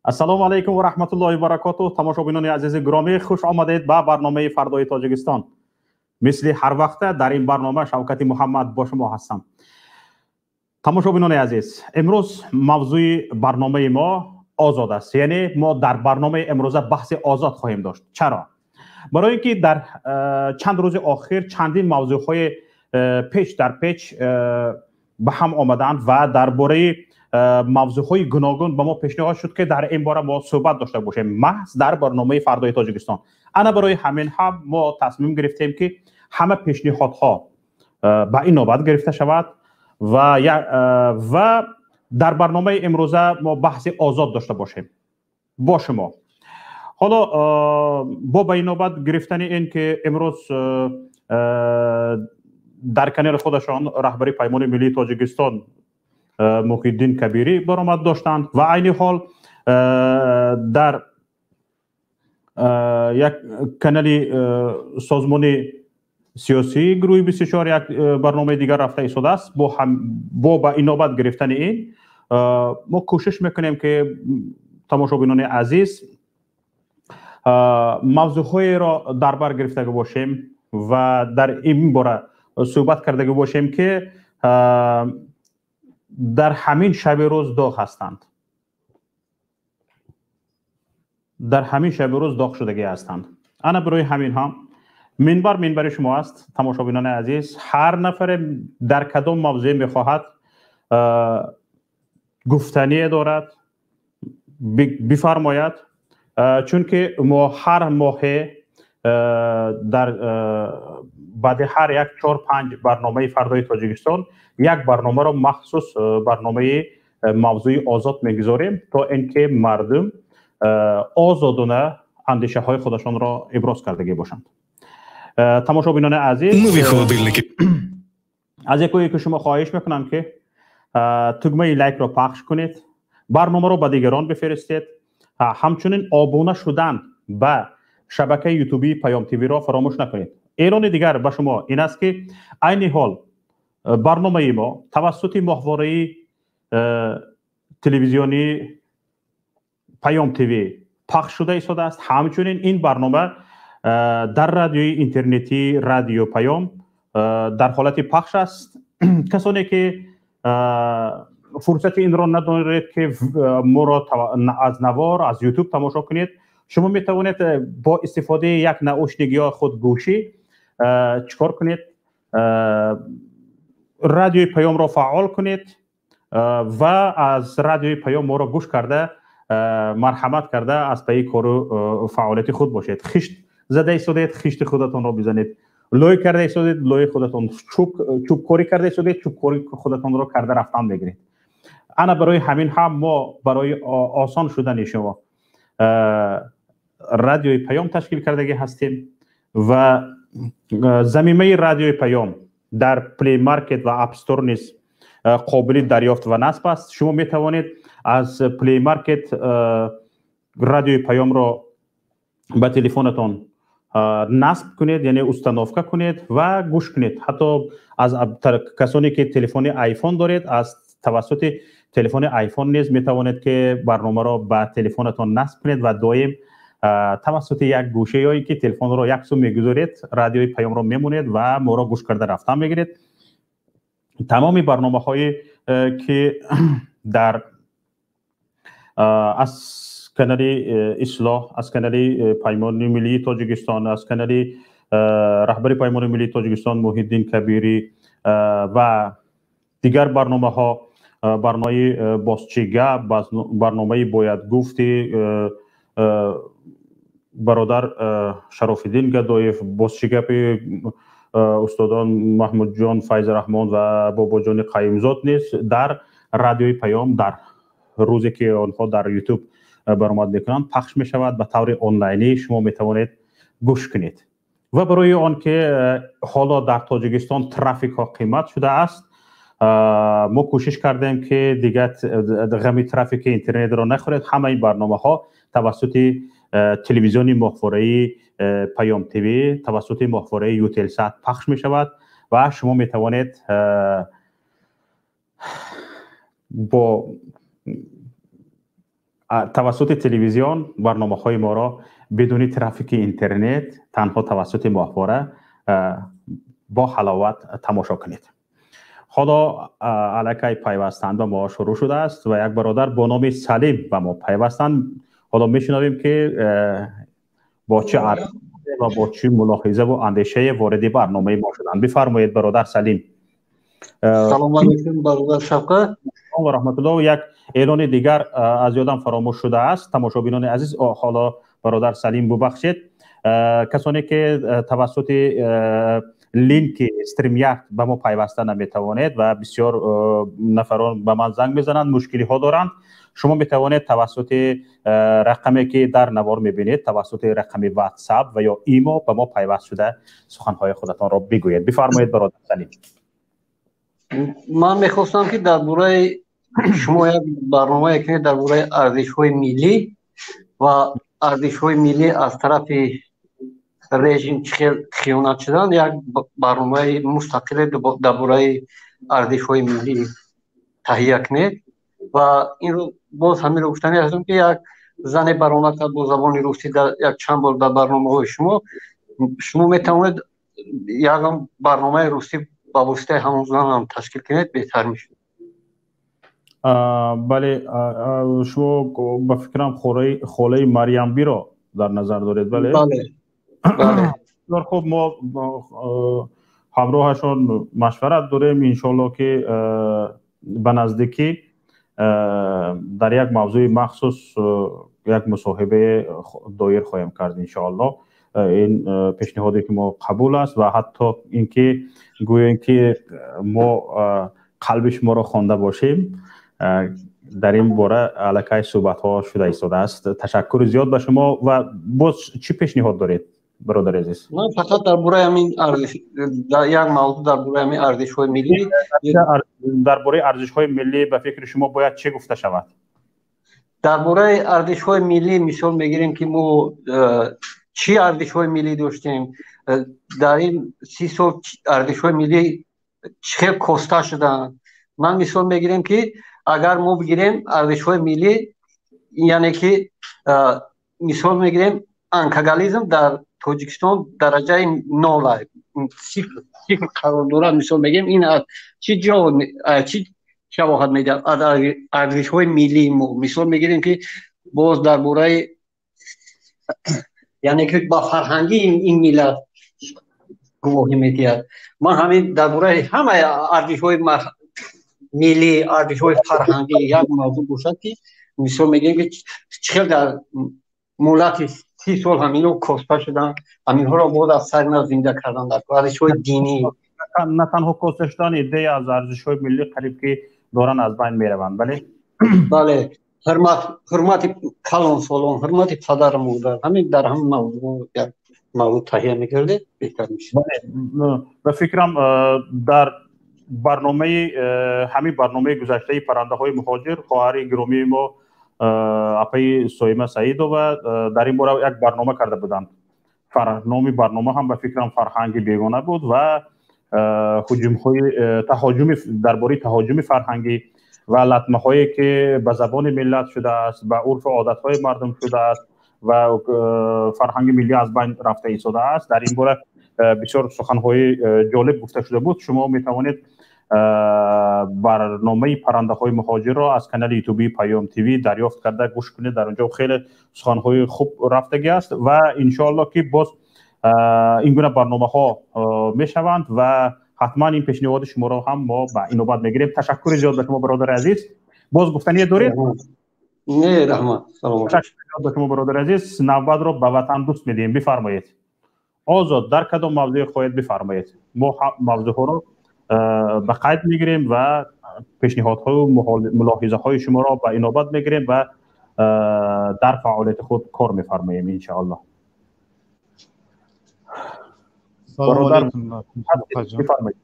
Ассалому алайкум ва раҳматуллоҳи ва баракотуҳ. Тамошобинони азизи гиромӣ, хуш омадед ба барномаи фардои Тоҷикистон. Мисли ҳар вақта дар ин барнома Шавкати Муҳаммад бо шумо ҳастам. Тамошобинони азиз, имрӯз мавзӯи барномаи мо озод аст. Яъне мо дар барномаи имрӯза баҳси озод хоҳем дошт. Чаро? Барои ин ки дар чанд рӯзи охир чандин мавзӯъҳои печ дар печ ба ҳам омаданд ва дар бораи мавзӯъҳои гуногун ба мо пешниҳод шуд, ки дар ин бора мо суҳбат дошта бошем маҳз дар барномаи фардои Тоҷикистон. Ана барои ҳамин ҳам мо тасмим гирифтем, ки ҳама пешниҳодҳо ба ин навбат гирифта шавад ва дар барномаи имрӯза мо баҳси озод дошта бошем бо шумо. Ҳоло бо ба ин навбат гирифтани ин ки имрӯз дар канали худашон раҳбари Паймони миллии Тоҷикистон Муҳиддин Кабирӣ баромад доштанд ва айни ҳол дар як канали созмони сиёсии гурӯҳи 24 як барномаи дигар рафта истодааст. Бо ба ин навбат гирифтани ин мо кӯшиш мекунем, ки тамошобинони азиз, мавзӯъҳоеро дар бар гирифтага бошем ва дар ин бора суҳбат кардага бошем, ки дар ҳамин шаби рӯз доғ ҳастанд, дар ҳамин шаби рӯз доғ шудагӣ ҳастанд. Ана барои ҳамин ҳам минбар минбари шумо аст, тамошобинони азиз. Ҳар нафаре дар кадом мавзӯе мехоҳад гуфтание дорад, бифармояд, чунки мо ҳар моҳе дар баъди ҳар як 4-5 барномаи фардои Тоҷикистон як барномаро махсус барномаи мавзӯи озод мегузорем, то ин ки мардум озодона андешаҳои худашонро иброз кардагӣ бошанд. Тамошобинони азиз, аз якое ки шумо хоҳиш мекунам, ки тугмаи лайкро пахш кунед, барномаро ба дигарон бифиристед, ҳамчунин обуна шудан ба шабакаи ютубии Паём ТВ-ро фаромӯш накунед. Эълони дигар ба шумо ин аст, ки айни ҳол барномаи мо тавассути моҳвораи телевизионии Паём ТВ пахш шуда истодааст. Ҳамчунин ин барнома дар радиои интернетии Радио Паём дар ҳолати пахш аст. Касоне ки фурсати инро надоред, ки моро аз навор аз Ютуб тамошо кунед, шумо метавонед бо истифодаи як наушник ё худ гӯшӣ чикор кунед? Радиои Паёмро фаъол кунед ва аз Радиои Паём моро гӯш карда, марҳамат карда, аз пайи кору фаъолияти худ бошед. Хишт зада истодед, хишти худатонро бизанед, лой карда истодед, лои худатон, чӯбкорӣ карда истодед, чӯбкорӣ худатонро карда рафтан мегиред. Ана барои ҳамин ҳам мо барои осон шудани шумо Радиои Паём ташкил кардагӣ ҳастем ва замимаи Радиои Паём дар Play Market ва App Store низ қобили дарёфт ва насб аст. Шумо метавонед аз Play Market Радиои Паёмро ба телефонатон насб кунед, яъне установка кунед ва гӯш кунед. Ҳатто аз касоне ки телефони iPhone доред, аз тавассути телефони iPhone низ метавонед, ки барномаро ба телефонатон насб кунед ва доим тавассути як гӯша ё ин ки телефонро як су мегузоред, Радиои Паёмро мемонед ва моро гӯш карда рафтан мегиред. Тамоми барномаҳое ки дар аз канали Ислоҳ, аз канали Паймони миллии Тоҷикистон, аз канали раҳбари Паймони миллии Тоҷикистон Муҳиддин Кабирӣ ва дигар барномаҳо, барномаи Бозчига, барномаи Бояд гуфти бародар Шарофиддин Гадоев, Бозчигапи устодон Маҳмудҷон Файзраҳмон ва Бобоҷони Қаюмзод низ дар Радиои Паём дар рӯзе ки онҳо дар Ютуб баромад мекунанд, пахш мешавад ба таври онлайнӣ, шумо метавонед гӯш кунед. Ва барои он ки ҳоло дар Тоҷикистон трафикҳо қимат шудааст, мо кӯшиш кардем, ки дигар ғами трафики интернетро нахӯред. Ҳамаи барномаҳо тавассути телевизиони моҳвораи Паём ТВ, тавассути моҳвораи Ютелсат пахш мешавад ва шумо метавонед бо Тавассути телевизион барномаҳои моро бидуни трафики интернет, танҳо тавассути моҳвора бо ҳаловат тамошо кунед. Ҳоло аллакай пайвастан ба мо шурӯъ шудааст ва як бародар бо номи Салим ба мо пайвастанд. Ҳоло мешунавем, ки бо чӣ арз ва бо чӣ мулоҳиза ва андешае вориди барномаи мо шуданд. Бифармоед, бародар Салим. Салом алейкум, бародар Шавқат. Ва раҳматуллоҳ. Як эълони дигар аз ёдам фаромӯш шудааст, тамошобинони азиз. Ҳоло бародар Салим, бубахшед, касоне ки тавассути линки StreamYard ба мо пайваста наметавонед ва бисёр нафарон ба ман занг мезананд, мушкилиҳо доранд, шумо метавонед тавассути рақаме, ки дар навор мебинед, тавассути рақами WhatsApp ва ё Imo ба мо пайваст шуда, суханҳои худатонро бигӯед. Бифармоед, бародар Салим. Ман мехостам, ки дар бораи шумо як барномае кунед дар бораи арзишҳои миллӣ ва арзишҳои миллӣ аз тарафи режим чӣ хел хиёнат шудан, як барномаи мустақиле дар бораи арзишҳои миллӣ таҳия кунед. Ва инро боз ҳаминро гуфтанӣ ҳастам, ки як зане баромад кард бо забони русӣ дар як чанд бор дар барномаҳои шумо. Шумо метавонед ягон барномаи русӣ ба воситаи ҳамон зан ҳам ташкил кунед, беҳтар мешуд. Бале, шумо ба фикрам холаи Марьямбиро дар назар доред, бале? Бале. Бисёр хуб, мо ҳамроҳашон машварат дорем, иншоалло, ки ба наздикӣ дар як мавзӯи махсус як мусоҳибае доир хоҳем кард, иншоалло. Ин пешниҳоде ки мо қабул аст ва ҳатто инки гӯем, ки мо қалби шуморо хонда бошем, дар ин бора аллакай суҳбатҳо шуда истодааст. Ташаккури зиёд ба шумо. Ва боз чӣ пешниҳод доред, бародари азиз? Ман фақат дар бораи ҳамин арзиш, як мавзӯъ дар бораи ҳамин арзишҳои миллӣ. Дар бораи арзишҳои миллӣ ба фикри шумо бояд чӣ гуфта шавад? Дар бораи арзишҳои миллӣ мисол мегирем, ки мо чӣ арзишҳои миллӣ доштем, дар ин 30 сол арзишҳои миллӣ чӣ хел коста шуданд. Ман мисол мегирем, ки агар мо бигирем арзишҳои миллӣ, яъне ки мисол мегирем, алкоголизм дар Тоҷикистон дараҷаи нол, сифр қарор дорад. Мисол мегирем, ин аз чӣ ҷо, чӣ шавоҳат медиҳад аз арзишҳои миллии мо? Мисол мегирем, ки боз дар бораи, яъне ки ба фарҳангии ин миллат гувоҳӣ медиҳад. Ман ҳамин дар бораи ҳамаи арзишҳои миллӣ, арзишҳои фарҳангӣ як мавзӯъ бошад, ки мисол мегирем, ки чӣ хел дар муҳлати 30 сол ҳаминҳо коста шуданд, ҳаминҳоро боз аз сари нав зинда кардан дар арзишҳои динӣ. На танҳо коста шудан, идея аз арзишҳои миллӣ қариб ки доранд аз байн мераванд, бале? Бале, ҳурмати калонсолон, ҳурмати падару модар, ҳамин дар ҳамин мавзӯъ як мавзӯъ таҳия мекардед, беҳтар мешуд. Ба фикрам, дар барномаи ҳамин барномаи гузаштаи паррандаҳои муҳоҷир хоҳари гиромии мо, апаи Соима Саидова, дар ин бора як барнома карда буданд. Номи барнома ҳам, ба фикрам, фарҳанги бегона буд ва ҳуҷумҳои таҳоҷуми, дар бораи таҳоҷуми фарҳангӣ ва латмаҳое, ки ба забони миллат шудааст, ба урфу одатҳои мардум шудааст ва фарҳанги миллӣ аз байн рафта истодааст, дар ин бора бисёр суханҳои ҷолиб гуфта шуда буд. Шумо метавонед барномаи паррандаҳои муҳоҷирро аз канали ютубии Паём ТВ дарёфт карда, гӯш кунед. Дар онҷо хеле суханҳои хуб рафтагӣ аст ва иншоалло, ки боз ин гуна барномаҳо мешаванд ва ҳатман ин пешниҳоди шуморо ҳам мо ба инобат мегирем. Ташаккури зиёд ба шумо, бародари азиз. Боз гуфтание доред? Не, раҳмат. Ташаккури зиёд ба шумо, бародари азиз. Навбатро ба Ватандӯст медиҳем. Бифармоед, Озод, дар кадом мавзӯе хоҳед, бифармоед. Мо мавзӯъҳоро ба қайд мегирем ва пешниҳодҳою мулоҳизаҳои шуморо ба инобат мегирем ва дар фаъолияти худ кор мефармоем, иншоаллоҳ. Салом. Бифармоед.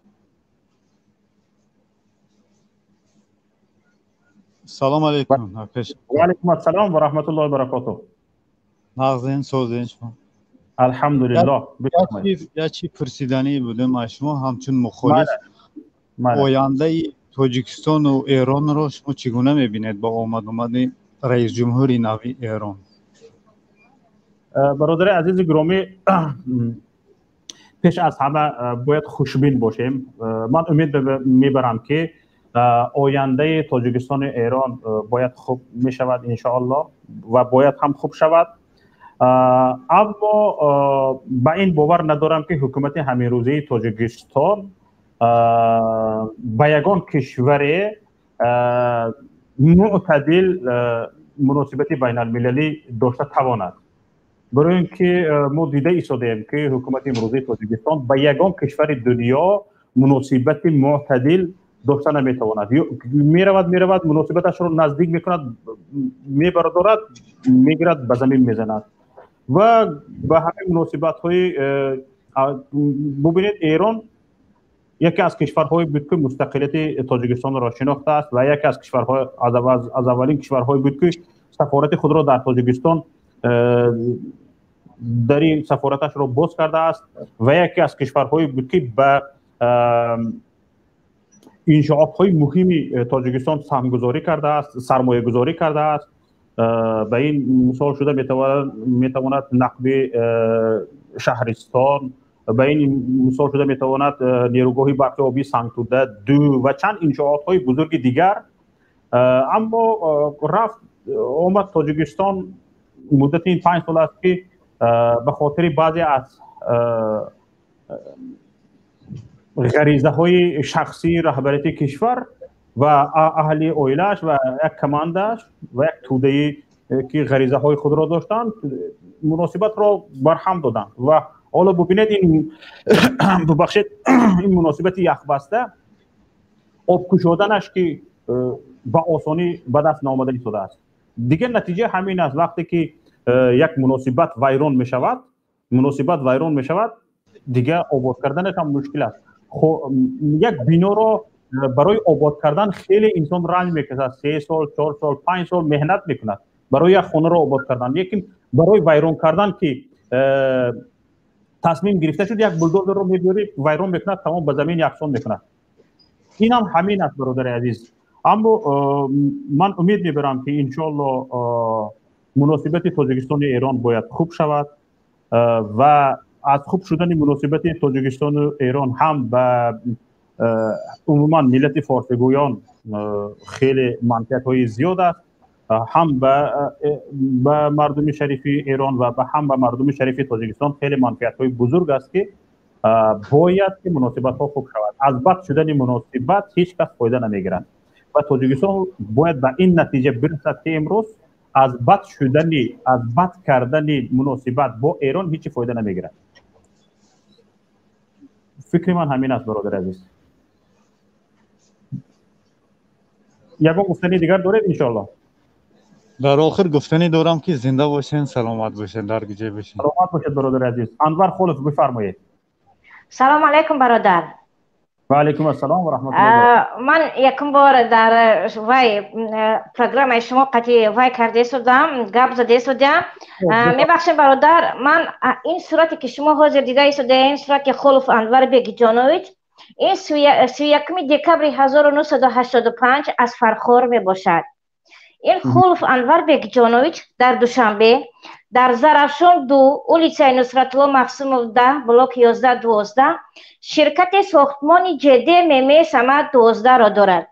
Салом алейкум. Ва алейкум ассалом ва раҳматуллоҳи ва баракотуҳ. Нағзин, созин шумо? Алҳамдулиллоҳ. Як чӣ пурсиданӣ будем аз шумо ҳамчун мухолиф. Ояндаи Тоҷикистону Эронро шумо чӣ гуна мебинед бо омадомади Раис ҷумҳури нави Эрон. Бародари азизи гиромӣ, пеш аз ҳама бояд хушбин бошем. Ман умед мебарам, ки ояндаи Тоҷикистону Эрон бояд хуб мешавад, иншоалло, ва бояд ҳам хуб шавад. Аммо ба ин бовар надорам, ки ҳукумати ҳаминрӯзаи Тоҷикистон ба ягон кишваре мӯътадил муносибати байналмилалӣ дошта тавонад, барои ин ки мо дида истодаем, ки ҳукумати имрӯзаи Тоҷикистон ба ягон кишвари дунё муносибати мӯътадил дошта наметавонад. Меравад, меравад, муносибаташро наздик мекунад, мебардорад, мегирад, ба замин мезанад. Ва ба ҳамин муносибатҳои, бубинед, Эрон яке аз кишварҳое буд, ки мустақилияти Тоҷикистонро шинохтааст, ва яке аз кишварҳо, аз аввалин кишварҳое буд, ки сафорати худро дар Тоҷикистон, дари сафораташро боз кардааст, ва яке аз кишварҳое буд, ки ба иншоотҳои муҳими Тоҷикистон саҳмгузорӣ кардааст, сармоягузорӣ кардааст. Ба ин мисол шуда метавонад нақби Шаҳристон, ба ин мисол шуда метавонад нерӯгоҳи барқи обии Сангтуда 2 ва чанд иншоотҳои бузурги дигар. Аммо рафт омад, Тоҷикистон муддати ин 5 сол аст, ки ба хотири баъзе аз ғаризаҳои шахсии раҳбарияти кишвар ва аҳли оилааш ва як командааш ва як тӯдаи, ки ғаризаҳои худро доштанд, муносибатро барҳам доданд. Ва ҳоло бубинед, ин, бубахшед, ин муносибати яхбаста обкушоданаш, ки ба осонӣ ба даст наомада истодааст. Дигар натиҷа ҳамин аст: вақте ки як муносибат вайрон мешавад, муносибат вайрон мешавад, дигар обод карданаш ҳам мушкил аст. Як биноро барои обод кардан хеле инсон ранҷ мекашад, 3 сол, 4 сол, 5 сол меҳнат мекунад барои як хонаро обод кардан. Лекин барои вайрон кардан, ки тасмим гирифта шуд, як булдозерро мебиёрӣ, вайрон мекунад, тамом, ба замин яксон мекунад. Инам ҳамин аст, бародари азиз. Аммо ман умед мебарам, ки иншоалло муносибати Тоҷикистону Эрон бояд хуб шавад ва аз хуб шудани муносибати Тоҷикистону Эрон ҳам ба умуман миллати форсигӯён хеле манфиатҳои зиёд аст, ҳам ба мардуми шарифи Эрон ва ҳам ба мардуми шарифи Тоҷикистон хеле манфиатҳои бузург аст, ки бояд ки муносибатҳо хуб шавад. Аз бад шудани муносибат ҳеҷ кас фоида намегирад ва Тоҷикистон бояд ба ин натиҷа бирасад, ки имрӯз аз бад шудани, аз бад кардани муносибат бо Эрон ҳеҷ фоида намегирад. Фикри ман ҳамин аст, бародари азиз. Ягон гуфтани дигар доред, иншоалло? Дар охир гуфтанӣ дорам, ки зинда бошен, саломат бошен, дар гиҷа бошен. Саломат бошед, бародари азиз. Анвар Холов, бифармоед. Салом алайкум, бародар. Ва алайкум ассалом ва раҳматуллоҳ. Ман якум бор дар вай программаи шумо қати вай кардесудам, гап задесудам. Мебахшем, бародар, ман ин сурате, ки шумо ҳозир дида истодаен, сурати Холов Анвар Бегиҷонович, ин 31-уми декабри 1985 аз Фархор мебошад. Ин Холов Анвар Бегиҷонович дар Душанбе, дар Зарафшон 2, улицаи Нусратулло Махсумов 10, блоки 11-12, ширкати сохтмони ҷд мм Самад 12-ро дорад.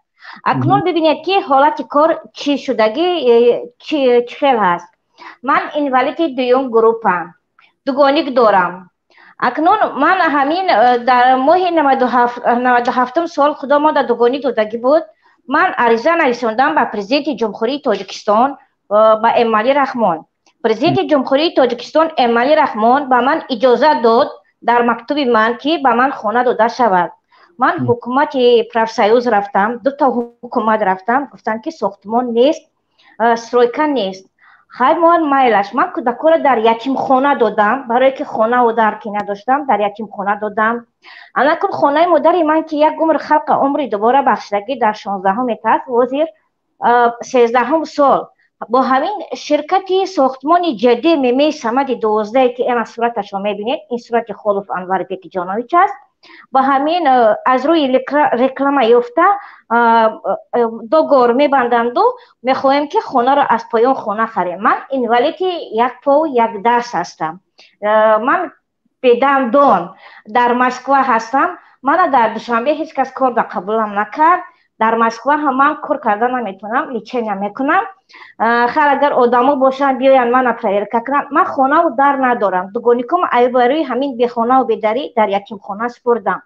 Акнун бибинед, ки ҳолати кор чӣ шудагӣ, чӣ хел ҳаст. Ман инвалиди дуюм группа, дугоник дорам. Акнун ман ҳамин дар моҳи 97-ум сол худо мо дар дугоник додагӣ буд. Ман ариза нависондам ба Президенти Ҷумҳурии Тоҷикистон, ба Эмомалӣ Раҳмон. Президенти Ҷумҳурии Тоҷикистон Эмомалӣ Раҳмон ба ман иҷозат дод дар мактуби ман, ки ба ман хона дода шавад. Ман ҳукумати профсоюз рафтам, дута ҳукумат рафтам, гуфтанд, ки сохтмон нест, стройка нест. Хай, ман майлаш, ман кӯдакҳоро дар ятимхона додам, барое ки хонаву дар ки надоштам, дар ятимхона додам. Анакун хонаи модари ман, ки як умр халқа умри дубора бахшидагӣ, дар 16-ум этаж, ҳозир 13-ум сол бо ҳамин ширкати сохтмони ҷд мм Самади 12, ки эма сураташро мебинед, ин сурати Холов Анвар Бекиҷонович аст. Ба ҳамин аз рӯи реклама ёфта договор мебанданду мехоҳем, ки хонаро аз поён хона харем. Ман инвалиди як по, як даст ҳастам, ман бедандон дар Москва ҳастам. Мана дар Душанбе ҳеҷ кас кор да қабулам накард. Дар Москва ҳам ман кор карда наметавонам, лечения мекунам. Хар агар одамо бошанд, биёянд, мана проверка кунанд. Ман хонаву дар надорам, дугоником барои ҳамин бехонаву бедарӣ дар ятимхона супурдам.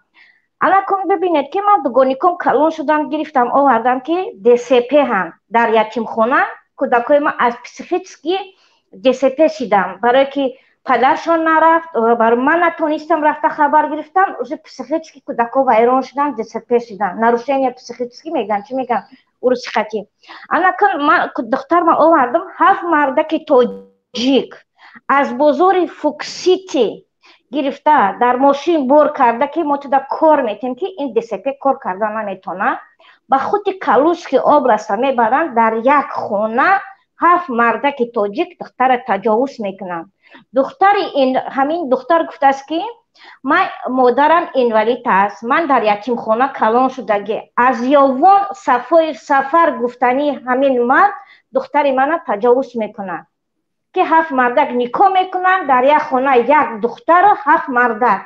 Анакун бибинед, ки ман дугоником калон шудам, гирифтам, овардам, ки ДЦП ҳам дар ятимхона. Кӯдакҳои ман аз психически ДЦП шидам, барое ки падаршон нарафт, ман натонистам рафта хабар гирифтам. Уже психически кӯдакҳо вайрон шуданд, ДЦП шиданд, нарушение психически мегӯянд, чӣ мегӯянд уруси хатӣ. Анакун ман духтарма овардам, ҳафт мардаки тоҷик аз бозори Фуксити гирифта, дар мошин бор карда, ки мо туда кор метем, ки ин ДЦП кор карда наметонад. Ба худи Калужский областа мебаранд, дар як хона ҳафт мардаки тоҷик духтара таҷовуз мекунанд. Духтари ҳамин духтар гуфтааст, ки ман модарам инвалид аст, ман дар ятимхона калон шудагӣ. Аз Ёвон Сафои Сафар гуфтании ҳамин мард духтари мана таҷовуз мекунад, ки ҳафт мардак никоҳ мекунанд, дар як хона як духтару ҳафт мардак.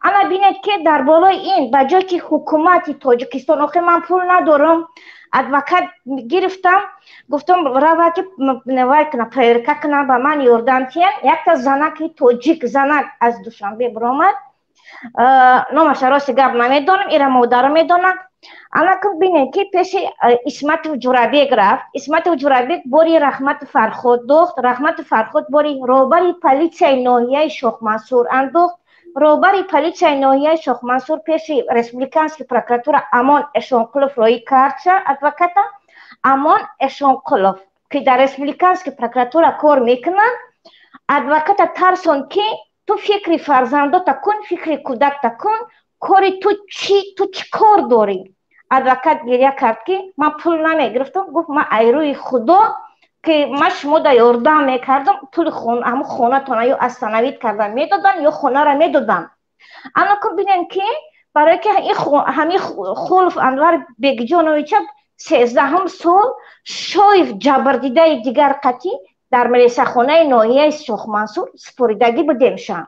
Ана бинед, ки дар болои ин, ба ҷое ки ҳукумати Тоҷикистон, охир ман пул надорам, адвокат гирифтам, гуфтам, рава, ки вай кунам, проверка кунам, ба ман ёрдам тиҳанд. Якта занаки тоҷик, занак аз Душанбе биромад, номаша рости гап намедонам, ира модаро медонам. Анакун бинед, ки пеши Исматов Ҷурабек рафт. Исматов Ҷурабек бори Раҳмату Фарход дохт, Раҳмату Фарход бори роҳбари политсияи ноҳияи Шохмансур андохт. Роҳбари политсияи ноҳияи Шохмансур пеши республиканский прокуратура Амон Эшонқулов роӣ кардша адвоката. Амон Эшонқулов, ки дар республиканский прокуратура кор мекунанд, адвоката тарсон, ки ту фикри фарзандота кун, фикри кӯдакта кун, кори ту чӣ, ту чӣ кор дорӣ? Адвокат гиря кард, ки ман пул намегирифтам. Гуфт, ман айрӯи Худо, ки ман шумо да ёрдам мекардам, пули ҳамун хонатона ё остановить кардан медодам, ё хонара медодам. Анаку бинем, ки барое ки ҳамин Хулов Анвар Бекҷоновича 13-ҳум сол Шоев ҷабрдидаи дигар қатӣ дар милисахонаи ноҳияи Шохмансур супоридагӣ будемша.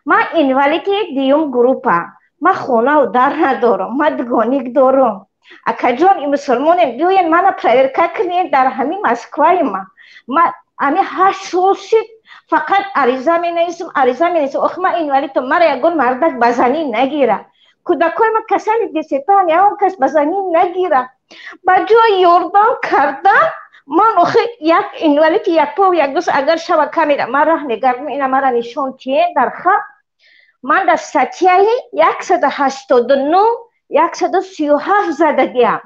Ман инвалиди дуюм группа, ман хонаву дар надорам, ман дугоник дорам. Акаҷон, мусулмонем, биёен, мана проверка кунед дар ҳамин Москваи ма. Ма ҳамин 8 сол шид, фақат ариза менависам, ариза менависам. Охи ман инвалидам, мара ягон мардак ба занӣ нагира, кӯдакҳои ма касали ДЦПан, ягон кас ба занӣ нагира. Ба ҷои ёрдам кардан ман охи як инвалиди якпо, як даст, агар шава камера ман раҳ мегардам, ина мара нишон тиен дар хаб. Ман дар статьяи 189, 137 задагиам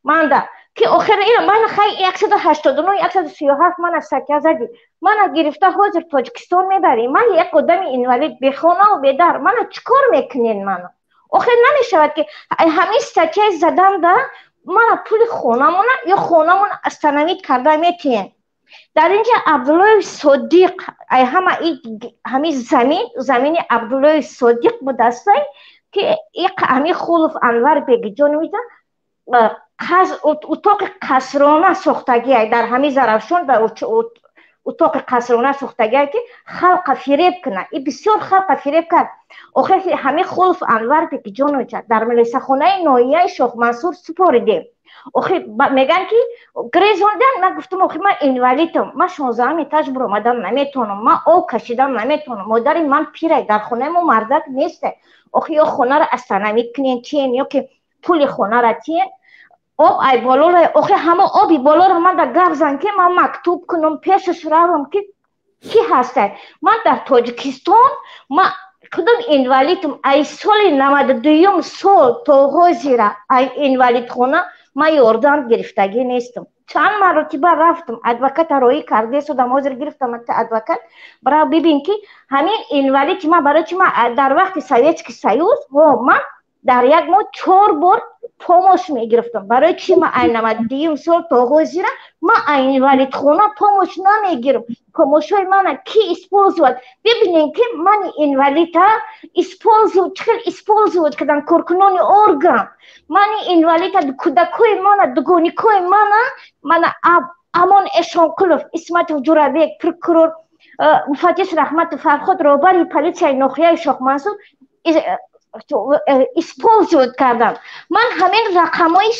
манда, ки охир ина ман хай 189, 137 мана статья задӣ, мана гирифта ҳозир Тоҷикистон мебарӣ. Ман як одами инвалид, бехонаву бедар, мана чӣ кор мекунен мана? Охир намешавад, ки ҳамин статьяи задам да мана пули хонамона ё хонамона остановить карда метиҳен. Дар инҷа Абдуллои Содиқ, ай ҳама ҳамин замин, замини Абдуллои Содиқ будастай, ки ҳамин Хулов Анвар Бегиҷоновича утоқи қасрона сохтагиай дар ҳамин Зарафшон, дар утоқи қасрона сохтагиай, ки халқа фиреб кунад. И бисёр халқа фиреб кард. Охир ҳамин Хулов Анвар Бегиҷоновича дар милисахонаи ноҳияи Шохмансур супоридем. Охир мегӯянд, ки грезондан. Ман гуфтам, охир ман инвалидам, ман 16-ам этаж биромадам наметавонам, ман об кашидам наметавонам, модари ман пирай, дар хонаи мо мардак несте. Охир ё хонаро остановить кунен, чиен, ё ки пули хонара тиен. Об ай болора, охир ҳама оби болоро ман да гап зан, ки ман мактуб кунам, пешаш равам, ки кӣ ҳастай. Ман дар Тоҷикистон ман худам инвалидам, ай соли 92-юм сол то ҳозира ай инвалидхона ман ёрдам гирифтагӣ нестам. Чанд маротиба рафтам, адвоката роӣ карде судам, ҳозир гирифтам адвокат. Бирав, бибин, ки ҳамин инвалид ман барои чи ман дар вақти Советский Союз ҳо ман дар як моҳ чор бор Помощь мегирифтам. Барои чӣ ман ай 92-юм сол то ҳозира ман ай инвалидхона помощь намегирам? Помощь ҳои мана ки использовать? Бибинем, ки мани инвалида использовать, чӣ хел использовать кардан коркунони орган мани инвалида, кӯдакҳои мана, дугоникҳои мана. Мана Амон Эшонқулов, Исматов Ҷурабек, прокурор Муфаттиш Раҳматов Фарход, роҳбари политсияи ноҳияи Шоҳмансур использовать кардам. Ман ҳамин рақамҳои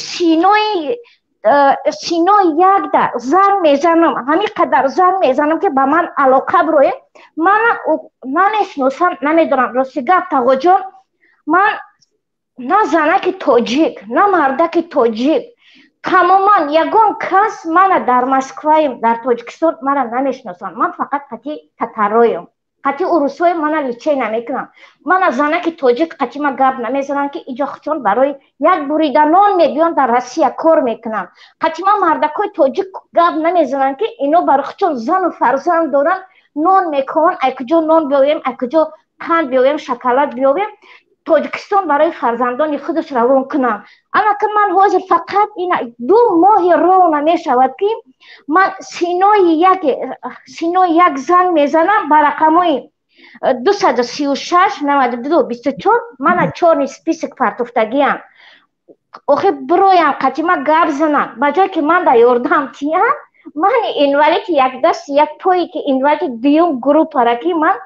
синои якда занг мезанам, ҳамин қадар занг мезанам, ки ба ман алоқа бироем. Мана намешиносам, намедонам. Рости гап, тағоҷон, ман на занаки тоҷик, на мардаки тоҷик, тамоман ягон кас мана дар Москваем, дар Тоҷикистон мана намешиносанд. Ман фақат қати татароем, қати урусҳои мана лечение намекунам. Мана занаки тоҷик қати ма гап намезанам, ки иҷо хучон барои як бурида нон мебиён, дар Россия кор мекунам. Қати ма мардакҳои тоҷик гап намезанам, ки ино барои хучон зану фарзанд доранд, нон мекунанд. Ай куҷо нон биёвем, ай куҷо қанд биёвем, шоколад биёвем, Тоҷикистон барои фарзандони худаш равон кунам? Анака ман ҳозир фақат ина 2 моҳи ровно мешавад, ки ман синои як занг мезанам ба рақамҳои 236 92 24. Мана чёрный список партофтагиам. Охи бироям, қатима гап занам, ба ҷое ки ман да ёрдам тиям. Ман инвалиди якдаст, як пое, ки инвалиди дуюм группара, ки ман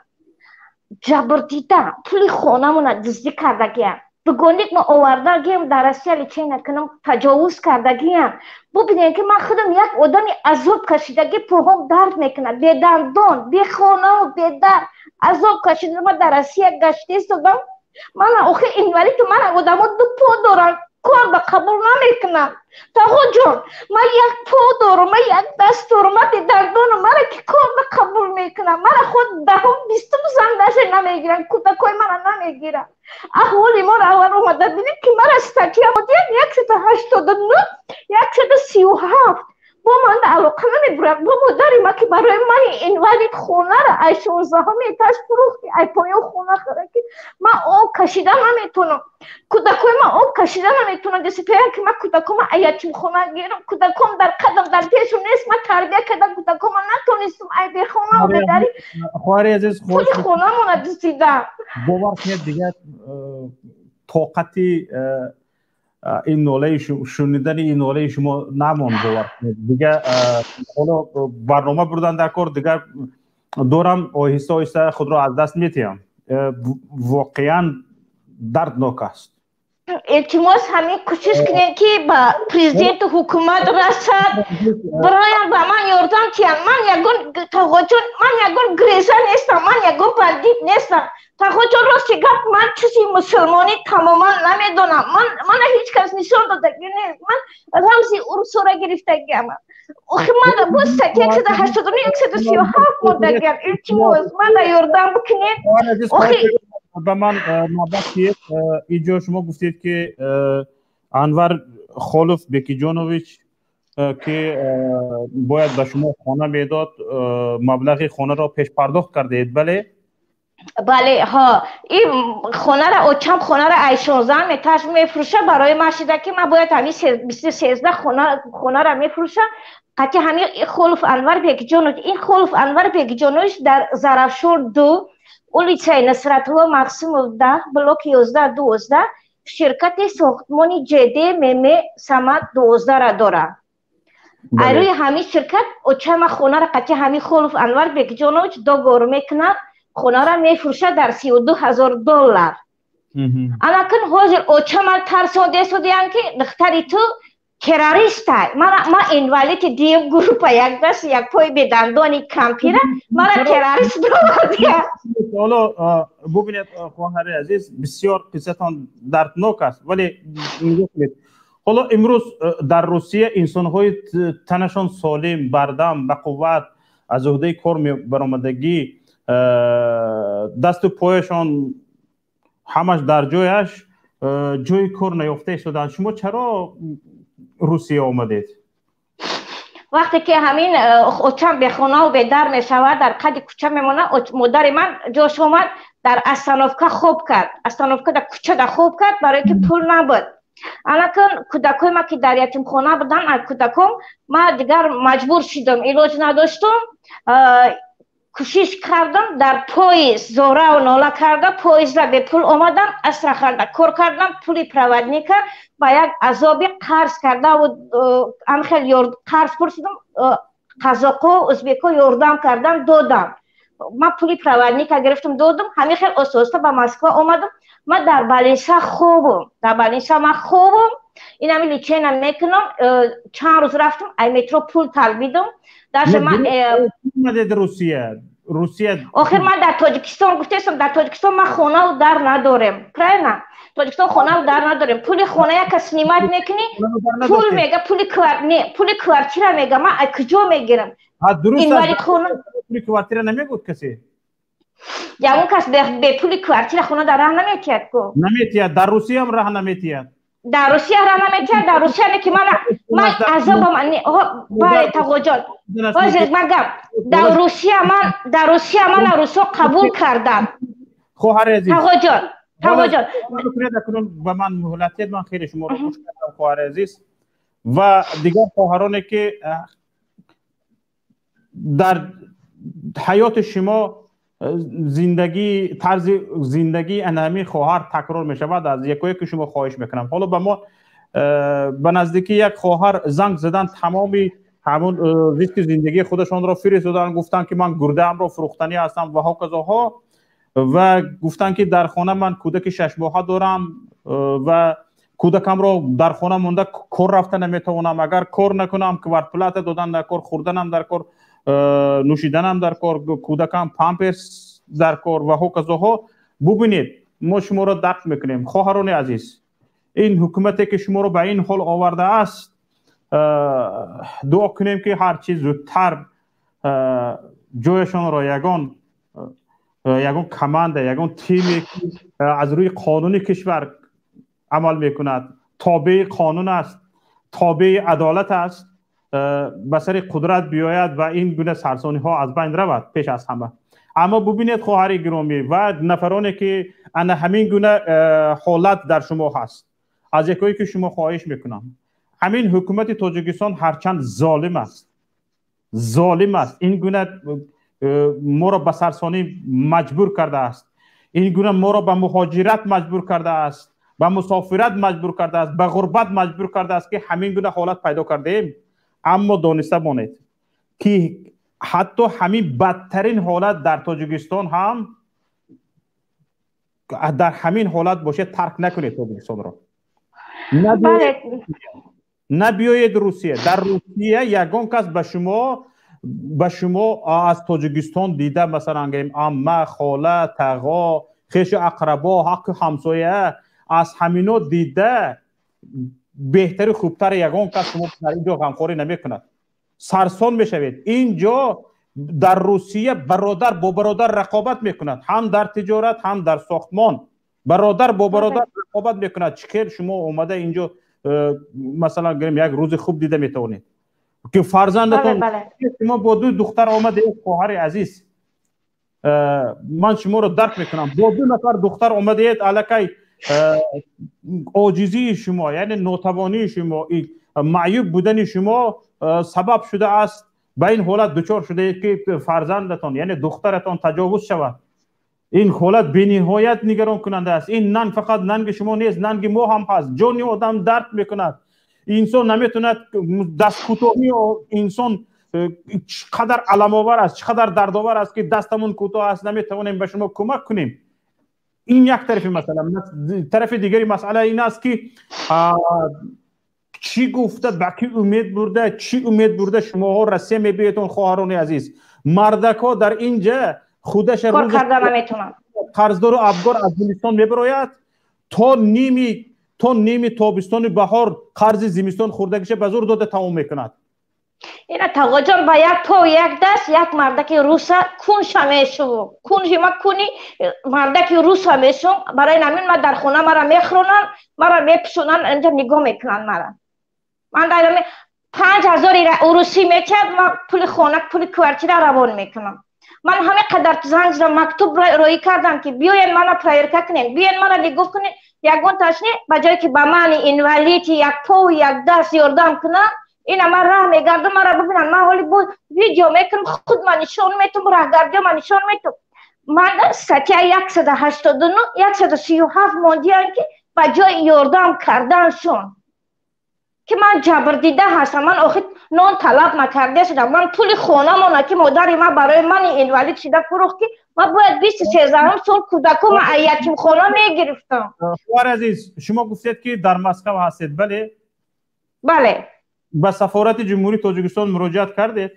ҷабрдида, пули хонамона дуздӣ кардагиям, дугоник ма овардагиям, дар Россия лечение кунам, таҷовуз кардагиям. Бубинем, ки ман худам як одами азоб кашидагӣ, пӯҳом дард мекунад, бедандон, бехонаву бедар, азоб кашида, ман дар Россия гашта истодам. Мана охи инвалиду мана одамо ду по доранд, кор ба қабул намекунам. Тағоҷон, ман як по дорам, ман як даст дорам, ман бедандонам, мара ки кор ба қабул мекунам? Мара худ даҳум, бистум зан даже намегирам, кӯдакҳои мара намегирам. Аҳволи моро аввал омада бинем, ки мара статья модиям 189, 137. Бо ман алоқа намебурад. Бо модари ма, ки барои мани инвалид хонара ай 16-ҳами этаж фурӯхти, ай поён хона хара, ки ман об кашида наметонам, кӯдакҳои ман об кашида наметонам. Дисипеям, ки ман кӯдакома ай ятимхона гирам. Кӯдаком дар қадам дар пешум нест. Ман тарбия кардам кӯдакома, натонистам, ай бехонаву бедарӣ. Хоҳари азиз, пули хонамона дуздида. Бовар кунед, дигар тоқати ин нолаи, шунидани ин нолаи шумо намонд. Бовар кунед, дигар ҳоло барнома бурдан дар кор дигар дорам, оҳиста оҳиста худро аз даст метиҳам. Воқеан дарднок аст. Илтимос, ҳамин кӯшиш кунем, ки ба президенту ҳукумат расад, бироян, ба ман ёрдам тиҳанд. Ман ягон, тағоҷон, ман ягон греза нестам, ман ягон бандит нестам. Тағоҷон, рости гап, ман чизи мусулмонӣ тамоман намедонам. Ман мана ҳеҷ кас нишон додагӣ нест. Ман рамзи урусора гирифтагиам. Охи мана боз статья 189, 137 мондагиам. Илтимос, мана ёрдам бикунед охи. Ба ман навбат киед. Инҷо шумо гуфтед, ки Анвар Холов Бекиҷонович, ки бояд ба шумо хона медод, маблағи хонаро пешпардохт кардаед, бале? Бале, ҳо. Ин хонара очам хонара ай 16 этаж мефурӯша барои ман шида, ки ман бояд ҳамин 23 хонара мефурӯша қати ҳамин Холов Анвар Бекиҷонович. Ин Холов Анвар Бекиҷонович дар Зарафшон 2, улица и Насратулло Мақсумов 10, блоки 11, 12, ширкати сохтмони ҷд мм Самад 12-ра дорад. Ай рӯи ҳамин ширкат очама хонара қати ҳамин Холов Анвар Бекиҷонович договор мекунад, хонара мефурӯшад дар 32 000 доллар. Анакун ҳозир очама тарсондесодиянд, ки духтари ту террористай. Ман инвалиди дуюм группа, як даст, як пои, бедандони кампира, мара террорист бировардия. Ҳоло бубинед, хоҳари азиз, бисёр қиссатон дарднок аст, вале нигоҳ кунед, ҳоло имрӯз дар Русия инсонҳои танашон солим, бардам, бақувват, аз уҳдаи кор баромадагӣ, дасту пояшон ҳамаш дар ҷояш, ҷои кор наёфта истоданд. Шумо чаро Русия омадед? Вақте ки ҳамин очам бехонаву бедар мешавад, дар қади кӯча мемонад, модари ман ҷош омад, дар остановка хоб кард, остановка, дар кӯчада хоб кард, барое ки пул набуд. Анакун кӯдакои ма, ки дар ятимхона буданд, кӯдаком ма дигар маҷбур шудам, илоҷ надоштум, кӯшиш кардам, дар поезд зораву нола карда, поездра бепул омадам Астраханда, кор кардам, пули проводника ба як азоби қарз кардаву амхел қарз пурсидам, қазоқо, ӯзбеко ёрдам кардам, додам. Ман пули проводника гирифтам, додам. Ҳамин хел оста оста ба Москва омадам. Ман дар больница хобам, дар больница ман хобам, инами лечения мекунам. Чанд рӯз рафтам, ай метро пул талбидам. Даже ман Русия, Русия. Охир ман дар Тоҷикистон гуфтаистам, дар Тоҷикистон ман хонаву дар надорем, правильно? Тоҷикистон хонаву дар надорем. Пули хона яка снимать мекунӣ, пул мега, пули не, пули квартира мега, ман ай куҷо мегирам? Инвалид хона. Пули квартира намегӯд касе. Ягон кас бепули квартира хона дар раҳ наметиҳад ку. Наметиҳад, дар Русиям раҳ наметиҳад. Дар Русия раҳ наметиҳад, дар Русия не, ки ман азобам. Бале, тағоҷон, ҳозир ман гап дар Русия, ман дар Русия, мана русо қабул кардам. Хоҳари азиз. Тағоҷон, тағоҷон. Ба ман муҳлат диҳед, ман хеле шуморо гӯш кардам, хоҳари азиз, ва дигар хоҳароне, ки дар ҳаёти шумо зиндагӣ, тарзи зиндагии анами хоҳар такрор мешавад, аз якое ки шумо хоҳиш мекунам. Ҳоло ба мо ба наздикӣ як хоҳар занг задан, тамоми ҳамун зисти зиндагии худашонро фиристоданд, гуфтанд, ки ман гурдаамро фурӯхтанӣ ҳастам ва ҳоказоҳо, ва гуфтанд, ки дар хона ман кӯдаки 6 моҳа дорам ва кӯдакамро дар хона монда кор рафта наметавонам. Агар кор накунам, квартплата додан дар кор, хӯрданам дар кор, нӯшиданам дар кор, кӯдакам памперс дар кор ва ҳоказоҳо. Бубинед, мо шуморо дарк мекунем, хоҳарони азиз. Ин ҳукумате, ки шуморо ба ин ҳол овардааст, дуо кунем, ки ҳарчи зудтар ҷояшонро ягон команда, ягон тиме, ки аз рӯи қонуни кишвар амал мекунад, тобеи қонун аст, тобеи адолат аст, ба сари қудрат биёяд ва ин гуна сарсониҳо аз байн равад пеш аз ҳама. Аммо бубинед, хоҳари гиромӣ ва нафароне, ки ана ҳамин гуна ҳолат дар шумо ҳаст, аз якое ки шумо хоҳиш мекунам. Ҳамин ҳукумати Тоҷикистон ҳарчанд золим аст, золим аст, ин гуна моро ба сарсонӣ маҷбур кардааст, ин гуна моро ба муҳоҷират маҷбур кардааст, ба мусофират маҷбур кардааст, ба ғурбат маҷбур кардааст, ки ҳамин гуна ҳолат пайдо кардаем. Аммо дониста монед, ки ҳатто ҳамин бадтарин ҳолат дар Тоҷикистон ҳам, дар ҳамин ҳолат бошед, тарк накунед Тоҷикистонро, набиёед Русия. Дар Русия ягон кас ба шумо аз Тоҷикистон дида, масалан гӯем, амма, хола, тағо, хешу ақрабо, ҳаққи ҳамсоя, аз ҳамино дида беҳтару хубтар ягон кас шумо дар ин ҷо ғамхорӣ намекунад. Сарсон мешавед. Ин ҷо дар Русия бародар бо бародар рақобат мекунад, ҳам дар тиҷорат, ҳам дар сохтмон бародар бо бародар рақобат мекунад. Чӣ хел шумо омада инҷо, масалан гирем, як рӯзи хуб дида метавонед, ки фарзандатон, шумо бо ду духтар омадаед? Хоҳари азиз, ман шуморо дарк мекунам. Бо ду нафар духтар омадаед, аллакай оҷизии шумо, яъне нотавонии шумо, маъюб будани шумо сабаб шудааст, ба ин ҳолат дучор шудаед, ки фарзандатон, яъне духтаратон таҷовуз шавад. Ин ҳолат бениҳоят нигаронкунанда аст. Ин нанг фақат нанги шумо нест, нанги мо ҳам ҳаст. Ҷони одам дард мекунад, инсон наметавонад. Дасткӯтоҳии инсон чӣ қадар аламовар аст, чӣ қадар дардовар аст, ки дастамон кӯтоҳ аст, наметавонем ба шумо кӯмак кунем. Ин як тарафи масъала. Тарафи дигари масъала ин аст, ки чӣ гуфта, ба кӣ умед бурда, чӣ умед бурда шумоҳо Россия мебиёедон? Хоҳарони азиз, мардакҳо дар инҷа худаша қарздору абгор аз зимистон мебарояд, то ними тобистони баҳор қарзи зимистон хӯрдагиша ба зур дода тамом мекунад. Ина, тағоҷон, ба як по, як даст як мардаки руса кунша мешувм, кунжи ма куни мардаки руса мешувм. Барои ҳамин ма дар хона мара мехӯронанд, мара мепӯшонанд, инҷа нигоҳ мекунанд мара. Ман дар 5000 урусӣ метиҳад, ма пули хона, пули квартира равон мекунам. Ман ҳамин қадар занг задам, мактуб роӣ кардам, ки биёен, мана проверка кунем, биёен, мана нигоҳ кунем. Ягон ташне, ба ҷое ки ба мани инвалиди як пову як даст ёрдам кунам, ина ман раҳ мегардам, мара бибинам. Ман ҳоли бо видео мекунам, худ ма нишон метум, раҳгардиё ма нишон метум. Ман статья 189, 137 мондиям, ки ба ҷои ёрдам карданшон, ки ман ҷабрдида ҳастам. Ман охир нон талаб накарда шудам. Ман пули хонамона, ки модари ман барои мани инвалид шида фурӯхт, ки ман бояд 23-ум сол кӯдакома аз ятимхона мегирифтам. Хоҳари азиз, шумо гуфтед, ки дар Москва ҳастед, бале? Бале. Ба сафорати Ҷумҳурии Тоҷикистон муроҷиат кардед?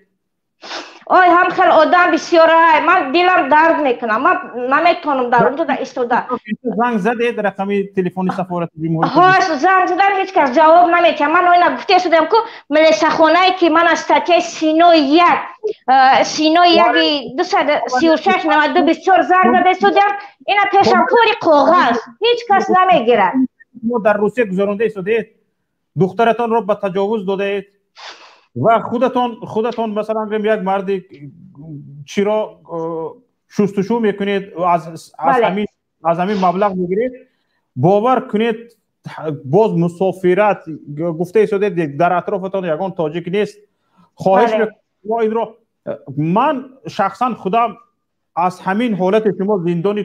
Ой, ҳам хел одам бисёрай. Ман дилам дард мекунам, ман наметавонам дар онҷо истода. Занг задед рақами телефони сафорати ҷумҳурӣ? Ҳо, занг задам, ҳеҷ кас ҷавоб наметиҳад. Ман оина гуфта шудам, ку милисахонае, ки ман аз статьяи 31, 31 236 92 24 занг зада истодиам. Ина пешам пури коғаз, ҳеҷ кас намегирад. Шумо дар Русия гузаронда истодаед, духтаратонро ба таҷовуз додаед ва худатон, масалан гӯем, як марди чиро шустушу мекунед, аз ҳамин маблағ мегиред. Бовар кунед, боз мусофират гуфта истодед, дар атрофатон ягон тоҷик нест. Хоҳиш мекунам, инро ман шахсан худам аз ҳамин ҳолати шумо зиндони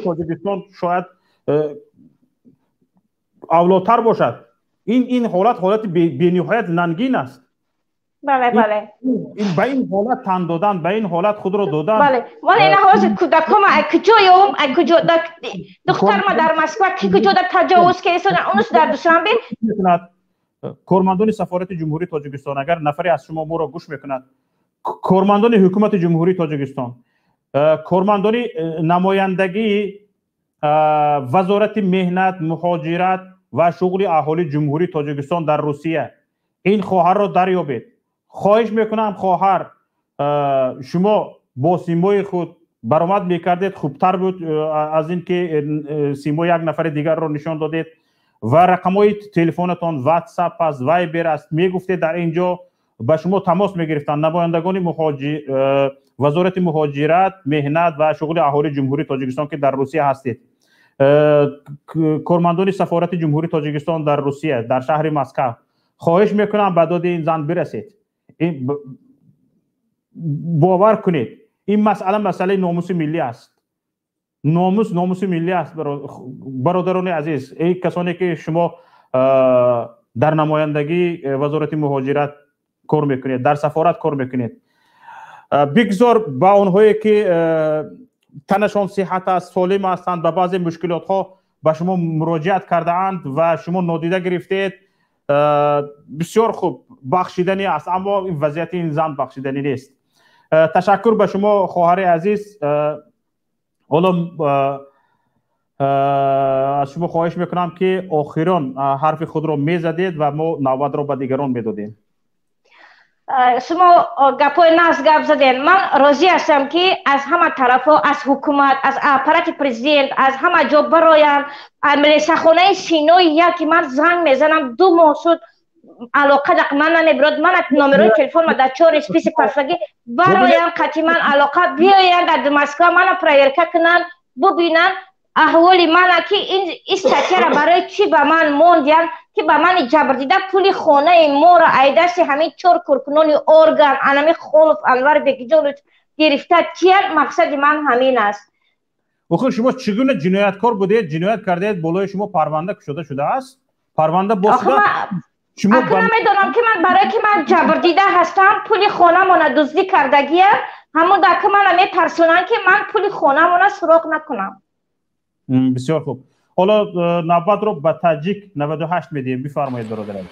Тоҷикистон шояд авлотар бошад. Ин ҳолат ҳолати бениҳоят нангин аст. Бале, бале. Ба ин ҳолат тан додан, ба ин ҳолат худро додан. Бале, ман ина ҳозир кӯдакома ай куҷо ёвум, ай куҷо? Духтарма дар Москва, ки куҷода таҷовуз кесона, унус дар Душанбе. Кормандони сафорати Ҷумҳурии Тоҷикистон, агар нафаре аз шумо моро гӯш мекунад, кормандони ҳукумати Ҷумҳурии Тоҷикистон, кормандони намояндагии Вазорати меҳнат, муҳоҷират ва шуғли аҳолии Ҷумҳурии Тоҷикистон дар Русия, ин хоҳарро дарёбед. Хоҳиш мекунам, хоҳар, шумо бо симои худ баромад мекардед, хубтар буд, аз ин ки симои як нафари дигарро нишон додед. Ва рақамҳои телефонатон WhatsApp аст, Viber аст, мегуфтед, дар ин ҷо ба шумо тамос мегирифтанд намояндагони Вазорати муҳоҷират, меҳнат ва шуғли аҳолии Ҷумҳурии Тоҷикистон, ки дар Русия ҳастед. Кормандони сафорати Ҷумҳурии Тоҷикистон дар Русия, дар шаҳри Москва, хоҳиш мекунам, ба доди ин зан бирасед. Бовар кунед, ин масъала масъалаи номуси миллӣ аст. Номус, номуси миллӣ аст. Бародарони азиз, эй касоне ки шумо дар намояндагии Вазорати муҳоҷират кор мекунед, дар сафорат кор мекунед, бигзор ба онҳое ки танашон сиҳат аст, солим ҳастанд, ба баъзе мушкилотҳо ба шумо муроҷиат кардаанд ва шумо нодида гирифтед, бисёр хуб, бахшиданӣ аст, аммо вазъияти ин зан бахшиданӣ нест. Ташаккур ба шумо, хоҳари азиз. Ҳоло аз шумо хоҳиш мекунам, ки охирон ҳарфи худро мезадед ва мо навбатро ба дигарон медодем. Шумо гапҳои нағз гап задем. Ман розӣ ҳастам, ки аз ҳама тарафҳо, аз ҳукумат, аз аппарати президент, аз ҳама ҷо бароянд. Милисахонаи синои як, ки ман занг мезанам, 2 моҳ шуд, алоқа ман намебирод. Ман номерои телефонма дар чори списи пафтагӣ. Бароянд, қати ман алоқа биёянд, дар Москва мана проверка кунанд, бубинанд аҳволи мана, ки ин статьяра барои чӣ ба ман мондиянд, ки ба мани ҷабрдида пули хонаи моро айдасти ҳамин чор коркунони орган, анами Холов Анвар Бекиҷонович гирифта тиян. Мақсади ман ҳамин аст. Охир шумо чӣ гуна ҷинояткор будед, ҷиноят кардаед, болои шумо парванда кушода шудааст, парванда боз шуда. Шумо намедонам, ки ман барое ки ман ҷабрдида ҳастам, пули хонамона дуздӣ кардагиям, ҳамон дака мана метарсонанд, ки ман пули хонамона суроғ накунам. Бисёр хуб, ҳоло навбатро ба Таҷик 98 медиҳем. Бифармоед, бародарам.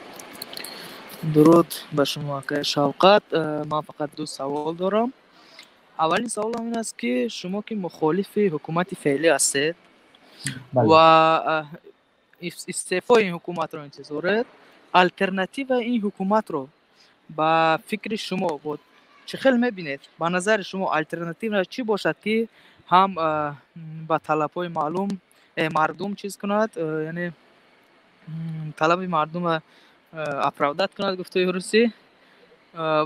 Дуруд ба шумо, акаи Шавқат. Ман фақат ду савол дорам. Аввалин саволам ин аст, ки шумо ки мухолифи ҳукумати феълӣ ҳастед ва истеъфои ин ҳукуматро интизоред, алтернативаи ин ҳукуматро ба фикри шумо бо чӣ хел мебинед? Ба назари шумо алтернатива чӣ бошад, ки ҳам ба талабҳои маълум мардум чиз кунад, яъне талаби мардума оправдать кунад, гуфтаи русӣ,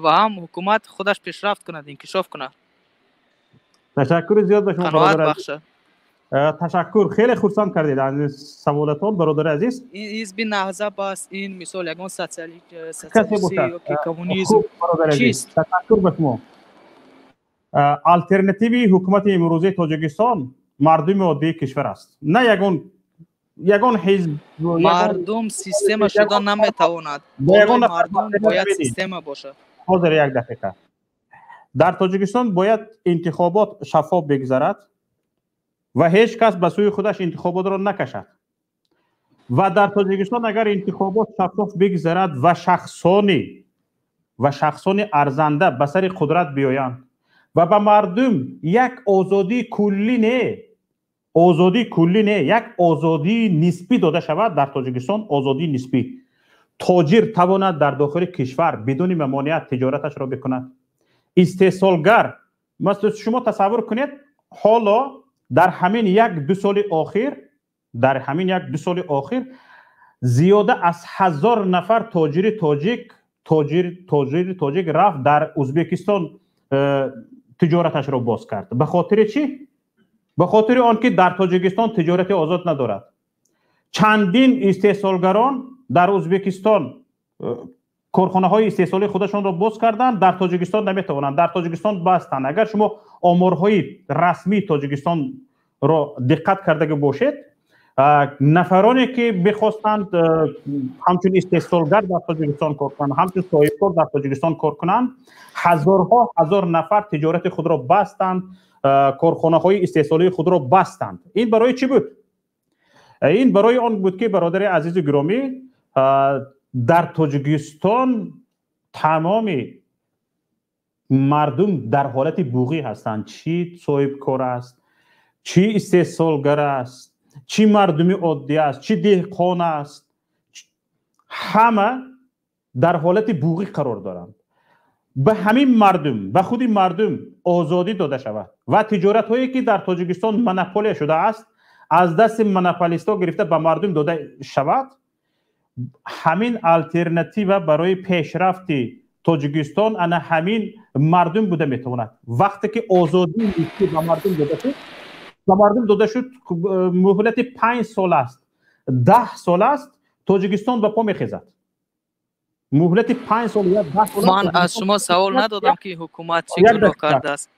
ва ҳам ҳукумат худаш пешрафт кунад, инкишоф кунад? Ташаккури зиёд ба шумо. Қаноат бахшад. Ташаккур, хеле хурсанд кардед аз саволатон, бародари азиз. Ин ҳизби Наҳзат аст, ин мисол ягон социалистӣ ё ки коммунизм чист? Ташаккур ба шумо. Алтернативи ҳукумати имрӯзаи Тоҷикистон мардуми оддии кишвар аст, на ягон ҳизб. Мардум система шуда наметавонад, мардум бояд система бошад. Ҳозир, як дақиқа. Дар Тоҷикистон бояд интихобот шаффоф бигзарад ва ҳеҷ кас ба сӯи худаш интихоботро накашад. Ва дар Тоҷикистон агар интихобот шаффоф бигзарад ва шахсони арзанда ба сари қудрат биёянд ва ба мардум як озодии куллӣ не, озодии куллӣ не, як озодии нисбӣ дода шавад, дар Тоҷикистон озодии нисбӣ, тоҷир тавонад дар дохили кишвар бидуни мамоният тиҷораташро бикунад, истеҳсолгар. Масалан, шумо тасаввур кунед, ҳоло дар ҳамин як ду соли охир, дар ҳамин як ду соли охир зиёда аз 1000 нафар тоҷири тоҷик, тоҷири тоҷик рафт дар Ӯзбекистон тиҷораташро боз кард. Ба хотири чӣ? Ба хотири он ки дар Тоҷикистон тиҷорати озод надорад. Чандин истеҳсолгарон дар Ӯзбекистон корхонаҳои истеҳсолии худашонро боз карданд, дар Тоҷикистон наметавонанд, дар Тоҷикистон бастанд. Агар шумо оморҳои расмии Тоҷикистонро диққат кардаги бошед, нафароне ки мехостанд ҳамчун истеҳсолгар дар Тоҷикистон кор кунанд, ҳамчун соҳибкор дар Тоҷикистон кор кунанд, ҳазорҳо ҳазор нафар тиҷорати худро бастанд, корхонаҳои истеҳсолии худро бастанд. Ин барои чӣ буд? Ин барои он буд ки, бародари азизу гиромӣ, дар Тоҷикистон тамоми мардум дар ҳолати буғӣ ҳастанд: чӣ соҳибкор аст, чӣ истеҳсолгар аст, чӣ мардуми оддӣ аст, чӣ деҳқон аст, ҳама дар ҳолати буғӣ қарор доранд. Ба ҳамин мардум, ба худи мардум озодӣ дода шавад ва тиҷоратҳое ки дар Тоҷикистон монополия шудааст, аз дасти монополистҳо гирифта ба мардум дода шавад, ҳамин алтернатива барои пешрафти Тоҷикистон ана ҳамин мардум буда метавонад. Вақте ки озодии нисбӣ ба мардум дода шуд, ба мардум дода шуд, муҳлати 5 сол аст, 10 сол аст, Тоҷикистон ба по мехезад. Муҳлати 5 сол. Ман аз шумо савол надодам, ки ҳукумат чӣ гуноҳ кардааст.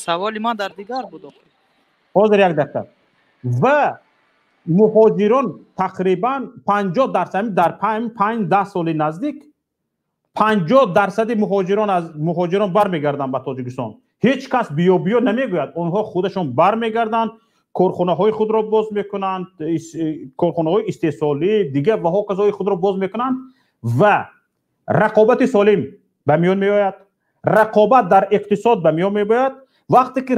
Саволи ман дар дигар буд. Ҳозир, як дақиқа. Ва муҳоҷирон тақрибан 50%, дар 5-10 соли наздик 50 дарсади муҳоҷирон аз муҳоҷирон бармегарданд ба Тоҷикистон. Ҳеҷ кас биё, биё намегӯяд, онҳо худашон бармегарданд, корхонаҳои худро боз мекунанд, корхонаҳои истеҳсолӣ, дигар ва ҳоказои худро боз мекунанд ва рақобати солим ба миён меояд, рақобат дар иқтисод ба миён меояд. Вақте ки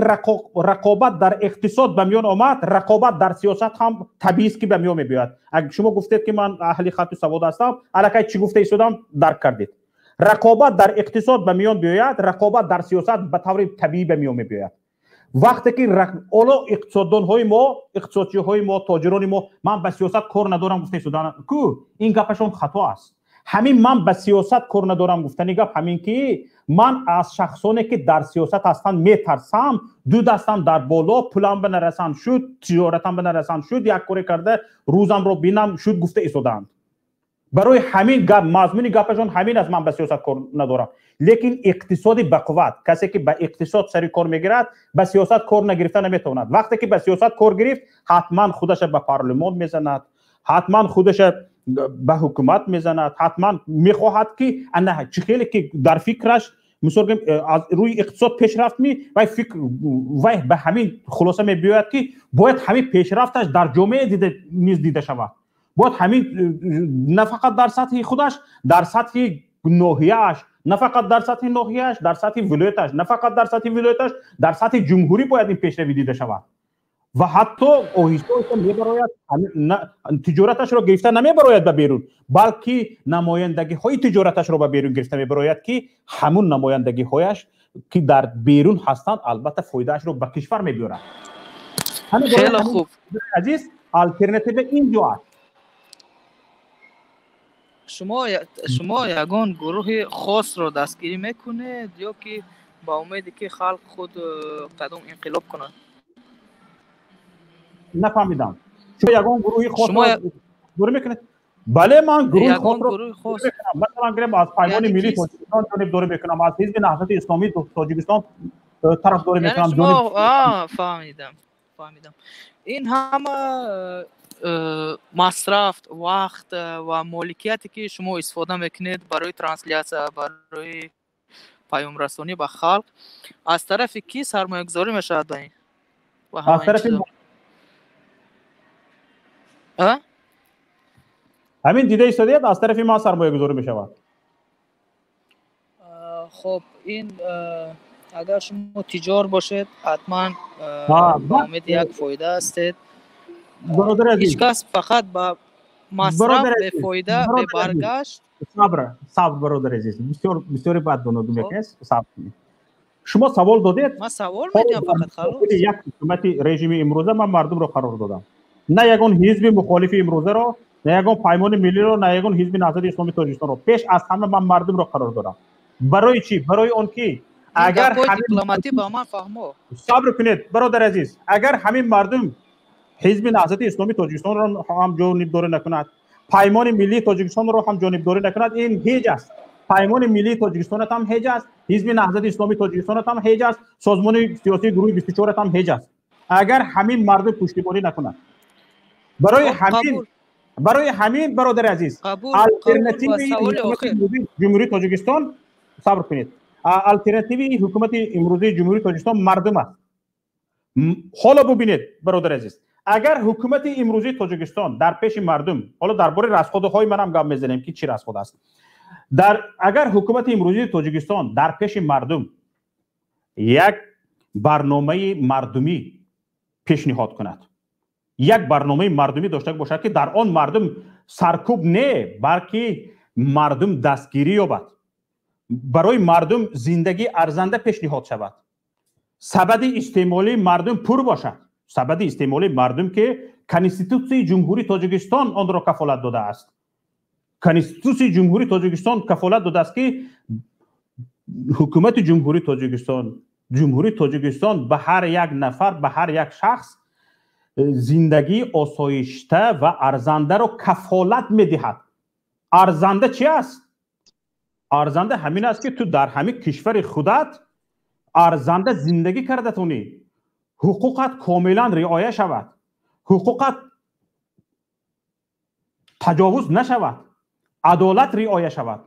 рақобат дар иқтисод ба миён омад, рақобат дар сиёсат ҳам табиист, ки ба миён мебиёяд. Агар шумо гуфтед, ки ман аҳли хату савод ҳастам, аллакай чӣ гуфта истодам дарк кардед. Рақобат дар иқтисод ба миён биёяд, рақобат дар сиёсат ба таври табиӣ ба миён мебиёяд. Вақте ки ҳоло иқтисоддонҳои мо, иқтисодчиҳои мо, тоҷирони мо «ман ба сиёсат кор надорам» гуфта истодан ку, ин гапашон хато аст. Ҳамин «ман ба сиёсат кор надорам» гуфтани гап ҳамин ки ман аз шахсоне, ки дар сиёсат ҳастанд, метарсам, ду дастам дар боло, пулам ба нарасанд шуд, тиҷоратам ба нарасанд шуд, як коре карда рӯзамро бинам шуд гуфта истодаанд. Барои ҳамин гап, мазмуни гапашон ҳамин аст: ман ба сиёсат кор надорам. Лекин иқтисоди бақувват, касе ки ба иқтисод сари кор мегирад, ба сиёсат кор нагирифта наметавонад. Вақте ки ба сиёсат кор гирифт, ҳатман худаша ба парлумон мезанад, ҳатман худаша ба ҳукумат мезанад, ҳатман мехоҳад, ки ана чӣ хеле ки дар фикраш, мисол гӯем, аз рӯи иқтисод пешрафт ми вай фикр, вай ба ҳамин хулоса мебиёяд, ки бояд ҳамин пешрафташ дар ҷомеа низ дида шавад, бояд ҳамин на фақат дар сатҳи худаш, дар сатҳи ноҳияаш, на фақат дар сатҳи ноҳияаш, дар сатҳи вилояташ, на фақат дар сатҳи вилояташ, дар сатҳи ҷумҳурӣ бояд ин пешравӣ дида шавад. Ва ҳатто оҳиста оҳиста мебарояд, тиҷораташро гирифта намебарояд ба берун, балки намояндагиҳои тиҷораташро ба берун гирифта мебарояд, ки ҳамун намояндагиҳояш, ки дар берун ҳастанд, албатта фоидаашро ба кишвар мебиёрад. Хеле хуб. Азиз, алтернатива ин ҷо аст. Шумо ягон гурӯҳи хосро дастгирӣ мекунед ё ки ба умеде, ки халқ худ кадом инқилоб кунад? Нафаҳмидам. Шумо ягон гурӯҳи хосро дорӣ мекунед? Бале, ман гурӯҳи хосро мекунам. Масалан, гирем, аз Паймони Миллии Тоҷикистон ҷонибдорӣ мекунам, аз Ҳизби Наҳзати Исломии Тоҷикистон тарафдорӣ мекунам. Фаҳмидам, фаҳмидам. Ин ҳама масраф, вақт ва моликияте ки шумо истифода мекунед барои трансляция, барои паёмрасонӣ ба халқ, аз тарафи кӣ сармоягузорӣ мешавад ба ин? Аз тарафи ҳамин дида истодаед, аз тарафи ман сармоягузорӣ мешавад. Хоб, ин агар шумо тиҷор бошед, ҳатман ба умеди як фоида ҳастед. Ҳеҷ кас фақат ба масраф бефоида, бебаргашт. Сабр, сабр, бародари азиз, бисёр бисёри бад доноду мекунед. Сабр кунед. Шумо савол додед. Ман савол медиҳам фақат, халос. Як ҳукумати режими имрӯза ман мардумро қарор додам, на ягон ҳизби мухолифи имрӯзаро, на ягон Паймони Миллиро, на ягон Ҳизби Наҳзати Исломии Тоҷикистонро. Пеш аз ҳама ман мардумро қарор додам. Барои чӣ? Барои он ки агар дипломатӣ ба ман фаҳмо. Сабр кунед, бародари азиз. Агар ҳамин мардум Ҳизби Наҳзати Исломии Тоҷикистонро ҳам ҷонибдорӣ накунад, Паймони Миллии Тоҷикистонро ҳам ҷонибдорӣ накунад, ин ҳеҷ аст. Паймони Миллии Тоҷикистонат ҳам ҳеҷ аст, Ҳизби Наҳзати Исломии Тоҷикистонат ҳам ҳеҷ аст, созмони сиёсии гурӯҳи 24 ҳам ҳеҷ аст, агар ҳамин мардум пуштибонӣ накунад. Барои ҳамин, бародари азиз, алтернативи Ҷумҳурии Тоҷикистон, сабр кунед, алтернативи ҳукумати имрӯзаи Ҷумҳурии Тоҷикистон мардум аст. Ҳоло бубинед, бародари азиз, агар ҳукумати имрӯзии Тоҷикистон дар пеши мардум, ҳоло дар бораи расходҳои манам гап мезанем, ки чӣ расход аст, дар агар ҳукумати имрӯзии Тоҷикистон дар пеши мардум як барномаи мардумӣ пешниҳод кунад, як барномаи мардумӣ дошта бошад, ки дар он мардум саркӯб не, балки мардум дастгирӣ ёбад, барои мардум зиндагии арзанда пешниҳод шавад, сабади истеъмолии мардум пур бошад, сабади истеъмолии мардум, ки Конститутсияи Ҷумҳурии Тоҷикистон онро кафолат додааст. Конститутсияи Ҷумҳурии Тоҷикистон кафолат додааст, ки ҳукумати Ҷумҳурии Тоҷикистон ба ҳар як нафар, ба ҳар як шахс зиндагии осоишта ва арзандаро кафолат медиҳад. Арзанда чи аст? Арзанда ҳамин аст, ки ту дар ҳамин кишвари худат арзанда зиндагӣ карда тунӣ, ҳуқуқат комилан риоя шавад, ҳуқуқат таҷовуз нашавад, адолат риоя шавад.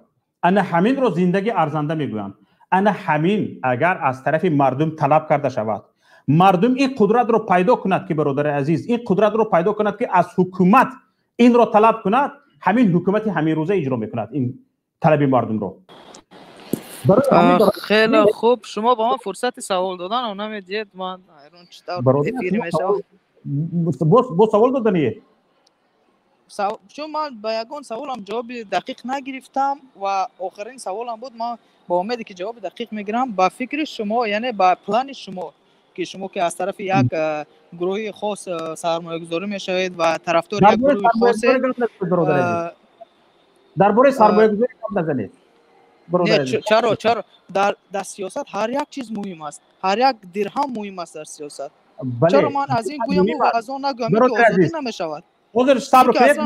Ана ҳаминро зиндагӣ арзанда мегӯянд. Ана ҳамин агар аз тарафи мардум талаб карда шавад, мардум ин қудратро пайдо кунад, ки, бародари азиз, ин қудратро пайдо кунад, ки аз ҳукумат инро талаб кунад, ҳамин ҳукумати ҳаминрӯза иҷро мекунад ин талаби мардумро. Хеле хуб, шумо ба ман фурсати савол додан намедиҳед. Ман ҳайрон, чӣ тавр эфир мешавад. Бо савол додание. Чун ман ба ягон саволам ҷавоби дақиқ нагирифтам ва охирин саволам буд, ман ба умеде ки ҷавоби дақиқ мегирам. Ба фикри шумо, яъне ба плани шумо, ки шумо ки аз тарафи як гурӯҳи хос сармоягузорӣ мешавед ва тарафдори як гурӯҳи хосе. Дар бораи сармоягузорӣ гап назанед. Чаро? Чаро? Дар сиёсат ҳар як чиз муҳим аст, ҳар як дирҳам муҳим аст дар сиёсат. Чаро ман аз ин гӯям ва аз он нагӯям, ки озодӣ намешавад? Ҳозир сабр кунед.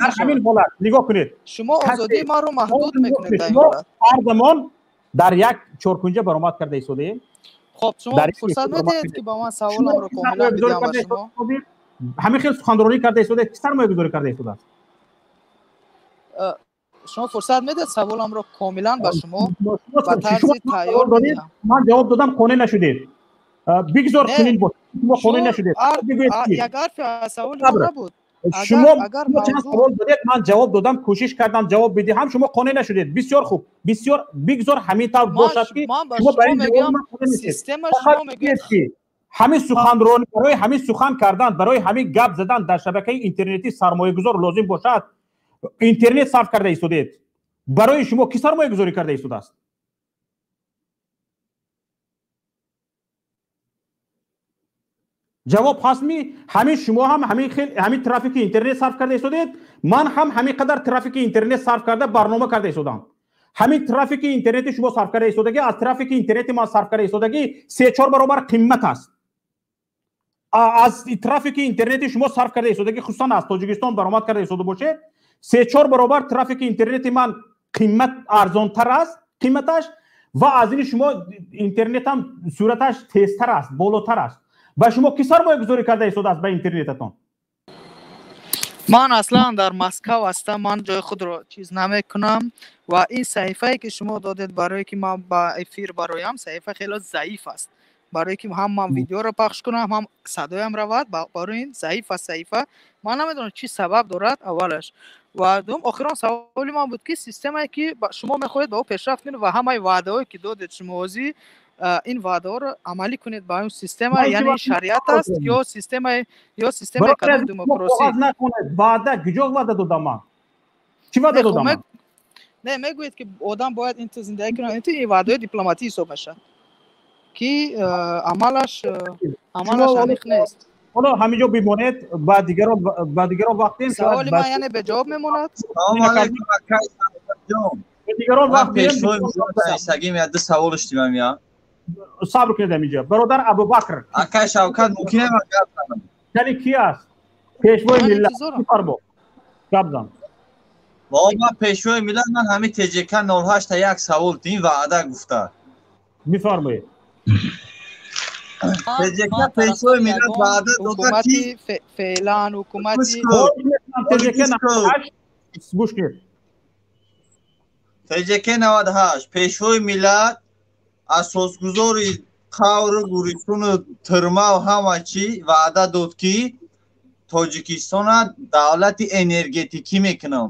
Дар ҳамин ҳолат нигоҳ кунед. Шумо озодии маро маҳдуд мекунед дар ин ҳолат. Ҳар замон дар як чоркунҷа баромад карда истодаем. Хоб, шумо фурсат медиҳед, ки ба ман саволамро комилан бидиҳам ба шумо? Ҳамин хел суханронӣ карда истодаед, ки сармоягузорӣ карда истодааст. Шумо фурсат медиҳед, саволамро комилан ба шумо ба тарзи тайёр? Ман ҷавоб додам, қонеъ нашудед. Бигзор чунин бошад, шумо қонеъ нашудед. Як ҳарфи аз саволи набуд. Шумо чанд савол додед, ман ҷавоб додам, кӯшиш кардам ҷавоб бидиҳам, шумо қонеъ нашудед. Бисёр хуб, бисёр, бигзор ҳамин тавр бошад, ки шумо ба ин ҳамин суханронӣ, барои ҳамин сухан кардан, барои ҳамин гап задан дар шабакаи интернетӣ сармоягузор лозим бошад. Интернет сарф карда истодед, барои шумо кӣ сармоягузорӣ карда истодааст? Ҷавоб ҳастми? Ҳамин шумо ҳам ҳамин хел ҳамин трафики интернет сарф карда истодед, ман ҳам ҳамин қадар трафики интернет сарф карда барнома карда истодам. Ҳамин трафики интернети шумо сарф карда истодагӣ аз трафики интернети ман сарф карда истодагӣ се чор баробар қиммат аст. Аз трафики интернети шумо сарф карда истодаги, хусусан аз Тоҷикистон баромад карда истода бошед, 3-4 баробар трафики интернети ман қимат арзонтар аст қиматаш, ва аз ини шумо интернетам сураташ тезтар аст, болотар аст. Ба шумо ки сармоягузорӣ карда истодааст ба интернетатон? Ман аслан дар Москва ҳастам, ман ҷои худро чиз намекунам ва ин саҳифае ки шумо додед барое ки ман ба эфир бароям, саҳифа хеле заиф аст. Барое ки ҳам ман видеоро пахш кунам, ҳам садоям равад, барои ин заиф аст саҳифа. Ман намедонам чӣ сабаб дорад аввалаш. Ва дуюм, охирон саволи ман буд ки системае ки шумо мехоҳед ба ӯ пешрафт кунед ва ҳамаи ваъдаҳое ки додед шумо ҳозир, ин ваъдаҳоро амалӣ кунед ба он система, яъне шариат аст ё системаи кадом демократӣ? Ваъда куҷо ваъда додам ман? Чӣ ваъда додам ман? Не, мегӯед ки одам бояд ин зиндагӣ кунад, ин ваъдаҳои дипломатӣ ҳисоб мешавад ки амалаш аниқ нест. Ҳоло ҳамин ҷо бимонед, ба дигарон вақт диҳем. Саволи ман яъне беҷавоб мемонад? Салому алайкум, акай Сафарҷон. Ба дигарон вақт диҳем. Пешвои миллат ду савол шудем я. Сабр кунед ҳаминҷо. Бародар Абубакр. Акай Шавкат, мумкин аст ман гап занам? Яъне ки аст? Пешвои миллат. Бифармо. Гап зан. Бобо, пешвои миллат, ман ҳамин ТЖК 08 як савол дим ваъда гуфта. Бифармоед. ТЖК пешвои миллат ваъда дода ки феълан ҳукумати ТЖК 98 гӯш кунед. ТЖК 98 пешвои миллат асосгузори қавру гуристону тирмаву ҳама чӣ ваъда дод ки Тоҷикистона давлати энергетикӣ мекунам.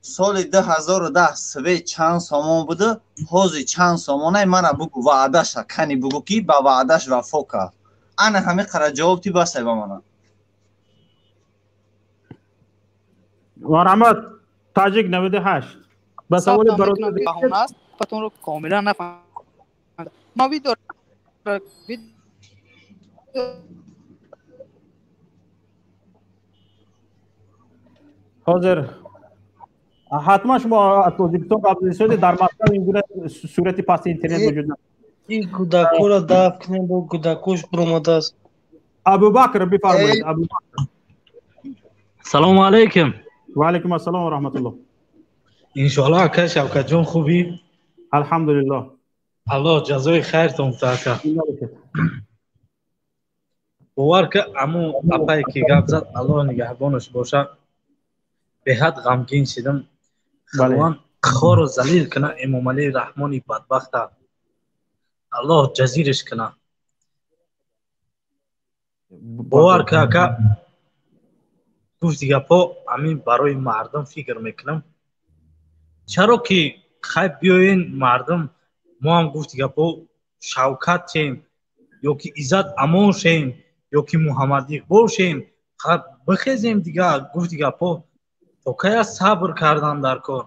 Соли 2010 свет чанд сомон буда, ҳозир чанд сомонай мана бугу ваъдаша, кани бугу ки ба ваъдаш вафо кард. Ана ҳамин қара ҷавоб ти басай ба мана. Марҳамат, Таҷик 98. Ба саволи бародар баҳона аст, патонро комилан нафаҳмидам. Ман видео ҳозир ҳатман шумо аз Тоҷикистон қабл истодед, дар Москва ин гуна сурати пасти интернет вуҷуд надорад. Ин кӯдакҳоро дафт кунем, бо кӯдакош баромадааст. Абубакр бифармоед. Абубакр. Салому алайкум. Ва алайкум ассалом ва раҳматуллоҳ. Иншоаллоҳ акай Шавкатҷон, хубӣ? Алҳамдулиллоҳ. Аллоҳ ҷазои хайртон диҳад ака. Бовар ки аму апае ки гап зад, Аллоҳ нигаҳбонаш бошад, беҳад ғамгин шидам. Худованд хору залил кина Эмомалӣ Раҳмони бадбахта. Аллоҳ ҷазираш кина. Бовар ки ака, гуфти гапҳо амин барои мардум фикр мекунам. Чаро ки хай биёен мардум, мо ҳам гуфти гапҳо Шавкат шем, ё ки Иззат Амон шем, ё ки Муҳаммад Иқбол шем, бихезем дига, гуфти гапҳо то кая сабр кардан дар кор.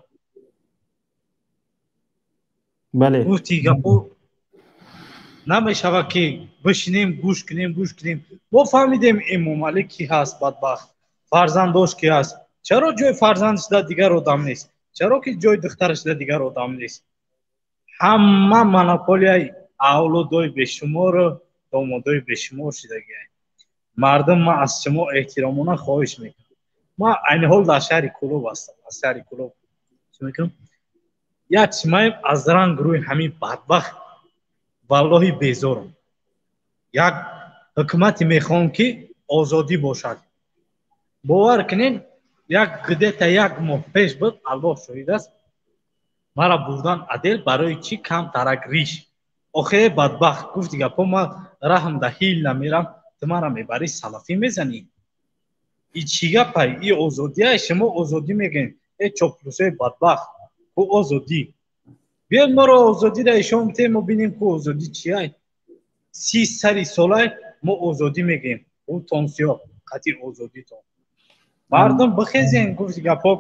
Бале. Гуфти гапҳо намешавад ки бишинем, гӯш кунем, гӯш кунем. Мо фаҳмидем Эмомалӣ ки ҳаст бадбахт, фарзандош ки ҳаст. Чаро ҷои фарзандашда дигар одам нест? Чаро ки ҷои духтарашда дигар одам нест? Ҳама монополияи авлодои бешумору домодои бешумор шудагиай. Мардум, ман аз шумо эҳтиромона хоҳиш мекунам. Ман айни ҳол дар шаҳри Кӯлоб ҳастам, аз шаҳри Кӯлоб чӣ мекунам? Як чимаем аз ранг рӯи ҳамин бадбахт валлоҳи безорам. Як ҳукумате мехоҳам ки озодӣ бошад. Бовар кунед, як где-то як моҳ пеш буд, Аллоҳ шоҳид аст, мара бурдан адел барои чӣ камтарак риш. Охе бадбахт, гуфти гапҳо, ман раҳм да ҳил намерам, ту мара мебарӣ салафӣ мезанӣ. И чӣ гапай? И озодия, шумо озодӣ мегӯед. Э чоплусои бадбахт, ку озодӣ. Биёед моро озодиро ишон битем, мо бинем ку озодӣ чиай. 30 сари солай мо озодӣ мегӯем. Ӯ тонсиё қатъи озодитон. Мардум бихезен, гуфти гапҳо,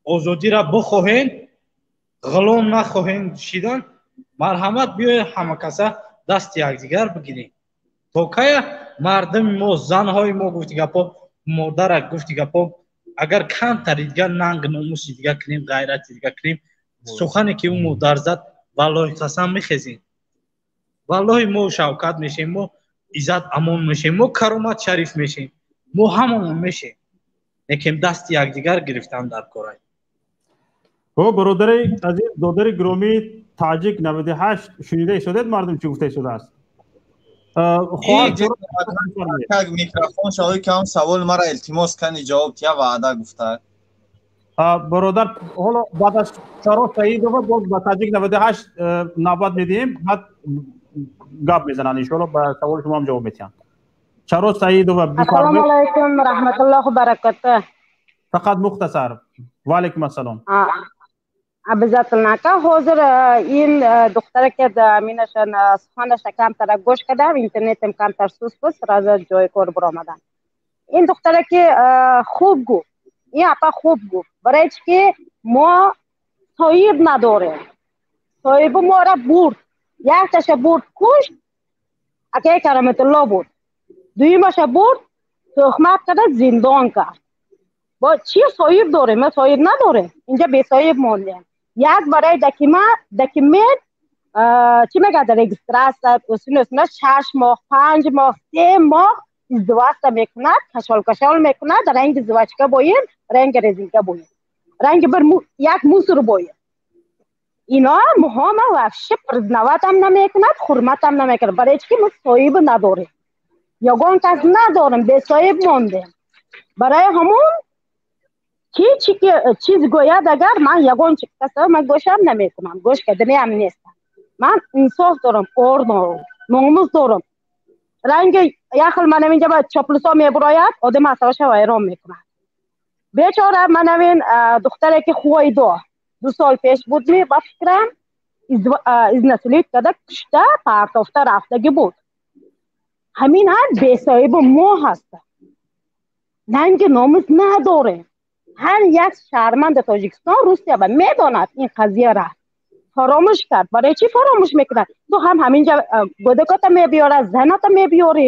озодиро бихоҳен, ғулом нахоҳен шидан, марҳамат биёед ҳама каса дасти якдигар бигирем. То кая мардуми мо, занҳои мо, гуфти гапҳо, модарак, гуфти гапҳо, агар камтари дигар нанг номуси дигар кунем, ғайрати дигар кунем, сухане ки ӯ модар зад, валлоҳи қасам мехезем. Валлоҳи мо Шавкат мешем, мо Иззат Амон мешем, мо Каромат Шариф мешем, мо ҳамамон мешем. Лекин дасти якдигар гирифтан дар корай. О, бародари азиз, додари гиромӣ, Таҷик 98, шунида истодед, мардум чӣ гуфта истодааст? Микрофон шавӣ кам савол мара илтимос кани ҷавоб тия ваъда гуфта. Бародар, ҳоло баъд аз Чаро Саидова боз ба Таҷик 98 навбат медиҳем, баъд гап мезананд, иншоалло ба саволи шумо ҳам ҷавоб медиҳанд. Чаро Саидова, бифармоед. Ассалому алайкум ва раҳматуллоҳи ва баракатуҳ. Фақат мухтасар. Ва алайкум ассалом. Обязательно ака, ҳозир ин духтараке минашан суханаша камтара гӯш кардам, интернетам камтар суст буд, сразу ҷои кор баромадам. Ин духтараки хуб гуфт, ин апа хуб гуфт, барои чӣ ки мо соҳиб надорем. Соҳиби моро бурд, якташа бурд кушт, акаи Кароматулло буд. Дуюмаша бурд, тӯҳмат карда зиндон кард. Бо чӣ соҳиб дорем? Мо соҳиб надорем. Инҷа бесоҳиб мондем. Як барои документ чӣ мегӯяд, регистрация, усуна 6 моҳ, 5 моҳ, 3 моҳ издивоҷ мекунад, кашол кашол мекунад, ранги жвачка боин, ранги резинка боин, ранги бір як мусор боин. Ино муҳома вообще признаватам намекунад, ҳурматам намекунад. Барои чӣ ки мо соҳиб надорем. Ягон кас надорем, бесоҳиб мондем. Барои ҳамон ки чӣ ки чиз гӯяд, агар ман ягон чи каса ман гӯшам намекунам, гӯш карданиам нестам. Ман инсоф дорам, ор дорам, номус дорам. Ранги як хел манам инҷа ба чоплусо мебурояд, одам асабаша вайрон мекунад. Бечора манам ин духтаре ки Хуайдо 2 сол пеш буд, ми ба фикрам изнасилит карда кушта партофта рафтагӣ буд. Ҳамин ҳам бесоҳиби мо ҳаст. Нанги номус надорем. Ҳар як шаҳрванди Тоҷикистон, Русия ба медонад ин қазияра. Фаромӯш кард. Барои чӣ фаромӯш мекунад? Ту ҳам ҳаминҷа гӯдакота мебиёрад, заната мебиёрӣ.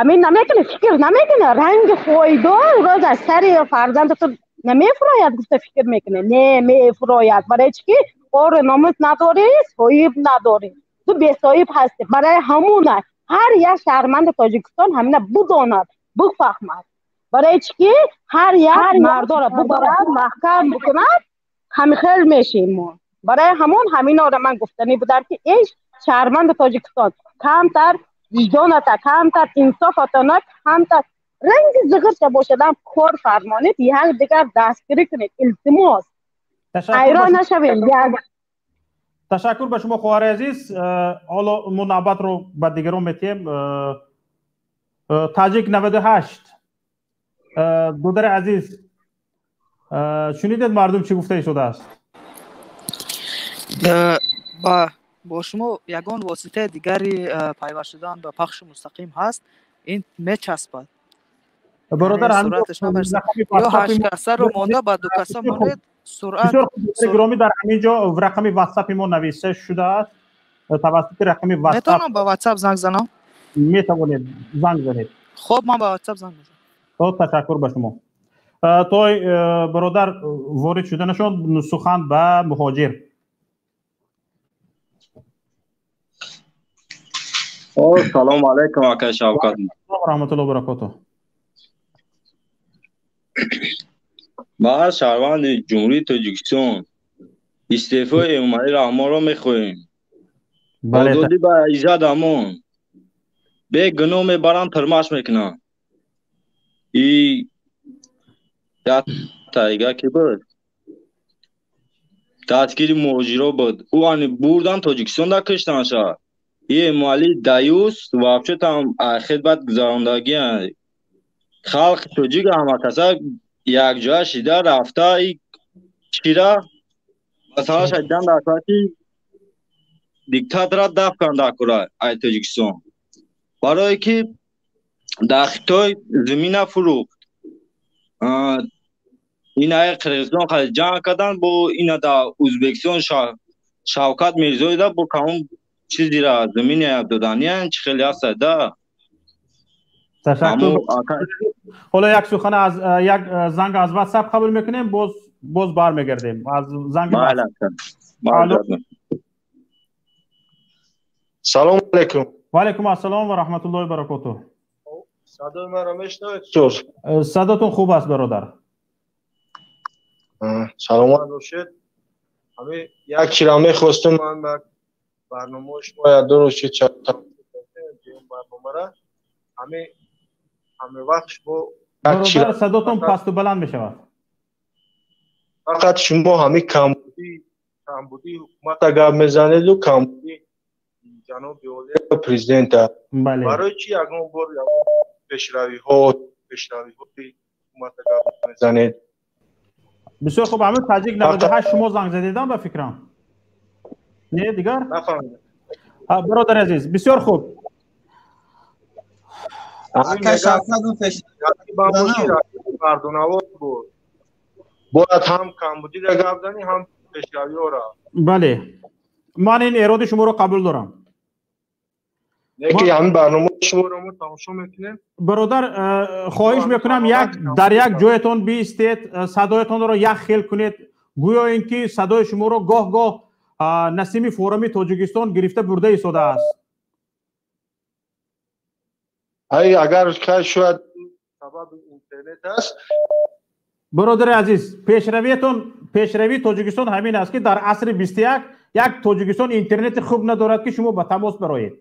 Амин намекунӣ, фикр намекунӣ. Ранги фоидо рӯз аз сари фарзанди ту намефурояд гуфта фикр мекунӣ. Не, мефурояд. Барои чӣ ки ору номус надорӣ, соҳиб надорӣ. Ту бесоҳиб ҳастӣ. Барои ҳамона ҳар як шаҳрванди Тоҷикистон ҳамина бидонад, бифаҳмад. Барои чӣ ки ҳар як мардора бибарад, маҳкам бикунад, ҳамихел мешем мо. Барои ҳамон ҳаминора ман гуфтанӣ будам ки эй шаҳрванди Тоҷикистон, камтар виҷдоната, камтар инсофатона, камтар ранги зиғирча бошадам кор фармонед, як дигар дастгирӣ кунед, илтимос. Ҳайрон нашавем. Ташаккур ба шумо хоҳари азиз. Ҳоло мо навбатро ба дигарон метиҳем. Таҷик 98, додари азиз, шунидед мардум чӣ гуфта истодааст? Бо шумо ягон воситаи дигари пайваст шудан ба пахши мустақим ҳаст? Ин мечаспад. Бародар, ё 8 касаро монда ба 2 каса монед, суръат гиромӣ дар ҳамин ҷо рақами ватсапи мо навишта шудааст. Тавассути рақами ватсап метавонам ба ватсап занг занам? Метавонед занг занед. Хоб, ман ба ватсап занг мезанам. То ташаккур ба шумо. Той бародар ворид шуданашон сухан ба муҳоҷир. Салому алайкум ака Шавкат. Ва раҳматуллоҳи ва баракотуҳ. Ба шаҳрванди Ҷумҳурии Тоҷикистон истеъфои Эмомалӣ Раҳмонро мехоҳем. Озодӣ ба Иззат Амон. Бегуноҳ мебаранд, тирмаш мекунанд. И тайга ки буд, дастгири муҳоҷиро буд. Ӯ ани бурдан Тоҷикистон да киштанша. И Эмомалӣ даюс вообще там хидмат гузарондагӣ халқи тоҷик ҳамакаса якҷоя шида рафта и чира масалан шаидан дар сати диктатора даф карданд дар кура ай Тоҷикистон, барое ки дар Хитой замина фурӯхт. Ин ай Қирғизистон хеле ҷанг карданд бо ина дар Ӯзбекистон Шавкат Мирзоева бо камон чизира замине додани чӣ хеле ҳаст да. Ташаккур. Ҳоло як сухан аз як занг аз WhatsApp қабул мекунем, боз бармегардем аз занг. Салом алайкум. Ва алайкум ассалом ва раҳматуллоҳи ва баракотуҳ. Садои маро мешнавед, устоз? Садотон хуб аст, бародар. Саломат бошед. Ҳамин як чиро мехостум ман ба барномаи шумо як ду рӯз барномара ҳамин вақт шумо бародар садотон пасту баланд мешавад. Фақат шумо ҳамин камбудии ҳукумата гап мезанеду камбудии ҷаноби олия президента. Барои чӣ ягон бор пешравиҳои ҳукумата гап мезанед? Бисёр хуб, ҳамин таҷик 98 шумо занг задедам ба фикрам. Не, дигар? Нафаҳмидам. Бародари азиз, бисёр хуб. Бояд ҳам камбудиро гап занӣ, ҳам пешравиҳоро. Бале, ман ин эроди шуморо қабул дорам. Неки ҳамин барномаи шуморо мо тамошо мекунем. Бародар, хоҳиш мекунам як дар як ҷоятон биистед, садоятонро як хел кунед. Гӯё ин ки садои шуморо гоҳ-гоҳ насими форуми Тоҷикистон гирифта бурда истодааст. Ай, агар шояд сабаби интернет аст. Бародари азиз, пешравии Тоҷикистон ҳамин аст, ки дар асри 21 як Тоҷикистон интернети хуб надорад, ки шумо ба тамос бароед.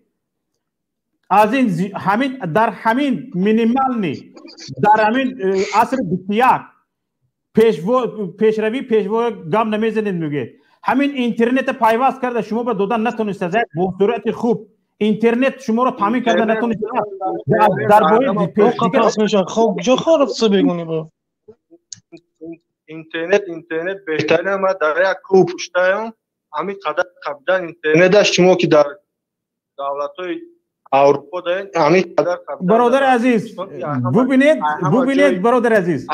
Аз ин ҳамин дар ҳамин минимални дар ҳамин асри 21 пешравӣ пешво гам намезанед, мегӯед. Ҳамин интернета пайваст карда шумо ба додан натонистед, як бо суръати хуб интернет шуморо таъмин карда натонистед. Дар бораи хоб ҷо хорафтса бегуни бо интернет беҳтарин. Ман дар як кӯҳ пуштаям, ҳамин қадар қабдан интернеташ шумо ки дар давлатҳои Аврупо даед, ҳамин қадар қабдан. Бародари азиз, бубинед, бародари азиз,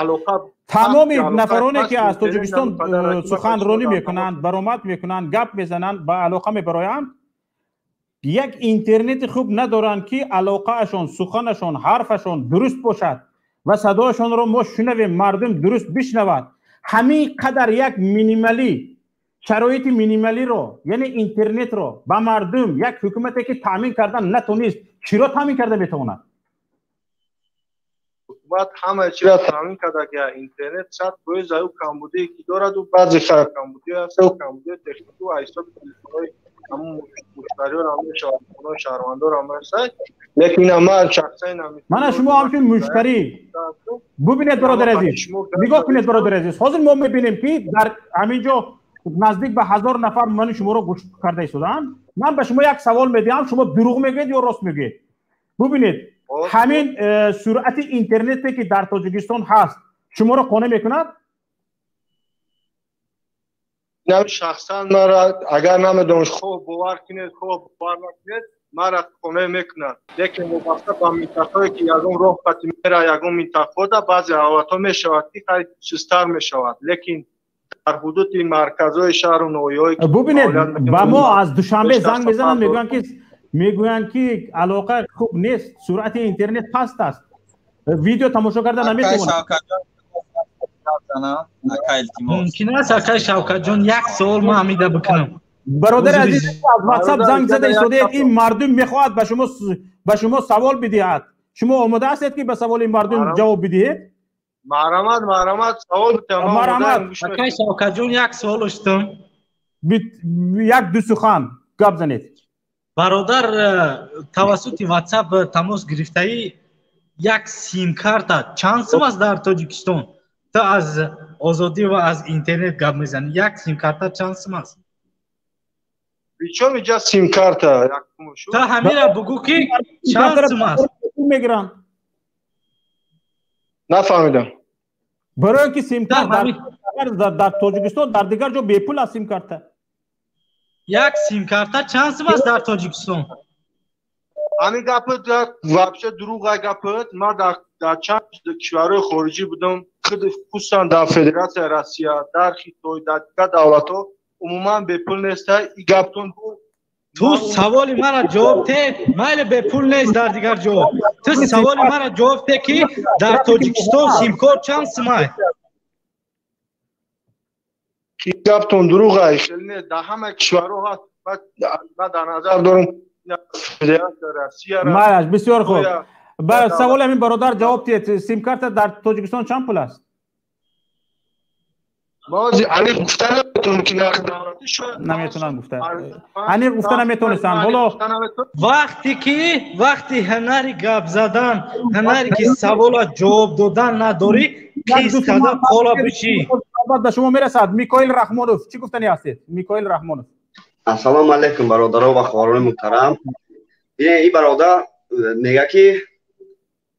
тамоми нафароне ки аз Тоҷикистон суханронӣ мекунанд, баромад мекунанд, гап мезананд, ба алоқа мебароянд, як интернети хуб надоранд, ки алоқаашон, суханашон, ҳарфашон дуруст бошад ва садояшонро мо шунавем, мардум дуруст бишнавад. Ҳамин қадар як минималӣ шароити минималиро, яъне интернетро ба мардум як ҳукумате ки таъмин кардан натонист, чиро таъмин карда метавонад? Ҳукумат ҳама чиро таъмин карда, ки интернет 100% аю камбудие ки дораду баъзе камбудиҳо ҳаст, камбудиҳои техникӣ ва ҳисоби телефонҳои ҳамун муштариён мешавад, хонаи шаҳрвандон ҳам ҳастад. Лекин ман шахсан мана шумо ҳамчун муштарӣ бубинед, бародари азиз, нигоҳ кунед, бародари азиз, ҳозир мо мебинем, ки дар ҳамин ҷо наздик ба 1000 нафар мани шуморо гӯш карда истодаанд. Ман ба шумо як савол медиҳам, шумо дурӯғ мегӯед ё рост мегӯед? Бубинед, ҳамин суръати интернете ки дар Тоҷикистон ҳаст, шуморо қонеъ мекунад? Шахсан мара агар намедонам, хоҳ бовар кунед, хоҳ бовар накунед, мара қонеъ мекунад. Лекин вобаста ба минтақае ки ягон роҳ қати мера, ягон минтақаода баъзе ҳолатҳо мешавад, ки хай чизтар мешавад, лекин дар ҳудуди марказҳои шаҳру ноҳияҳое ки бубинед, ба мо аз Душанбе занг мезананд, мегӯянд ки алоқа хуб нест, суръати интернет паст аст, видео тамошо карда наметавонад. Мумкин аст, акай Шавкатҷон, як савол ман ҳамида бикунам? Бародари азиз, аз WhatsApp занг зада истодаед, ин мардум мехоҳад ба шумо савол бидиҳад. Шумо омода ҳастед, ки ба саволи мардум ҷавоб бидиҳед? Марҳамат, марҳамат, савол бидиҳам. Марҳамат. Акай Шавкатҷон, як савол доштам. Як ду сухан гап занед. Бародар, тавассути WhatsApp тамос гирифтаӣ, як сим-карта чанд сум аст дар Тоҷикистон? Ту аз озодӣ ва аз интернет гап мезанӣ, як сим-карта чанд сум аст? Причём инҷа сим-карта? Ту ҳамира бугӯ, ки чанд сум аст? Мегирам. Нафаҳмидам. Барои ин ки сим-карта дар Тоҷикистон, дар дигар ҷо бепул аст сим-карта. Як сим-карта чанд сум аст дар Тоҷикистон? Ҳамин гапат вообще дурӯғ гапат. Ман дар чанд кишварҳои хориҷӣ будам, хусусан дар Федератсияи Россия, дар Хитой, дар дигар давлатҳо умуман бепул нест. И гаптон Ту саволи мара ҷавоб те, майли бепул нест дар дигар ҷо. Ту саволи мара ҷавоб те, ки дар Тоҷикистон симкор чанд сумай? Ки гаптон дурӯғ ай, хеле не, дар ҳама кишварҳо ҳаст. Ман дар назар дорам Малаш, бисёр хуб. Ба саволи ҳамин бародар ҷавоб диҳед. Сим-карта дар Тоҷикистон чанд пул аст? Аниқ гуфта наметавонам, ки нархи давлатӣ шояд наметавонам гуфта. Аниқ гуфта наметавонистанд. Ҳоло вақте ки вақти ҳунари гап задан, ҳунаре ки савола ҷавоб додан надорӣ, қист карда пола бишӣ. Ба шумо мерасад. Микоил Раҳмонов, чӣ гуфтанӣ ҳастед? Микоил Раҳмонов. Ассалому алайкум, бародарон ва хоҳарони муҳтарам. Ин бародар мегӯяд, ки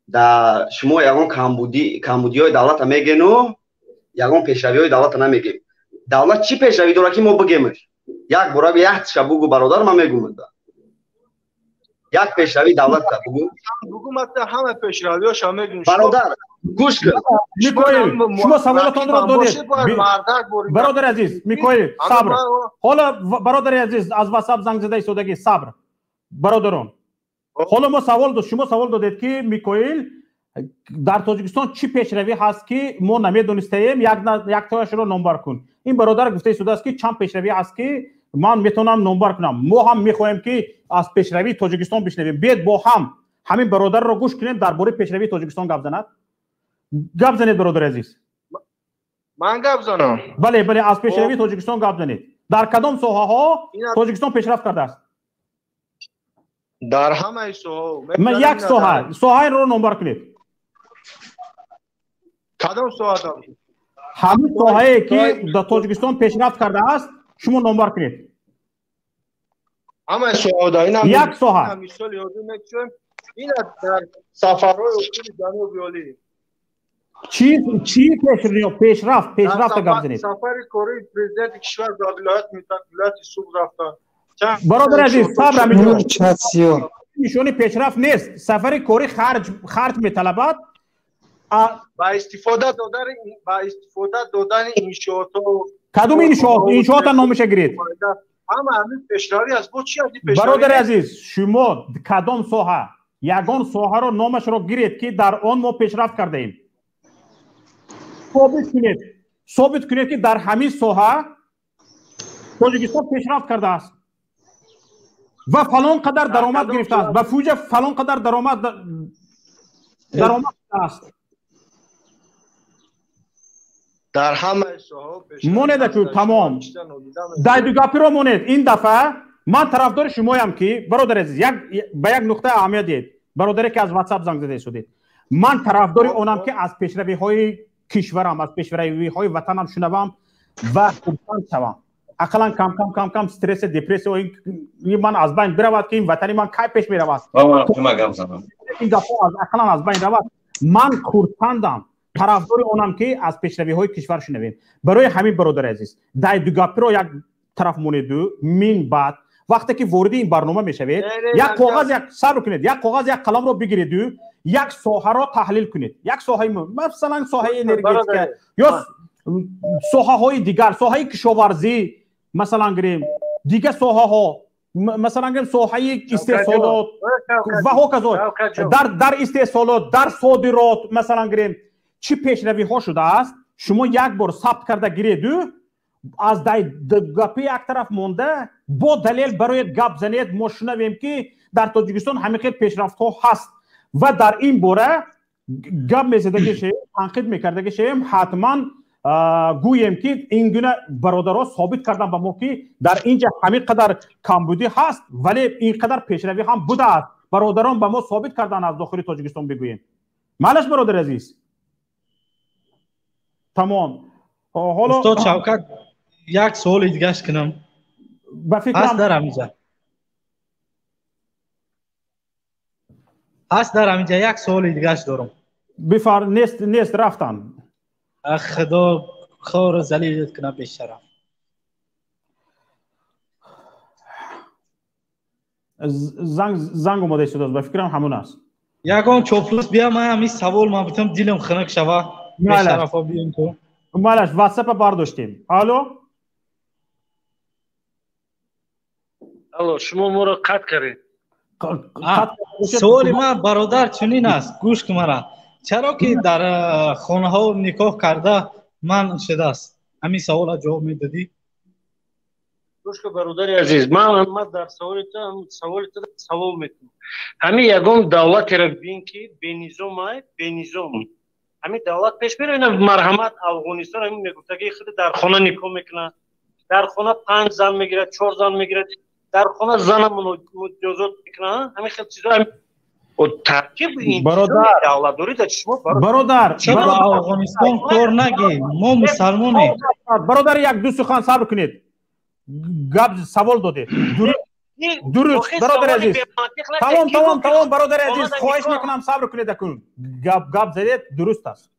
дар шумо ягон камбудиҳои давлата мегену ягон пешравиҳои давлата намегем. Давлат чӣ пешравӣ дорад, ки мо бигемш? Як бора якша бугу, бародар, ман мегум. Як пешравии давлата бугу. Ҳама пешравиҳоша мегум. Бародар, гӯш кун. Микоил, шумо саволатонро додед. Бародари азиз, Микоил, сабр. Ҳоло, бародари азиз, аз WhatsApp занг зада истодагӣ, сабр. Бародарон, ҳоло мо савол дод, шумо савол додед, ки Микоил, дар Тоҷикистон чӣ пешравӣ ҳаст, ки мо намедонистаем, яктояшро номбар кун. Ин бародар гуфта истодааст, ки чанд пешравӣ ҳаст, ки ман метавонам номбар кунам. Мо ҳам мехоҳем, ки аз пешравии Тоҷикистон бишнавем. Биед бо ҳам ҳамин бародарро гӯш кунем, дар бораи пешравии Тоҷикистон гап занад. Гап занед, бародари азиз. Ман гап занам? Бале, бале, аз пешравии Тоҷикистон гап занед. Дар кадом соҳаҳо Тоҷикистон пешрафт кардааст? Дар ҳамаи соҳаҳо. Як соҳа, соҳаеро номбар кунед. Кадом соҳа? Ҳамин соҳае, ки дар Тоҷикистон пешрафт кардааст, шумо номбар кунед. Ҳамаи соҳаҳо. Як соҳа. Мисол ёдӣ мекунем. Ина дар сафарҳои охири ҷаноби олӣ. Чӣ пешрафт, пешрафта гап занед. Сафари кории президенти кишвар ба вилояти Суғд рафтанд. Бародари азиз, сабр, ҳаминҷо нишони пешрафт нест. Сафари корӣ харҷ металабад. Ба истифода додани иншоотҳо. Кадом иншоот? Иншоота номаша гиред. Ҳама ҳамин пешравӣ аст. Бо чӣ аз ин пешравӣ? Бародари азиз, шумо кадом соҳа, ягон соҳаро номашро гиред, ки дар он мо пешрафт кардаем. Собит кунед, собит кунед, ки дар ҳамин соҳа Тоҷикистон пешрафт кардааст ва фалон қадар даромад гирифтааст, ба фуҷа фалон қадар даромад аст. Дар ҳамаи соҳаҳо монед, аку тамом. Дайдугапиро монед. Ин дафъа ман тарафдори шумоям, ки бародари азиз, ба як нуқта аҳамият диҳед. Бародаре, ки аз WhatsApp занг зада истодед, ман тарафдори онам, ки аз пешравиҳои кишварам, аз пешравиҳои ватанам шунавам ва хурсанд шавам. Ақаллан кам кам кам кам стресс, депрессия ман аз байн биравад, ки ин ватани ман кай пеш меравад. Ин гапҳо ақаллан аз байн равад. Ман хурсандам, тарафдори онам, ки аз пешравиҳои кишвар шунавем. Барои ҳамин, бародари азиз, дайдугапиро як тараф монеду, мин баъд вақте ки вориди ин барнома мешавед, як коғаз, як сабр кунед, як коғаз, як қаламро бигиреду як соҳаро таҳлил кунед. Як соҳаи, масалан, соҳаи энергетика ё соҳаҳои дигар, соҳаи кишоварзӣ, масалан гирем, дигар соҳаҳо, масалан гирем, соҳаи истеҳсолот ва ҳоказо. Дар истеҳсолот, дар содирот, масалан гирем, чӣ пешравиҳо шудааст, шумо як бор сабт карда гиреду аз гапи як тараф монда бо далел барои гап занед. Мо шунавем, ки дар Тоҷикистон ҳамин хел пешрафтҳо ҳаст ва дар ин бора гап мезадаги шавем, танқид мекардаги шавем, ҳатман гӯем, ки ин гуна бародаро собит кардан ба мо, ки дар ин ҷа ҳамин қадар камбудӣ ҳаст, вале ин қадар пешравӣ ҳам будааст. Бародарон ба мо собит кардан аз дохили Тоҷикистон бигӯем. Малаш, бародари азиз, тамом. Ҳоло устод Шавкат, як суоли дигаш кунам. Ба фикрам ҳаст дар ҳаминҷа, ҳаст дар ҳаминҷа як суоли дигаш дорам. Бифар, нест, нест, рафтан. Худо хору залилат кунад, бешараф. Занг омода истодааст, ба фикрам ҳамон аст. Ягон чоплус бия, ман ҳамин савол ман битам, дилам хунук шава. Бешарафо биён ту. Малаш, WhatsApp бардоштем. Алло? Алло, шумо моро қатъ кардед. Суоли ман, бародар, чунин аст, гӯш кун мара. Чаро ки дар хонаҳо никоҳ карда манъ шудааст? Ҳамин савола ҷавоб медодӣ? Гӯш кун, бародари азиз, ман дар саволи ту савол мекунам. Ҳамин ягон давлатеро бин, ки бенизом ай, бенизом. Ҳамин давлат пеш мерава. Ина марҳамат, Афғонистон ҳамин мегуфтаги худ дар хона никоҳ мекунад, дар хона панҷ зан мегирад, чор зан мегирад, дар хона зана муҷозот мекунад. Ҳамин хел чизо таркиб давлатдорӣ дар шумо. Бародар, ба Афғонистон кор нагӣ, мо мусалмонем. Бародар, як ду сухан сабр кунед. Гап савол додед. Дуруст, бародари азиз. Тамом, тамом, тамом, бародари азиз, хоҳиш мекунам, сабр кунед акун. Гап задед, дуруст аст.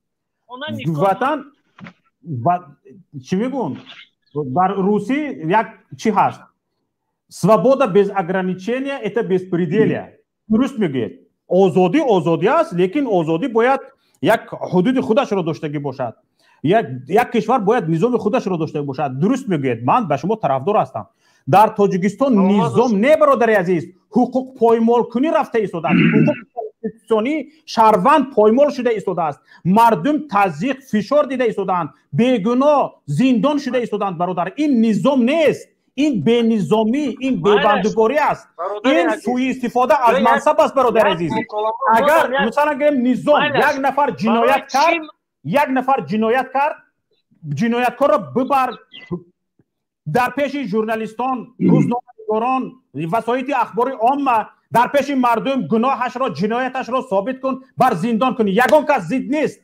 Ватан чӣ мегӯн? Дар русӣ як чӣ ҳаст? Свобода без ограничения — это беспределие. Дуруст мегӯед. Озодӣ озодӣ аст, лекин озодӣ бояд як ҳудуди худашро доштагӣ бошад. Як кишвар бояд низоми худашро дошта бошад. Дуруст мегӯед, ман ба шумо тарафдор ҳастам. Дар Тоҷикистон низом не, бародари азиз, ҳуқуқ поймолкунӣ рафта истодааст. Ҳуқуқ конститутсионӣ шаҳрванд поймол шуда истодааст. Мардум тазйиқ, фишор дида истодаанд, бегуноҳ зиндон шуда истодаанд. Бародар, ин низом нест, ин бенизомӣ, ин бебандугорӣ аст, ин сӯистифода аз мансаб аст. Бародари азиз, агар масалан гирем низом, як нафар ҷиноят кард, як нафар ҷиноят кард, ҷинояткорро бибар дар пеши журналистон, рӯзноманигорон, васоити ахбори омма, дар пеши мардум гуноҳашро, ҷинояташро собит кун, бар зиндон кун. Ягон кас зид нест,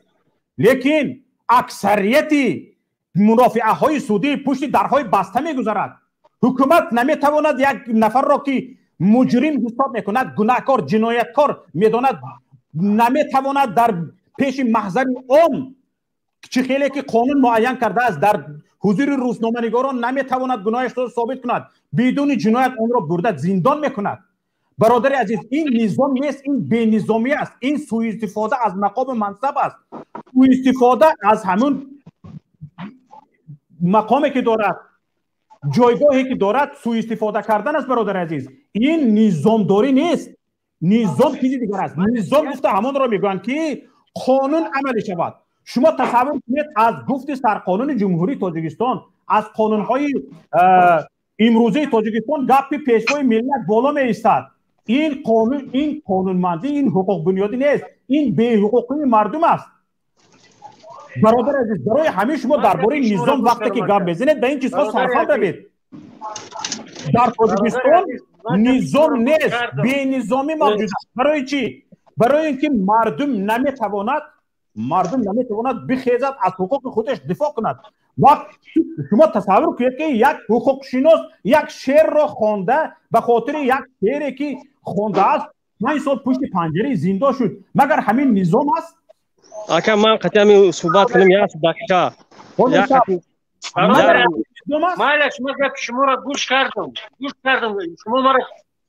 лекин аксарияти мурофиаҳои судӣ пушти дарҳои баста мегузарад. Ҳукумат наметавонад як нафарро, ки муҷрим ҳисоб мекунад, гунаҳкор, ҷинояткор медонад, наметавонад дар пеши маҳзари ом, чӣ хеле ки қонун муайян кардааст, дар ҳузури рӯзноманигорон наметавонад гуноҳашро собит кунад. Бидуни ҷиноят онро бурда зиндон мекунад. Бародари азиз, ин низом нест, ин бенизомӣ аст, ин сӯистифода аз мақому мансаб аст, сӯистифода аз ҳамун мақоме ки дорад, ҷойгоҳе ки дорад, сӯистифода кардан аст. Бародари азиз, ин низомдорӣ нест, низом чизи дигар аст. Низом гуфта ҳамонро мегӯянд, ки қонун амалӣ шавад. Шумо тасаввур кунед, аз гуфти сарқонуни Ҷумҳурии Тоҷикистон, аз қонунҳои имрӯзаи Тоҷикистон гапи пешвои миллат боло меистад. Ин қонун, ин қонунмандӣ, ин ҳуқуқбунёдӣ нест, ин беҳуқуқии мардум аст. Бародари азиз, барои ҳамин шумо дар бораи низом вақте ки гап мезанед, ба ин чизҳо сарфам равед. Дар Тоҷикистон низом нест, бенизомӣ мавҷуд аст. Барои чӣ? Барои ин ки мардум наметавонад бихезад, аз ҳуқуқи худаш дифоъ кунад. Вақт шумо тасаввур кунед, ки як ҳуқуқшинос як шеърро хонда, ба хотири як шеъре ки хондааст, 5 сол пушти панҷараи зиндон шуд. Магар ҳамин низом аст? Ака, ман қатъи ҳамин суҳбат кунам як дақиқа. Майлаш, ман гапи шуморо гӯш кардам. Шумо мара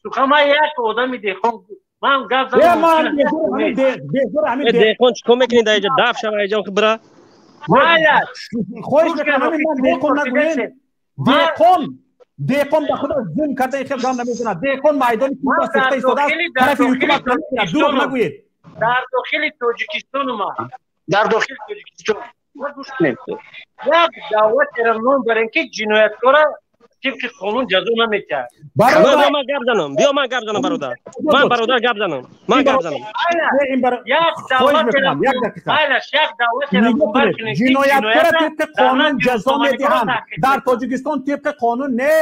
сухан, ман як одами деҳқон, ман гап. Деҳқон чӣ кор мекунӣ дар иҷа? Даф шава иҷа, бира. Майлаш. Хоҳиш мекунам, ҳамин ман деҳқон нагӯем. Деҳқон ба худо зулм карда, хел гап намезанад. Деҳқон майдони кӯҳро сӯхта истодааст, тарафи ҳукумат намегирад. Дурӯғ нагӯед. Дар дохили Тоҷикистон, ма дар дохили Тоҷикистон гӯш кунед, як давлатеро ном барем, ки ҷинояткора тибқи қонун ҷазо наметиҳад. Биё, ман гап занам, биё, ман гап занам, бародар, ман, бародар, гап занам, ман гап занам. Як давлатеро, майлаш, як давлатеро номбар кунед. Ҷинояткора тибқи қонун ҷазо медиҳанд дар Тоҷикистон? Тибқи қонун не,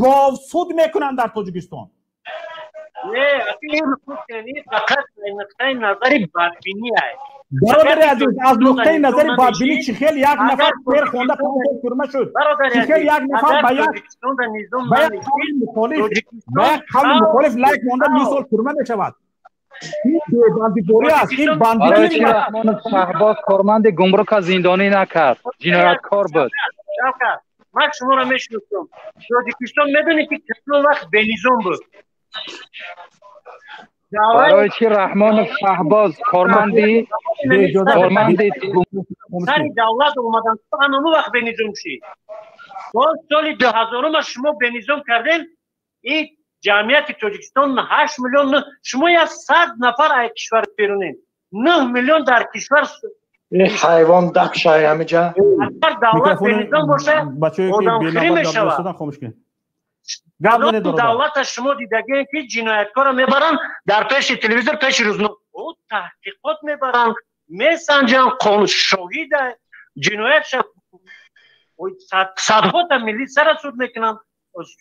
говсуд мекунанд дар Тоҷикистон. Не, фақат нуқтаи назари бадбинӣ аст. Бародари азиз, аз нуқтаи назари бадбинӣ чӣ хел як нафар шеър хонда, 5 сол тюрьма шуд? Чӣ хел як нафар ба як қавли мухолиф, ба як қавли мухолиф лайк монда, 9 сол тюрьма мешавад? Ин бебандигорӣ аст, ин Барои чи Раҳмонов Шаҳбоз корманди гумрука зиндонӣ накард? Ҷинояткор буд. Ман шуморо мешиносам. Тоҷикистон медонед, ки кадом вақт бенизом буд? Барои чи Раҳмонов Шаҳбоз корманди Сари давлат омадан, ҳамон вақт бенизом шид. Боз соли 2000-ума шумо бенизом кардем. И ҷамъияти Тоҷикистон 8 миллион, шумо як 100 нафар ай кишвар берунем, 9 миллион дар кишвар. Ҳайвон дакшай ҳамиҷа. Агар давлат бенизом боша, одамхӯрӣ мешавад. Гап занед, бародар. Давлата шумо дидагиен, ки ҷинояткорро мебаранд дар пеши телевизор, пеши рӯзнома, ӯ таҳқиқот мебаранд, месанҷанд, шоҳида ҷиноятша, садҳота милисияра суд мекунанд,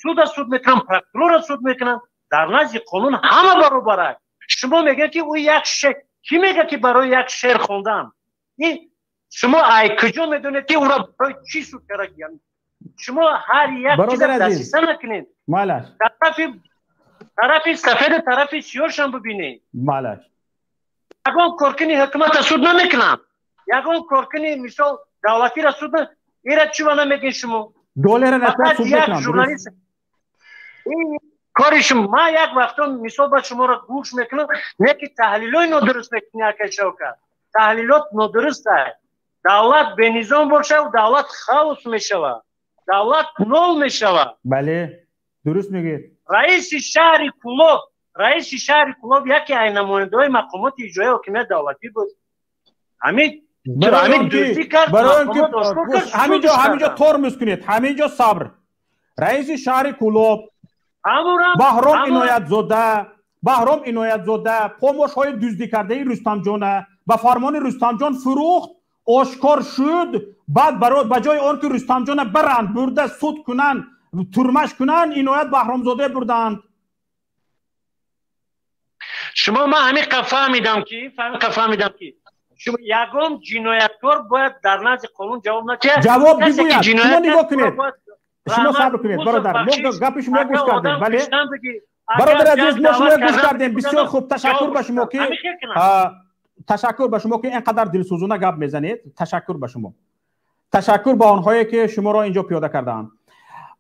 суда суд мекунанд, прокурора суд мекунанд. Дар назди қонун ҳама баробарак. Шумо мегӯед, ки ӯ як шеър, кӣ мегӯяд, ки барои як шеър хондан? Ин шумо ай куҷо медонед, ки ӯро барои чӣ суд кардагиянд? Шумо ҳар як чиза дасиса накунед. Малаш. Тарафи сафеду тарафи сиёҳшам бибинед. Малаш. Ягон коркуни ҳукумата суд намекунанд, ягон коркуни, мисол, давлатиро суд. Ира чува намегин шумо? Доллара суд мекунанд. Журналист кори шумо. Ман як вақто, мисол, ба шуморо гӯш мекунам, не ки таҳлилои нодуруст мекунӣ, акай Шавкат, таҳлилот нодуруст аст. Давлат бенизом бошад, давлат хаос мешавад, давлат нол мешавад. Бале, дуруст мегӯед. Раиси шаҳри Кулоб яке ай намояндаҳои мақомоти иҷроияи ҳокимияти давлатӣ буд. Ҳамин Ҳаминҷо тормоз кунед, ҳаминҷо сабр. Раиси шаҳри Кулоб Баҳром Иноятзода помошҳои дуздӣ кардаи Рустамҷона ба фармони Рустамҷон фурӯхт, ошкор шуд. Баъд ба ҷои он ки Рустамҷона баранд, бурда суд кунанд, турмаш кунанд, Иноят Баҳромзода бурданд. Шумо, ман ҳамин қа фаҳмидам, ки шумо ягон ҷинояткор бояд дар назди қонун ҷавоб надиҳад. Ҷавоб бигӯяд. Шумо нигоҳ кунед, шумо сабр кунед, бародар. Мо гапи шумо гӯш кардем. Бале, бародар азиз, мо шумо гӯш кардем. Бисёр хуб, ташаккур ба шумо, ки ин қадар дилсӯзона гап мезанед. Ташаккур ба шумо, ташаккур ба онҳое, ки шуморо инҷо пиёда кардаанд.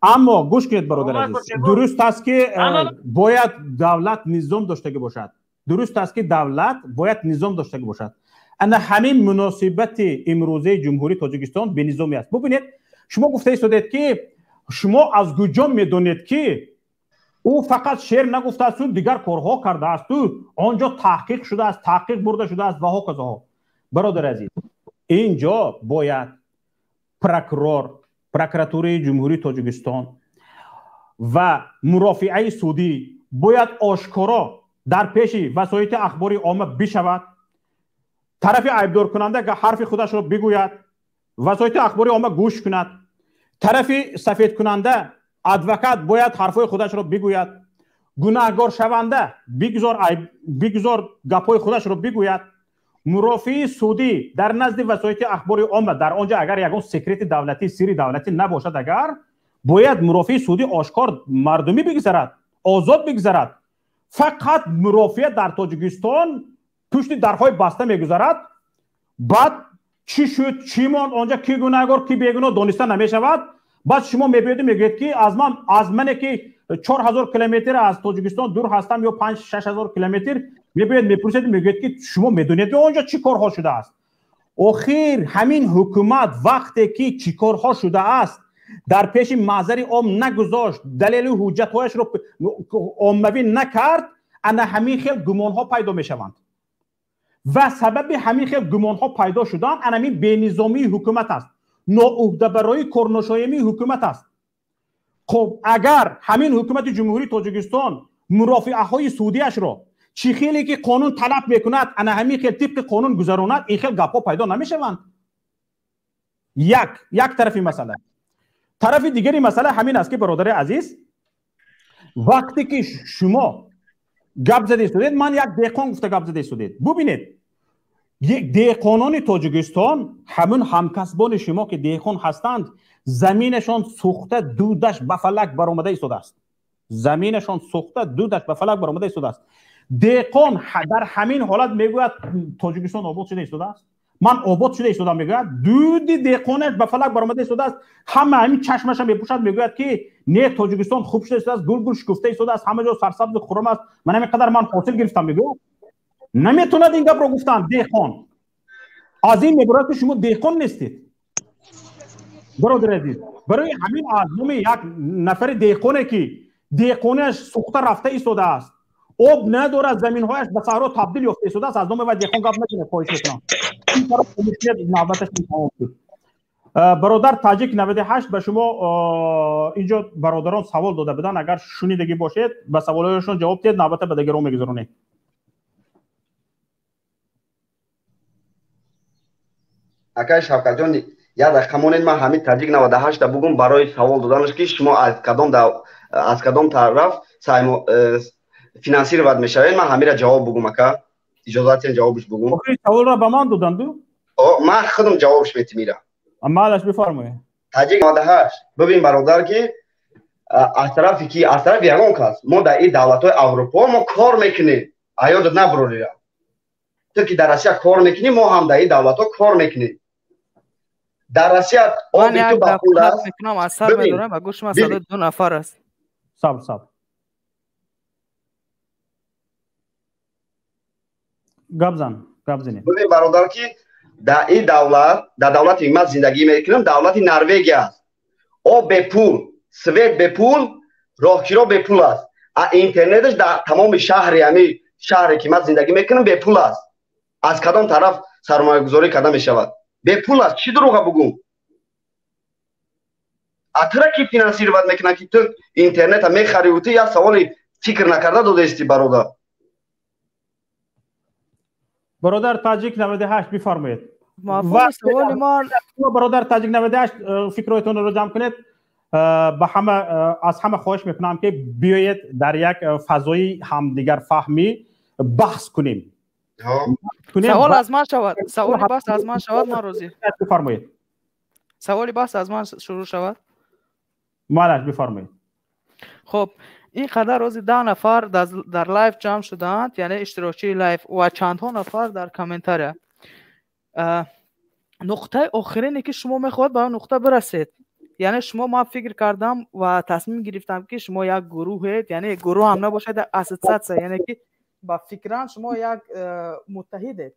Аммо гӯш кунед, бародар азиз, дуруст аст, ки бояд давлат низом доштагӣ бошад. Дуруст аст, ки давлат бояд низом доштагӣ бошад. Ана ҳамин муносибати имрӯзаи Ҷумҳурии Тоҷикистон бенизомӣ аст. Бубинед, шумо гуфта истодед, ки шумо аз куҷо медонед, ки ӯ фақат шеър нагуфтаасту дигар корҳо кардаасту он ҷо таҳқиқ шудааст, таҳқиқ бурда шудааст ва ҳоказоҳо. Бародари азиз, ин ҷо бояд прокурор, прокуратураи Ҷумҳурии Тоҷикистон ва мурофиаи судӣ бояд ошкоро дар пеши васоити ахбори омма бишавад. Тарафи айбдоркунанда ҳарфи худашро бигӯяд, васоити ахбори омма гӯш кунад. Тарафи сафедкунанда, адвокат, бояд ҳарфҳои худашро бигӯяд. Гунаҳгоршаванда бигузор гапҳои худашро бигӯяд. Мурофиаи судӣ дар назди васоити ахбори омма, дар он ҷо агар ягон секрети давлатӣ, сирри давлатӣ набошад, агар бояд мурофиаи судӣ ошкор, мардумӣ бигзарад, озод бигзарад. Фақат мурофиа дар Тоҷикистон пушти дарҳои баста мегузарад. Баъд чӣ шуд, чӣ монд онҷа, ки гунаҳгор, ки бегуноҳ, дониста намешавад. Баъд шумо мебиёду мегӯед, ки аз мане, ки 4000 километр аз Тоҷикистон дур ҳастам ё 5-6 ҳазор километр, мебиёед, мепурсед, мегӯед, ки шумо медонед, ки онҷо чӣ корҳо шудааст. Охир ҳамин ҳукумат вақте ки чӣ корҳо шудааст, дар пеши маъзари ом нагузошт, далелу ҳуҷҷатҳояшро оммавӣ накард, ана ҳамин хел гумонҳо пайдо мешаванд. Ва сабаби ҳамин хел гумонҳо пайдо шудан анамин бенизомии ҳукумат аст, ноуҳдабарои корношоямии ҳукумат аст. Хуб, агар ҳамин ҳукумати Ҷумҳурии Тоҷикистон мурофиаҳои судияшро чӣ хеле ки қонун талаб мекунад, ана ҳамин хел тибқи қонун гузаронад, ин хел гапҳо пайдо намешаванд. Як тарафи масъала. Тарафи дигари масъала ҳамин аст, ки, бародари азиз, вақте ки шумо гап зада истодед, ман як деҳқон гуфта гап зада истодед. Бубинед, деҳқонони Тоҷикистон, ҳамун ҳамкасбони шумо, ки деҳқон ҳастанд, заминашон сӯхта, дудаш ба фалак баромада истодааст. Заминашон сӯхта, дудаш ба фалак баромада истодааст. Деҳқон дар ҳамин ҳолат мегӯяд, Тоҷикистон обод шуда истодааст, ман обод шуда истодам, мегӯяд. Дуди деҳқонаш ба фалак баромада истодааст, ҳама ҳамин чашмаша мепӯшад, мегӯяд, ки не, Тоҷикистон хуб шуда истодааст, гулгул шукуфта истодааст, ҳама ҷо сарсабзу хуррам аст, ман ҳамин қадар ман ҳосил гирифтам, мегӯяд. Наметавонад ин гапро гуфтан деҳқон. Аз ин мебурад, ки шумо деҳқон нестед, бародари азиз. Барои ҳамин аз номи як нафари деҳқоне, ки деҳқониаш сӯхта рафта истодааст, об надорад, заминҳояш ба саҳро табдил ёфта истодааст, аз номи вай деҳқон гап назанед, хоҳиш мекунам. Навбаташ тамом шуд. Бародар Таҷик 98, ба шумо инҷо бародарон савол дода буданд, агар шунидагӣ бошед, ба саволҳояшон ҷавоб диҳед, навбата ба дигарон мегузаронем. Акай Шавкатҷон, як дақиқа монед, ман ҳамин Таҷик 98-та бугум барои савол доданаш, ки шумо аз кадом тараф финансировать мешавед, ман ҳамира ҷавоб бугум, ака. Иҷозат ҷавобш бугум. Саволро ба ман доданду? Ман худам ҷавобш метим ира. Малаш, бифармоед. Таҷик 98, бибин бародар, ки аз тарафи ки, аз тарафи ягон кас мо дар ин давлатҳои Аврупо мо кор мекунем, аёдат набурорира. Ту ки дар Россия кор мекунӣ, мо ҳам дар ин давлатҳо кор мекунем. Дар Россия оби ту ба пул аст. Асар медорам, ба гӯши ман садои ду нафар аст. Сабр, сабр. Гап зан, гап занед. Бибин бародар, ки дар ин давлат, дар давлати ман зиндагӣ мекунам, давлати Норвегия аст. Об бепул, свет бепул, роҳкиро бепул аст. А интернеташ дар тамоми шаҳри, ҳами шаҳре ки ман зиндагӣ мекунам, бепул аст. Аз кадом тараф сармоягузорӣ карда мешавад? Бепул аст. Чӣ дурӯға бугум? А тура ки финансировать мекунад, ки ту интернета мехариву ту як саволи фикр накарда додаисти, бародар? Бародар Таҷик 98, бифармоед. Саволи ман Бародар Таҷик 98, фикрҳоятонро ҷамъ кунед. Ба ҳама, аз ҳама хоҳиш мекунам, ки биёед дар як фазои ҳамдигарфаҳмӣ баҳс кунем. Савол аз ман шавад, саволи баҳс аз ман шавад, ман розӣ. Бифармоед. Саволи баҳс аз ман шурӯъ шавад. Малаш, бифармоед. Хуб, ин қадар рӯзи 10 нафар дар лайв ҷамъ шудаанд, яъне иштирокчии лайв, ва чандҳо нафар дар комментария. Нуқтаи охирине ки шумо мехоҳад ба он нуқта бирасед, яъне шумо, ман фикр кардам ва тасмим гирифтам, ки шумо як гурӯҳед, яъне гурӯҳ ҳам набошад, ассотсиатсия, яъне ки ба фикран шумо як муттаҳидед.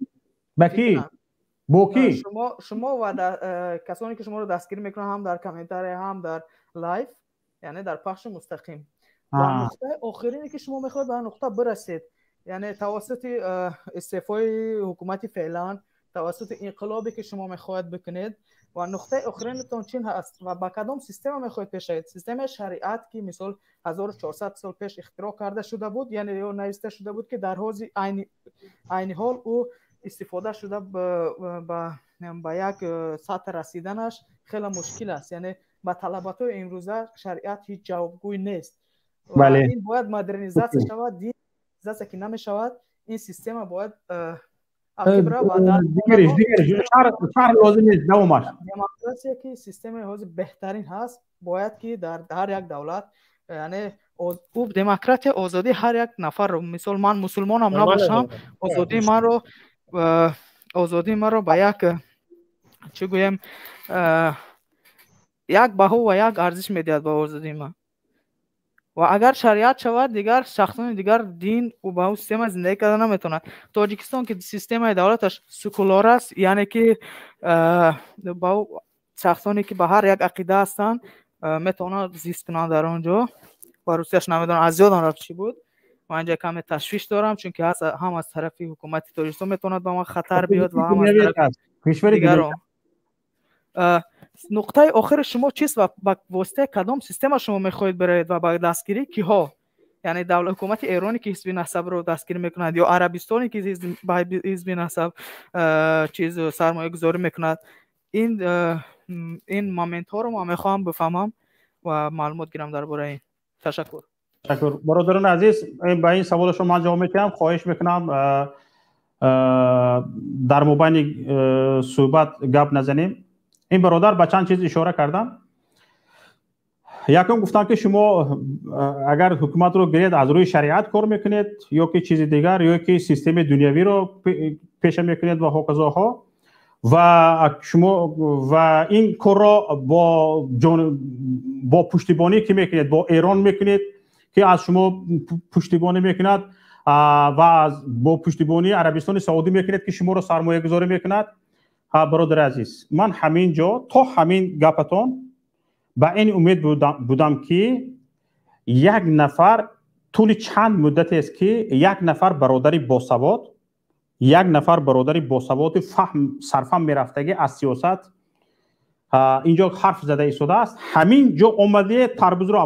Ба ки, бо ки? Шумо ва касоне ки шуморо дастгирӣ мекунанд, ҳам дар комментария, ҳам дар лайв, яъне дар пахши мустақим. Ва нуқтаи охирине ки шумо мехоҳед ба он нуқта бирасед, яъне тавассути истеъфои ҳукумати феълан, тавассути инқилобе ки шумо мехоҳед бикунед, ва нуқтаи охиринатон чин ҳаст ва ба кадом система мехоҳед пеш равед? Системаи шариат, ки мисол 1400 сол пеш ихтироъ карда шуда буд, яъне ё нависта шуда буд, ки дар ҳози айни ҳол ӯ истифода шуда ба як сатҳ расиданаш хеле мушкил аст, яъне ба талаботҳои имрӯза шариат ҳеҷ ҷавобгӯй нест. Ин бояд модернизатсия шавад, динизатсия ки намешавад, ин система бояд Шарҳ лозим нест, давомаш. Демократия, ки системаи ҳозир беҳтарин ҳаст, бояд ки дар ҳар як давлат, яъне ӯ демократия, озодии ҳар як нафарро, мисол ман мусулмонам набошам, озодии маро ба як, чӣ гӯем, як баҳо ва як арзиш медиҳад ба озодии ман. Ва агар шариат шавад, дигар шахсони дигар дин ба ӯ система зиндагӣ карда наметавонад. Тоҷикистон, ки системаи давлаташ секуляр аст, яъне ки ба ӯ шахсоне ки ба ҳар як ақида ҳастанд, метавонанд зист кунанд дар он ҷо. Ва русияш намедонам, аз ёдам рафт чӣ буд. Ман инҷа каме ташвиш дорам, чунки ҳам аз тарафи ҳукумати Тоҷикистон метавонад ба ман хатар биёд ва ҳам аз тарафи дигарон. Нуқтаи охири шумо чист ва ба воситаи кадом система шумо мехоҳед биравед ва ба дастгирии киҳо? Яъне ҳукумати Эроне, ки ҳизби Насабро дастгирӣ мекунад, ё Арабистоне, ки ба ҳизби Насаб чиз сармоягузорӣ мекунад? Ин моментҳоро ман мехоҳам бифаҳмам ва маълумот гирам дар бораи ин. Ташаккур. Ташаккур. Бародарони азиз, ба ин саволи шумо ман ҷавоб медиҳам. Хоҳиш мекунам, дар мобайни суҳбат гап назанем. Ин бародар ба чанд чиз ишора кардам. Якум, гуфтам, ки шумо агар ҳукуматро гиред, аз рӯи шариат кор мекунед ё ки чизи дигар, ё ки системаи дунявиро пеша мекунед ва ҳоказоҳо. Ва шумо ва ин корро бо пуштибонӣ ки мекунед, бо Эрон мекунед, ки аз шумо пуштибонӣ мекунад, ва бо пуштибонии Арабистони Саудӣ мекунед, ки шуморо сармоягузорӣ мекунад. Бародари азиз, ман ҳамин ҷо то ҳамин гапатон ба ин умед будам, ки як нафар, тӯли чанд муддатест, ки як нафар бародари босавод, як нафар бародари босаводи фаҳм сарфаҳм мерафтагӣ аз сиёсат инҷо ҳарф зада истодааст. Ҳамин ҷо омаде тарбузро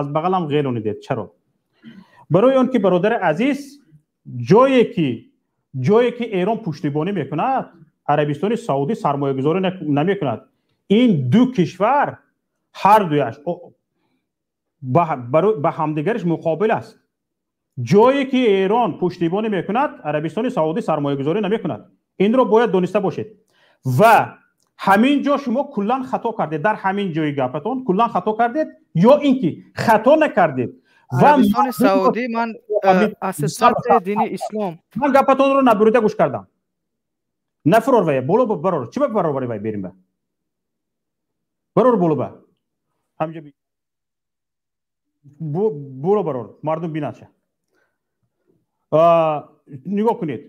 аз бағалам ғелонидед. Чаро? Барои он ки, бародари азиз, ҷое ки Эрон пуштибонӣ мекунад, Арабистони Саудӣ сармоягузорӣ намекунад. Ин ду кишвар ҳар дуяш ба ҳамдигараш муқобил аст. Ҷое ки Эрон пуштибонӣ мекунад, Арабистони Саудӣ сармоягузорӣ намекунад. Инро бояд дониста бошед. Ва ҳамин ҷо шумо куллан хато кардед. Дар ҳамин ҷои гапатон куллан хато кардед, ё ин ки хато накардед. Арабистони Саудӣ, ман ассотсиатсияи дини ислом, ман гапатонро набурида гӯш кардам. Нафурор вая боло барор. Чӣ ба баробари вай берим ба? Барор боло ба. Ҳамҷа боло барор, мардум бинад ша. Нигоҳ кунед.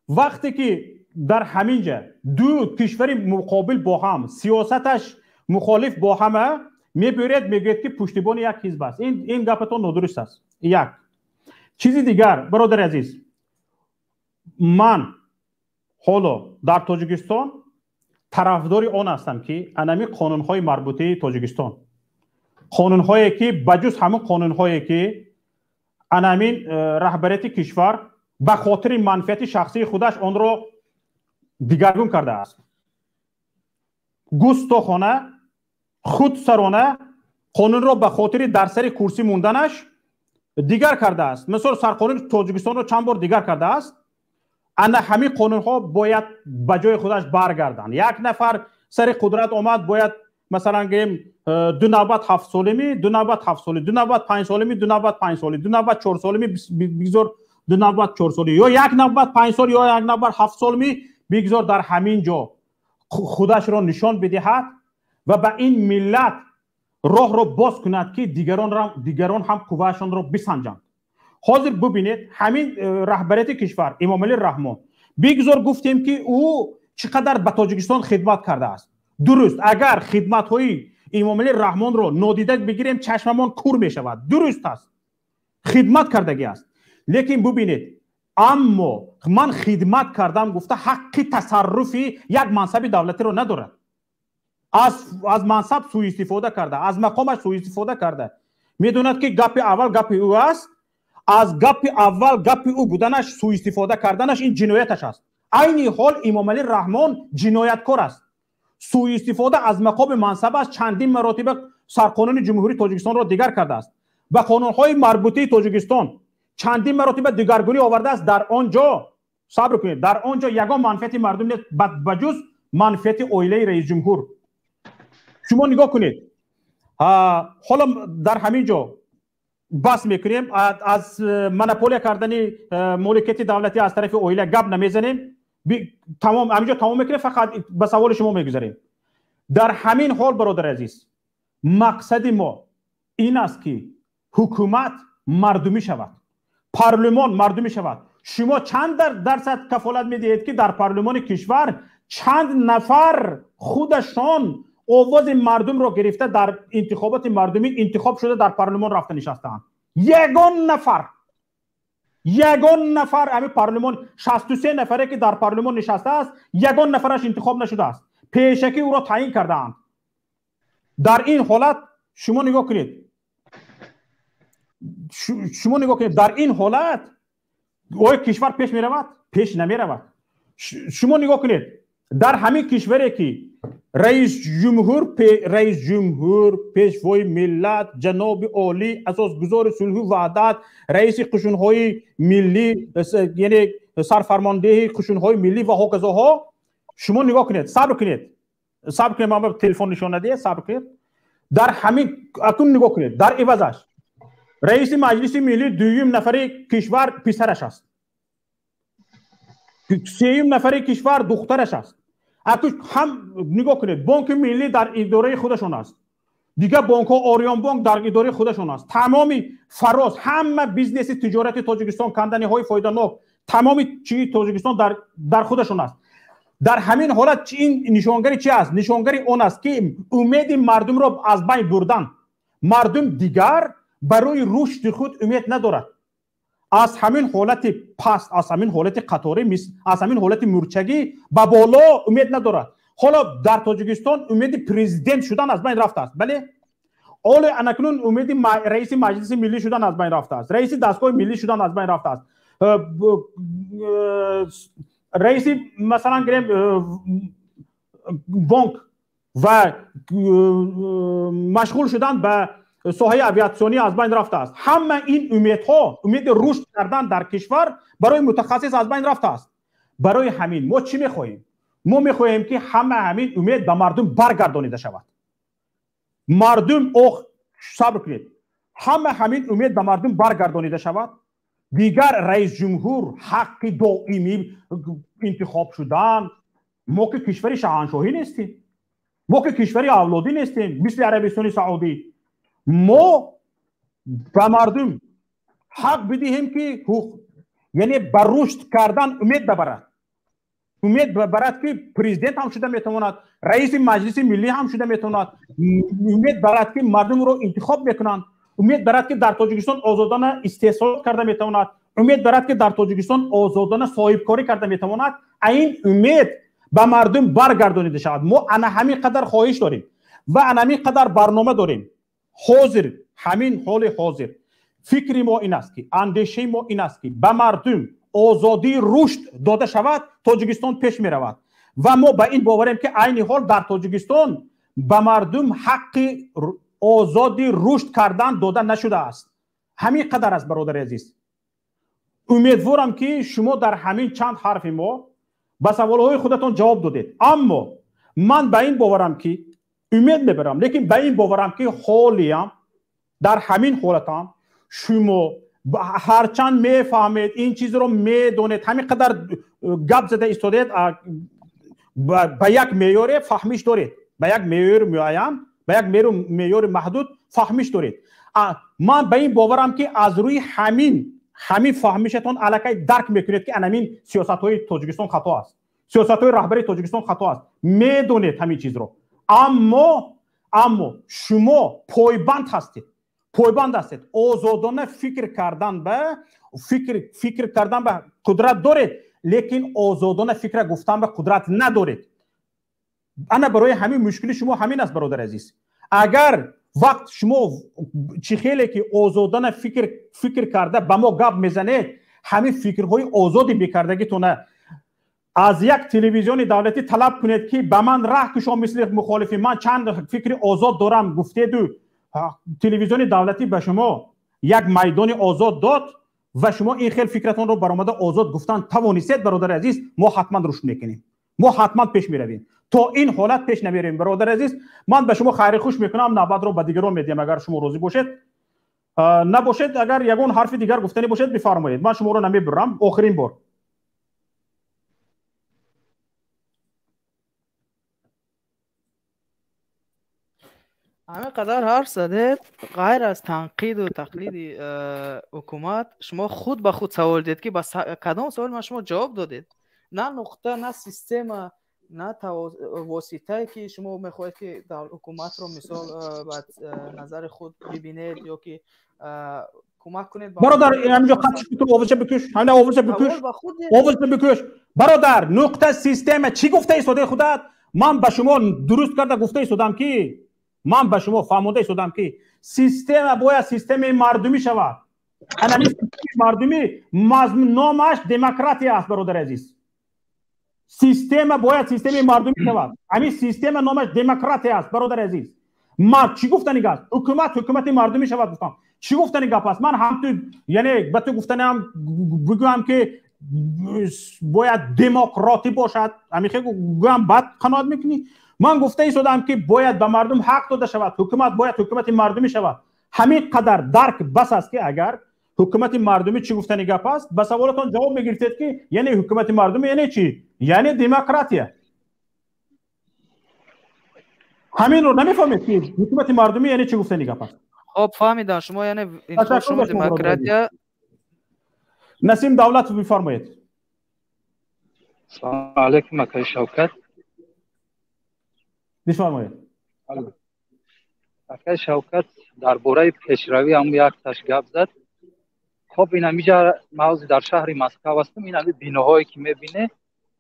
Вақте ки дар ҳамин ҷа ду кишвари муқобил бо ҳам, сиёсаташ мухолиф бо ҳама, мебуред, мегӯяд ки пуштибони як ҳизб аст. Ин гапатон нодуруст аст. Як чизи дигар, бародари азиз, ман ҳоло дар Тоҷикистон тарафдори он ҳастам ки анами қонунҳои марбутаи Тоҷикистон, қонунҳое ки ба ҷуз ҳамон қонунҳое ки анамин раҳбарияти кишвар ба хотири манфиати шахсии худаш онро дигаргун кардааст, густохона, худсарона қонунро ба хотири дар сари курсӣ монданаш дигар кардааст. Мисол, сарқонуни Тоҷикистонро чанд бор дигар кардааст. Ана ҳамин қонунҳо бояд ба ҷои худаш баргарданд. Як нафар сари қудрат омад, бояд масалан гӯем ду навбат ҳафтсолими, ду навбат ҳафтсоли, ду навбат панҷсолими, ду навбат панҷсоли, ду навбат чорсолими, бигзор ду навбат чорсоли, ё як навбат панҷсол, ё як навбат ҳафтсолими, бигзор дар ҳамин ҷо худашро нишон бидиҳад ва ба ин миллат роҳро боз кунад ки дигарон ҳам қувваашонро бисанҷанд. Ҳозир бубинед, ҳамин раҳбарияти кишвар Эмомалӣ Раҳмон, бигзор гуфтем ки ӯ чӣ қадар ба Тоҷикистон хидмат кардааст. Дуруст, агар хидматҳои Эмомалӣ Раҳмонро нодида бигирем, чашмамон кур мешавад. Дуруст аст, хидмат кардагӣ аст. Лекин бубинед, аммо ман хидмат кардам гуфта ҳаққи тасарруфи як мансаби давлатиро надорад. Аз мансаб суистифода карда, аз мақомаш суистифода карда. Медонад ки гапи аввал гапи ӯ аст, аз гапи аввал гапи ӯ буданаш суистифода карданаш ин ҷинояташ аст. Айни ҳол Эмомалӣ Раҳмон ҷинояткор аст. Суистифода аз мақоми мансаб аст, чандин маротиба сарқонуни Ҷумҳурии Тоҷикистонро дигар кардааст. Ба қонунҳои марбутаи Тоҷикистон чандин маротиба дигаргунӣ овардааст. Дар он ҷо сабр кунед, дар он ҷо ягон манфиати мардум нест ба ҷуз манфиати оилаи раисҷумҳур. Шумо нигоҳ кунед, ҳоло дар ҳамин ҷо бас мекунем, аз монополия кардани моликияти давлатӣ аз тарафи оила гап намезанем, тамом ҳамин ҷо тамом мекунем, фақат ба саволи шумо мегузарем. Дар ҳамин ҳол, бародари азиз, мақсади мо ин аст ки ҳукумат мардумӣ шавад, парлумон мардумӣ шавад. Шумо чанд дарсад кафолат медиҳед ки дар парлумони кишвар чанд нафар худашон овози мардумро гирифта дар интихоботи мардумӣ интихоб шуда дар парлумон рафта нишастаанд? Ягон нафар, ягон нафар ҳамин парлумон 63 нафаре ки дар парлумон нишастааст, ягон нафараш интихоб нашудааст, пешакӣ ӯро таъин кардаанд. Дар ин ҳолат шумо нигоҳ кунед, шумо нигоҳ кунед, дар ин ҳолат оё кишвар пеш меравад? Пеш намеравад. Шумо нигоҳ кунед, дар ҳамин кишваре ки раис ҷумҳур, пешвои миллат, ҷаноби олӣ, асосгузори сулҳу ваҳдат, раиси қушунҳои миллӣ, яъне сарфармондеҳи қушунҳои миллӣ ва ҳоказоҳо, шумо нигоҳ кунед, сабр кунед, сабр кунед, ман ба телефон нишон надиҳед, сабр кунед. Дар ҳамин акун нигоҳ кунед, дар ивазаш раиси маҷлиси миллӣ дуюм нафари кишвар писараш аст, сеюм нафари кишвар духтараш аст. Аку ҳам нигоҳ кунед, бонки миллӣ дар идораи худашон аст, дигар бонкҳо, Ориёнбонк дар идораи худашон аст. Тамоми фароз, ҳама бизнеси тиҷорати Тоҷикистон, канданиҳои фоиданок, тамоми чии Тоҷикистон дар худашон аст. Дар ҳамин ҳолат ин нишонгари чи аст? Нишонгари он аст ки умеди мардумро аз байн бурдан. Мардум дигар барои рушди худ умед надорад. Аз ҳамин ҳолати паст, аз ҳамин ҳолати қаторӣ, аз ҳамин ҳолати мурчагӣ ба боло умед надорад. Ҳоло дар Тоҷикистон умеди президент шудан аз байн рафтааст, бале? Ҳоло анакнун умеди раиси Маҷлиси Миллӣ шудан аз байн рафтааст, раиси дастгоҳи миллӣ шудан аз байн рафтааст, раиси, масалан гирем, бонк ва машғул шудан ба соҳаи авиатсионӣ аз байн рафтааст. Ҳама ин умедҳо, умеди рушд кардан дар кишвар барои мутахассис аз байн рафтааст. Барои ҳамин мо чӣ мехоҳем? Мо мехоҳем, ки ҳама ҳамин умед ба мардум баргардонида шавад. Мардум, ох, сабр кунед, ҳама ҳамин умед ба мардум баргардонида шавад. Дигар раисҷумҳур ҳаққи доимӣ интихоб шудан, мо ки кишвари шоҳаншоҳӣ нестем, мо ки кишвари авлодӣ нестем мисли Арабистони Саудӣ. Мо ба мардум ҳақ бидиҳем, ки яъне ба рушд кардан умед бабарад, умед барад, ки президент ҳам шуда метавонад, раиси Маҷлиси Миллӣ ҳам шуда метавонад, умед барад, ки мардумро интихоб мекунанд, умед барад, ки дар Тоҷикистон озодона истеҳсолот карда метавонад, умед барад, ки дар Тоҷикистон озодона соҳибкорӣ карда метавонад. Ин умед ба мардум баргардонида шавад. Мо ана ҳамин қадар хоҳиш дорем ва ана ҳамин қадар барнома дорем. Ҳозир, ҳамин ҳоли ҳозир, фикри мо ин аст, ки андешаи мо ин аст, ки ба мардум озодии рушд дода шавад, Тоҷикистон пеш меравад. Ва мо ба ин боварем, ки айни ҳол дар Тоҷикистон ба мардум ҳаққи озоди рушд кардан дода нашудааст. Ҳамин қадар аст, бародари азиз. Умедворам, ки шумо дар ҳамин чанд ҳарфи мо ба саволҳои худатон ҷавоб додед. Аммо ман ба ин боварам, ки умед мебарам, лекин ба ин боварам, ки ҳолиям дар ҳамин ҳолатам шумо ҳарчанд мефаҳмед, ин чизро медонед, ҳамин қадар гап зада истодаед, ба як меъёре фаҳмиш доред, ба як меъёри муайян, ба як меъёри маҳдуд фаҳмиш доред. Ман ба ин боварам, ки аз рӯи ҳамин фаҳмишатон аллакай дарк мекунед, ки анамин сиёсатҳои Тоҷикистон хато аст, сиёсатҳои раҳбарии Тоҷикистон хато аст. Медонед ҳамин чизро, аммо шумо пойбанд ҳастед, пойбанд ҳастед. Озодона фикр кардан ба фикр кардан ба қудрат доред, лекин озодона фикра гуфтан ба қудрат надоред. Ана барои ҳамин мушкили шумо ҳамин аст, бародари азиз. Агар вақт шумо чӣ хеле ки озодона фикр карда ба мо гап мезанед, ҳамин фикрҳои озоди бекардагитона аз як телевизиони давлатӣ талаб кунед, ки ба ман раҳ кушо, мисли мухолифи ман чанд фикри озод дорам гуфтеду, телевизиони давлатӣ ба шумо як майдони озод дод ва шумо ин хел фикратонро баромада озод гуфтан тавонистед, бародари азиз, мо ҳатман рушд мекунем, мо ҳатман пеш меравем. То ин ҳолат пеш намеравем, бародари азиз. Ман ба шумо хайри хуш мекунам, навбатро ба дигарон медиҳам, агар шумо розӣ бошед. Набошед, агар ягон ҳарфи дигар гуфтанӣ бошед, бифармоед, ман шуморо намебурам. Охирин бор. Ҳамин қадар ҳарф задед, ғайр аз танқиду тақлиди ҳукумат, шумо худ ба худ савол дидед, ки ба кадом савол ман шумо ҷавоб додед? На нуқта, на система, на воситае, ки шумо мехоҳед, ки ҳукуматро мисол ба назари худ бибинед ё ки кӯмак кунед. Бародар, ҳаминҷо хат ту овоза бикуш, ҳамина овоза бикуш, овоза бикуш. Бародар, нуқта, система чӣ гуфта истодаи худат? Ман ба шумо дуруст карда гуфта истодам, ки ман ба шумо фаҳмонда истодам, ки система бояд системаи мардумӣ шавад. Анами системаи мардумӣ номаш демократия аст, бародари азиз. Система бояд системаи мардумӣ шавад, ҳамин система номаш демократия аст, бародари азиз. Ман чӣ гуфтани гап? Ҳукумат ҳукумати мардумӣ шавад гуфтам. Чӣ гуфтани гап аст? Ман ҳам ту, яъне ба ту гуфтаниам бигӯям, ки бояд демократӣ бошад, ҳамин хел гӯям, баъд қаноат мекунӣ? Ман гуфта истодам, ки бояд ба мардум ҳақ дода шавад, ҳукумат бояд ҳукумати мардумӣ шавад. Ҳамин қадар дарк бас аст, ки агар ҳукумати мардумӣ чӣ гуфтани гап аст, ба саволатон ҷавоб мегирифтед, ки яъне ҳукумати мардумӣ яъне чӣ? Яъне демократия. Ҳаминро намефаҳмед, ки ҳукумати мардумӣ яъне чӣ гуфтани гап аст? Хоб, фаҳмидам. Шумо яъне интихоб шумо демократия. Насим Давлатов, бифармоед. Салому алайкум, акаи Шавкат. Бифармоед. Акаи Шавкат, дар бораи пешравӣ ҳам якташ гап зад. Хоб, ин ҳамиҷа мавзи дар шаҳри Москав ҳастам. Ин ҳами биноҳое, ки мебине,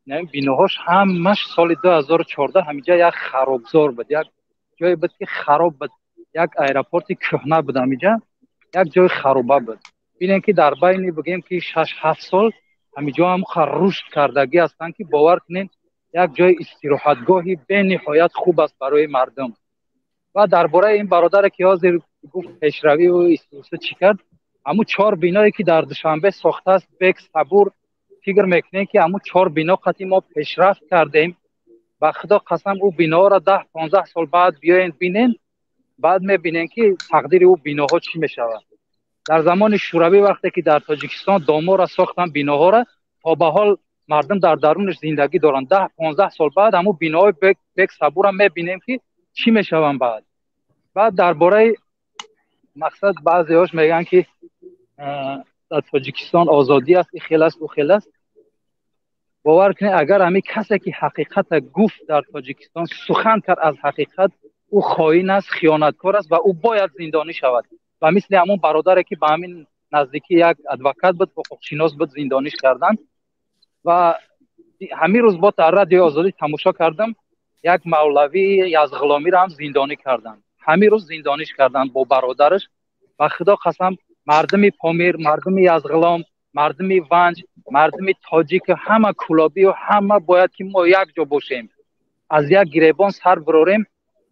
Биноҳош ҳамаш соли 2014 ҳамиҷа як харобзор буд, як ҷое буд ки хароб буд, як аэропорти кӯҳна буд, ҳамиҷа як ҷои хароба буд. Бинем ки дар байни бигем ки 6-7 сол ҳамиҷо ҳам рушд кардагӣ ҳастанд, ки бовар кунед, як ҷои истироҳатгоҳи бениҳоят хуб аст барои мардум. Ва дар бораи ин бародаре ки ҳозир гуфт пешравиву истироҳат чӣ кард, ҳамун 4 биное ки дар Душанбе сохтааст Бек Сабур, фикр мекунем ки ҳамун 4 бино қати мо пешрафт кардем. Ба Худо қасам, ӯ биноҳоро 10-15 сол баъд биёен бинен, баъд мебинем ки тақдири ӯ биноҳо чӣ мешавад. Дар замони Шӯравӣ вақте ки дар Тоҷикистон доморо сохтанд, биноҳоро, то ба ҳол мардум дар дарунаш зиндагӣ доранд. 10-15 сол баъд ҳамун биноҳои Бек Сабурро мебинем ки чӣ мешаванд баъд. Баъд дар бораи мақсад баъзеҳош мегӯянд ки дар Тоҷикистон озодӣ аст, ин хел аст, ӯ хел аст. Бовар кунед, агар ҳамин касе ки ҳақиқата гуфт дар Тоҷикистон, сухан кард аз ҳақиқат, ӯ хоин аст, хиёнаткор аст ва ӯ бояд зиндонӣ шавад. Ва мисли ҳамон бародаре ки ба ҳамин наздикӣ як адвокат буд, ҳуқуқшинос буд, зиндониш карданд. Ва ҳамин рӯз бо дар Радиои Озодӣ тамошо кардам, як мавлавии Язғуломиро ҳам зиндонӣ карданд. Ҳамин рӯз зиндониш карданд бо бародараш. Ба Худо қасам, мардуми Помир, мардуми Язғулом, мардуми Ванҷ, мардуми тоҷик, ҳама кулобию ҳама бояд ки мо якҷо бошем, аз як гиребон сар бирорем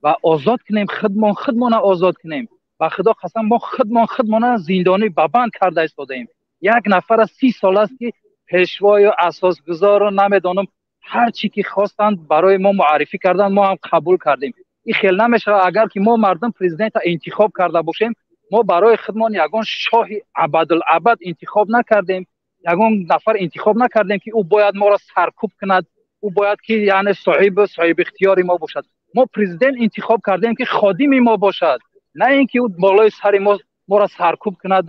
ва озод кунем худмон, худмона озод кунем. Ба Худо қасам, мо худмон худмона зиндонӣ ба банд карда истодаем. Як нафара 30 сол аст ки пешвою асосгузору намедонам ҳар чӣ ки хостанд барои мо муаррифӣ карданд, мо ҳам қабул кардем. Ин хел намешавад. Агар ки мо мардум президента интихоб карда бошем, мо барои худмон ягон шоҳи абадулабад интихоб накардем, ягон нафар интихоб накардем ки ӯ бояд моро саркӯб кунад, ӯ бояд ки яъне соҳиби ихтиёри мо бошад. Мо президент интихоб кардем ки ходими мо бошад, на ин ки ӯ болои сари мо моро саркӯб кунад,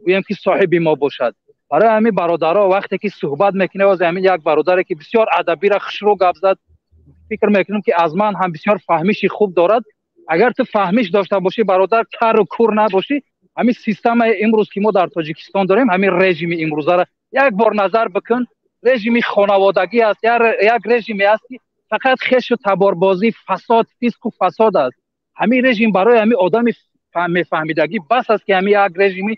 гӯем ки соҳиби мо бошад. Барои ҳамин бародаро вақте ки суҳбат мекунем, ҳозир ҳамин як бародаре ки бисёр адабиро хушрӯ гап зад, фикр мекунам ки аз ман ҳам бисёр фаҳмиши хуб дорад. Агар ту фаҳмиш дошта бошӣ бародар, кару кур набошӣ, ҳамин системаи имрӯз ки мо дар Тоҷикистон дорем, ҳамин режими имрӯзаро як бор назар бикун. Режими хонаводагӣ аст, як режиме аст ки фақат хешу таборбозӣ, фасод, фисқу фасод аст. Ҳамин режим барои ҳамин одами мефаҳмидагӣ бас аст ки ҳамин як режими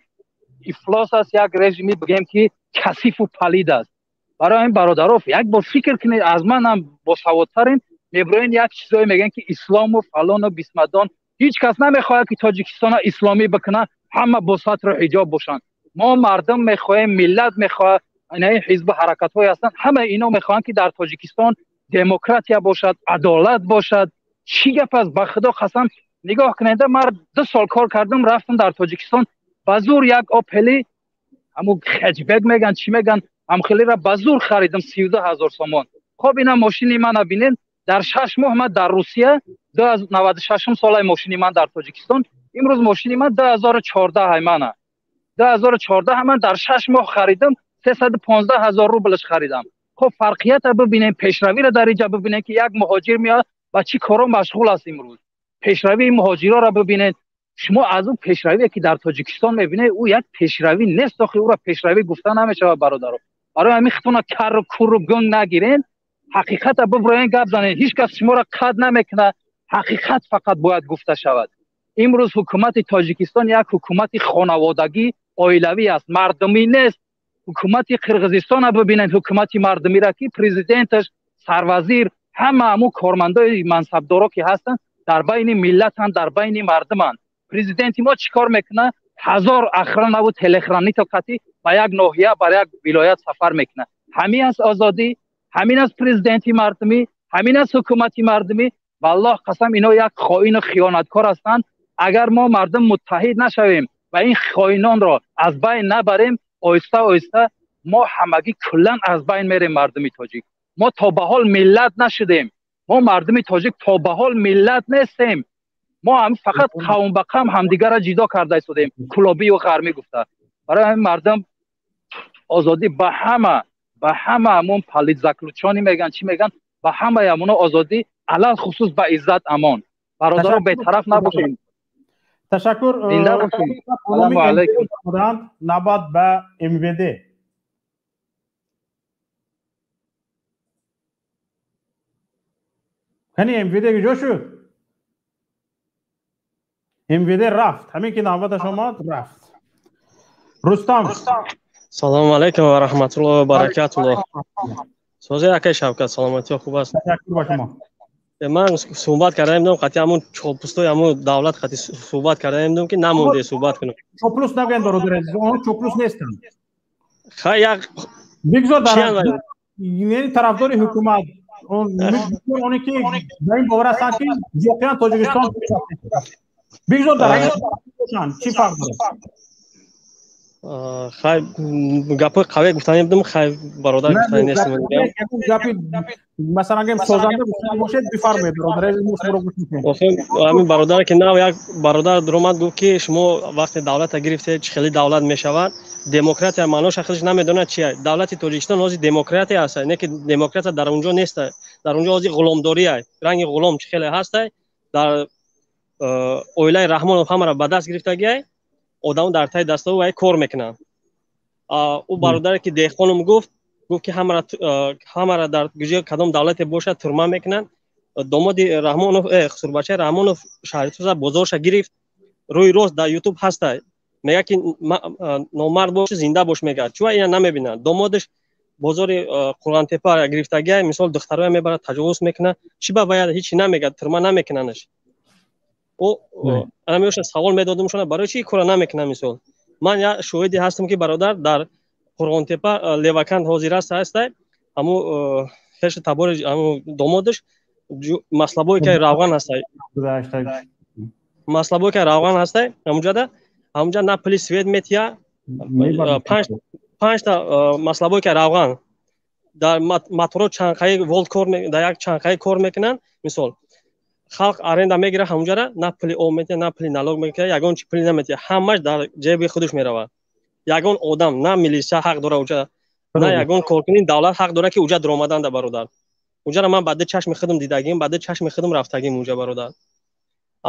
ифлос аст, як режими бигем ки касифу палид аст. Барои ҳамин бародаров як бор фикр кунед, аз ман ҳам босаводтарин, меброен як чизое мегӯянд ки ислому фалону бисмадон. Ҳеҷ кас намехоҳад ки Тоҷикистонро исломӣ бикунад, ҳама бо сатру ҳиҷоб бошанд. Мо мардум мехоҳем, миллат мехоҳад, ин ҳизбу ҳаракатҳое ҳастанд, ҳама ино мехоҳанд ки дар Тоҷикистон демократия бошад, адолат бошад. Чӣ гап аст? Ба Худо қасам, нигоҳ кунед, ман 2 сол кор кардам, рафтам дар Тоҷикистон, ба зур як Опели, ҳамун хеҷбек мегӯянд, чӣ мегӯянд, ҳамхелиро ба зур харидам 32 000 сомон. Хоб ина мошини мана бинед, дар 6 моҳ ман дар Русия, 96 солаи мошини ман дар Тоҷикистон, имрӯз мошини ман 2014 мана. 2014 ман дар 6 моҳ харидам, 315 000 рублш харидам. Хоб фарқиятро бибинем, пешравиро дар инҷа бибинем ки як муҳоҷир меояд ба чӣ коро машғул аст имрӯз. Пешравии муҳоҷироро бибинед. Шумо аз он пешравие ки дар Тоҷикистон мебинед, ӯ як пешравӣ нест, охи ӯро пешравӣ гуфта намешавад бародаро. Барои ҳамин худтонро кару куру гунг нагирен, ҳақиқатро биброен, гап занед. Ҳеҷ кас шуморо қад намекунад, ҳақиқат фақат бояд гуфта шавад. Имрӯз ҳукумати Тоҷикистон як ҳукумати хонаводагӣ, оилавӣ аст, мардумӣ нест. Ҳукумати Қирғизистонро бибинед, ҳукумати мардумиро ки президенташ, сарвазир, ҳама ҳамун кормандои мансабдоро ки ҳастанд дар байни миллатанд, дар байни мардуманд. Президенти мо чӣ кор мекунад? 1000 охранаву телехранито қатӣ ба як ноҳия, ба як вилоят сафар мекунад. Ҳамин аст озодӣ, ҳамин аст президенти мардумӣ, ҳамин аст ҳукумати мардумӣ. Валлоҳ қасам, ино як хоину хиёнаткор ҳастанд. Агар мо мардум муттаҳид нашавем ва ин хоинонро аз байн набарем, оҳиста оҳиста мо ҳамагӣ куллан аз байн мерем. Мардуми тоҷик, мо то ба ҳол миллат нашудем. Мо мардуми тоҷик то ба ҳол миллат нестем. Мо ҳам фақат қавм ба қавм ҳамдигарро ҷидо карда истодем, кулобию ғармӣ гуфта. Барои ҳамин мардум озодӣ ба ҳама, ба ҳама ҳамун политзаключони мегӯянд, чӣ мегӯянд, ба ҳамаи ҳамуно озодӣ, алалхусус ба Иззат Амон. Бародаро, бетараф набошем. Ташаккур. Зинда бошем. Салому алайкум. Навбат ба МВД. Кани МВД куҷо шуд? МВД рафт. Ҳамин ки навбаташ омад, рафт. Рустам. Салому алайкум ва раҳматуллоҳи ва баракатуҳ. Созе акай Шавкат, саломатиё хуб аст? Ташаккур ба шумо. Ман суҳбат кардаем дом, қати ҳамун чопустҳои ҳамун давлат қати суҳбат кардаем дом, ки намонде суҳбат кунам. Чоплус нагӯянд, бародари азиз, онҳо чоплус нестанд. Хай як бигзор дар яъне тарафдори ҳукумат, оне ки ба ин бовар ҳастанд, ки воқеан Тоҷикистон бигзор дар бошанд, чӣ фарқ дорад? Хай гапҳои қавӣ гуфтанем будам, хай бародар гуфтани нестам. Гапи масалан гӯем созанда гуфтани бошед, бифармоед, бародар азиз, мо шуморо гӯш мекунем. Ҳамин бародаре ки нав як бародар дуромад, гуфт ки шумо вақте давлата гирифтед, чӣ хеле давлат мешавад, демократия маъноша худаш намедонад чи ай. Давлати Тоҷикистон ҳозир демократия аст, не ки демократия дар унҷо нест, дар унҷо ҳозир ғуломдорӣ ай, ранги ғулом чӣ хеле ҳаст, дар оилаи Раҳмонов ҳамаро ба даст гирифтагӣ ай, одамо дар таи дастову вай кор мекунанд. Ӯ бародаре ки деҳқоном гуфт ки ҳамаро дар ҷои кадом давлате бошад турма мекунанд. Домоди Раҳмонов, хусурбачаи Раҳмонов шаҳритуза бозорша гирифт, рӯи рост дар ютуб ҳаста, мегӯяд ки номард бош, зинда бош, мегӯяд. Чува ина намебинад? Домодаш бозори Қурғонтепа гирифтагиай, мисол духтароя мебарад, таҷовуз мекунад, чӣ ба вая ҳечи намегӯяд, турма намекунанаш. Ӯ ана меоша савол медодам шона, барои чӣ кора намекунам? Мисол ман як шоҳиде ҳастам, ки бародар дар Қурғонтепа левакант ҳозир аст, ҳастай ҳаму хешу табори ҳаму домодаш маслабое ки равған ҳастай, маслабое ки равған ҳастай, ҳамунҷода ҳамунҷа на пули свет метия, панҷта маслабое ки равған дар моторо чанқаи волт кор, дар як чанқаи кор мекунанд. Мисол халқ аренда мегирад ҳамунҷара, на пули об метия, на пули налог метия, ягон чи пули наметия, ҳамаш дар ҷеби худаш меравад. Ягон одам, на милиса ҳақ дора уҷа, на ягон коркуни давлат ҳақ дора, ки уҷа дуромаданда. Бародар, уҷара ман ба ду чашми худам дидагим, ба ду чашми худам рафтагим уҷа. Бародар,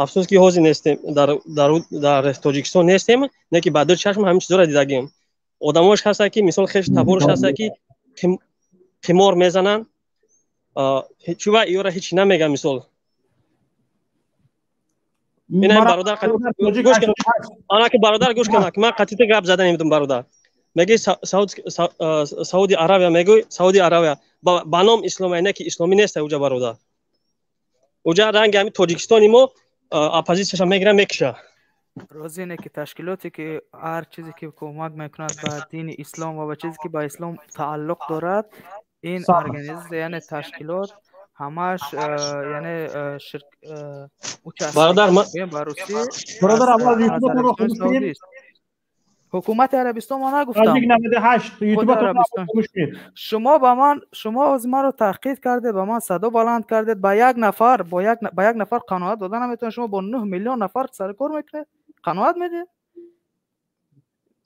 афсӯс ки ҳозир нестем, дар Тоҷикистон нестем, не ки ба ду чашм ҳамин чизоро дидагим. Одамош ҳастанд, ки мисол хеш таборш ҳастанд, ки қимор мезананд, чува иёра ҳеч намегӯянд. Мисол ина бародар гӯш кун, ана ки бародар гӯш кун, ман қатита гап задан имдум. Бародар мегӯи Сауди Аравия, мегӯи Сауди Аравия ба ном исломия, не ки исломӣ нест уҷа, бародар. Уҷа ранги ҳамин Тоҷикистони мо оппозитсияша мегирад, мекиша. Розӣ не ки ташкилоте ки ҳар чизе ки кӯмак мекунад ба дини ислом ва ба чизе ки ба ислом тааллуқ дорад, ин организатсия, яъне ташкилот ҳамаш, яъне ширк бародар ба русӣ. Бародар, аввал ютубатонро хомӯш кунед. Ҳукумати Арабистон ма нагуфтам. Наздик 98 ютубатонро хомӯш кунед. Шумо ба ман, шумо аз маро таҳқир кардед, ба ман садо баланд кардед, ба як нафар, бо як ба як нафар қаноат дода наметавонед, шумо бо 9 миллион нафар саркор мекунед, қаноат медиҳед?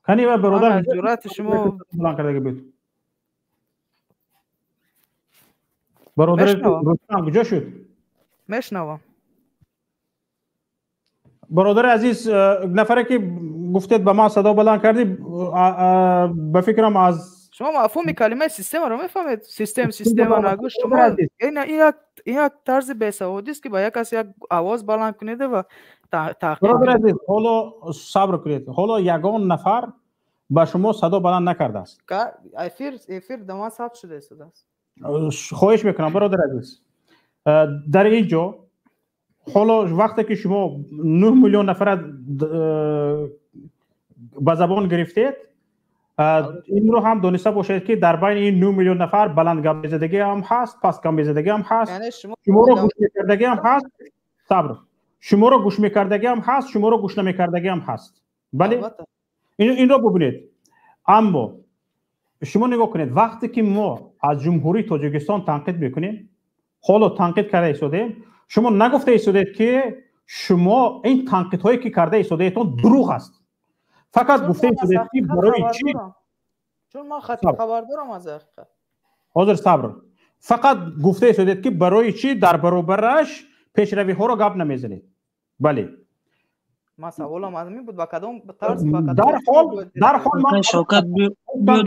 Кани ва бародар, ҷуръати шумо баланд кардаги буд. Бародар Рустам куҷо шуд? Мешнавам. Бародари азиз, нафаре ки гуфтед ба ман садо баланд кардӣ, ба фикрам аз шумо мафҳуми калимаи системаро мефаҳмед? Систем, система нагӯ. Шумо ин як тарзи бесаводист, ки ба як кас як овоз баланд кунед ва таҳқир. Бародари азиз, ҳоло сабр кунед, ҳоло ягон нафар ба шумо садо баланд накардааст. Эфир да ман сабт шуда истодааст. Хоҳиш мекунам, бародари азиз, дар ин ҷо ҳоло вақте ки шумо 9 миллион нафара ба забон гирифтед, инро ҳам дониста бошед, ки дар байни ин 9 миллион нафар баланд гап мезадагӣ ҳам ҳаст, паст гап мезадагӣ ҳам ҳаст, шуморо гӯш мекардагӣ ҳам ҳаст. Сабр, шуморо гӯш мекардагӣ ҳам ҳаст, шуморо гӯш намекардагӣ ҳам ҳаст. Бале, инро бубинед. Аммо шумо нигоҳ кунед, вақте ки мо аз Ҷумҳурии Тоҷикистон танқид мекунем, ҳоло танқид карда истодаем, шумо нагуфта истодаед, ки шумо ин танқидҳое ки карда истодаедтон дурӯғ аст. Фақат гуфта истодаед, ки барои чӣ. Чун ман хабар дорам аз ҳақиқат. Ҳозир сабр. Фақат гуфта истодаед, ки барои чӣ дар баробараш пешравиҳоро гап намезанед. Бале. Ман саволам аз ин буд, ба кадом тарз, ба кадом дарҳол ман Шавкат биёд,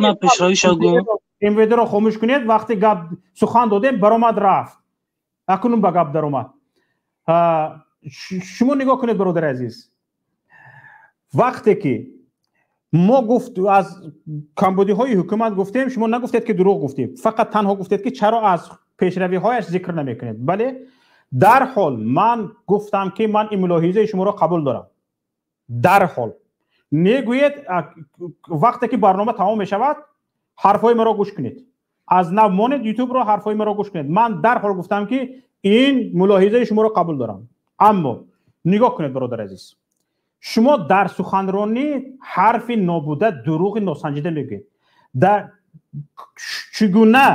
ман пешравиша гӯям. МВД-ро хомӯш кунед, вақте гап сухан додем, баромад рафт. Акнун ба гап даромад. Шумо нигоҳ кунед, бародари азиз, вақте ки мо гуфт аз камбудиҳои ҳукумат гуфтем, шумо нагуфтед ки дурӯғ гуфтем, фақат танҳо гуфтед ки чаро аз пешравиҳояш зикр намекунед. Бале, дарҳол ман гуфтам ки ман ин мулоҳизаи шуморо қабул дорам. Дарҳол мегӯед, вақте ки барнома тамом мешавад, ҳарфҳои маро гӯш кунед, аз нав монед ютубро, ҳарфҳои маро гӯш кунед. Ман дарҳол гуфтам ки ин мулоҳизаи шуморо қабул дорам. Аммо нигоҳ кунед, бародари азиз, шумо дар суханронӣ ҳарфи нобуда, дурӯғи носанҷида мегӯед. Чӣ гуна,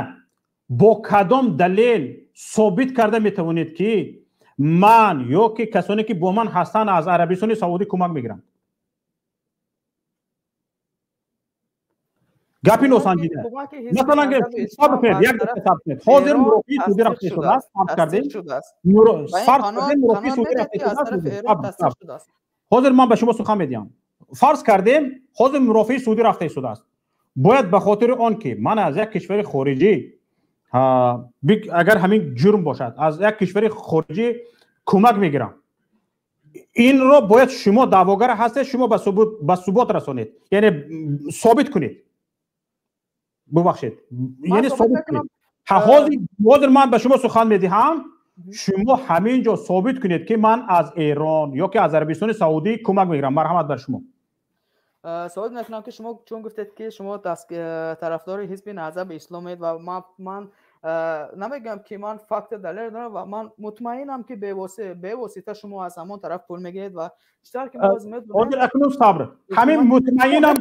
бо кадом далел собит карда метавонед ки ман ё ки касоне ки бо ман ҳастанд аз Арабистони Саудӣ кӯмак мегиранд? Гапи носанҷида. Масалан, сабр кунед, як дақиқа сабр кунед. Ҳозир мурофиаи судӣ рафта шудааст, сабр кардем. Фарз кардем мурофиаи судӣ рафта шудааст. Ҳозир ман ба шумо сухан медиҳам. Фарз кардем ҳозир мурофиаи судӣ рафта шудааст. Бояд ба хотири он ки ман аз як кишвари хориҷӣ, агар ҳамин ҷурм бошад, аз як кишвари хориҷӣ кӯмак мегирам, инро бояд шумо даъвогар ҳастед, шумо ба субот расонед, яъне собит кунед. Бубахшед, яъне собит кунед. Ҳозир ман ба шумо сухан медиҳам, шумо ҳамин ҷо собит кунед ки ман аз Эрон ё ки аз Арабистони Саудӣ кӯмак мегирам. Марҳамат бар шумо. Савол мекунам ки шумо чун гуфтед ки шумо тарафдори ҳизби Наҳзати Исломед ва ман намегӯям ки ман факт далел дорам ва ман мутмаинам ки бевосита шумо аз ҳамон тараф пул мегиред ва чӣ тавр ки мо медонем. Ҳозир акнун сабр, ҳамин мутмаинам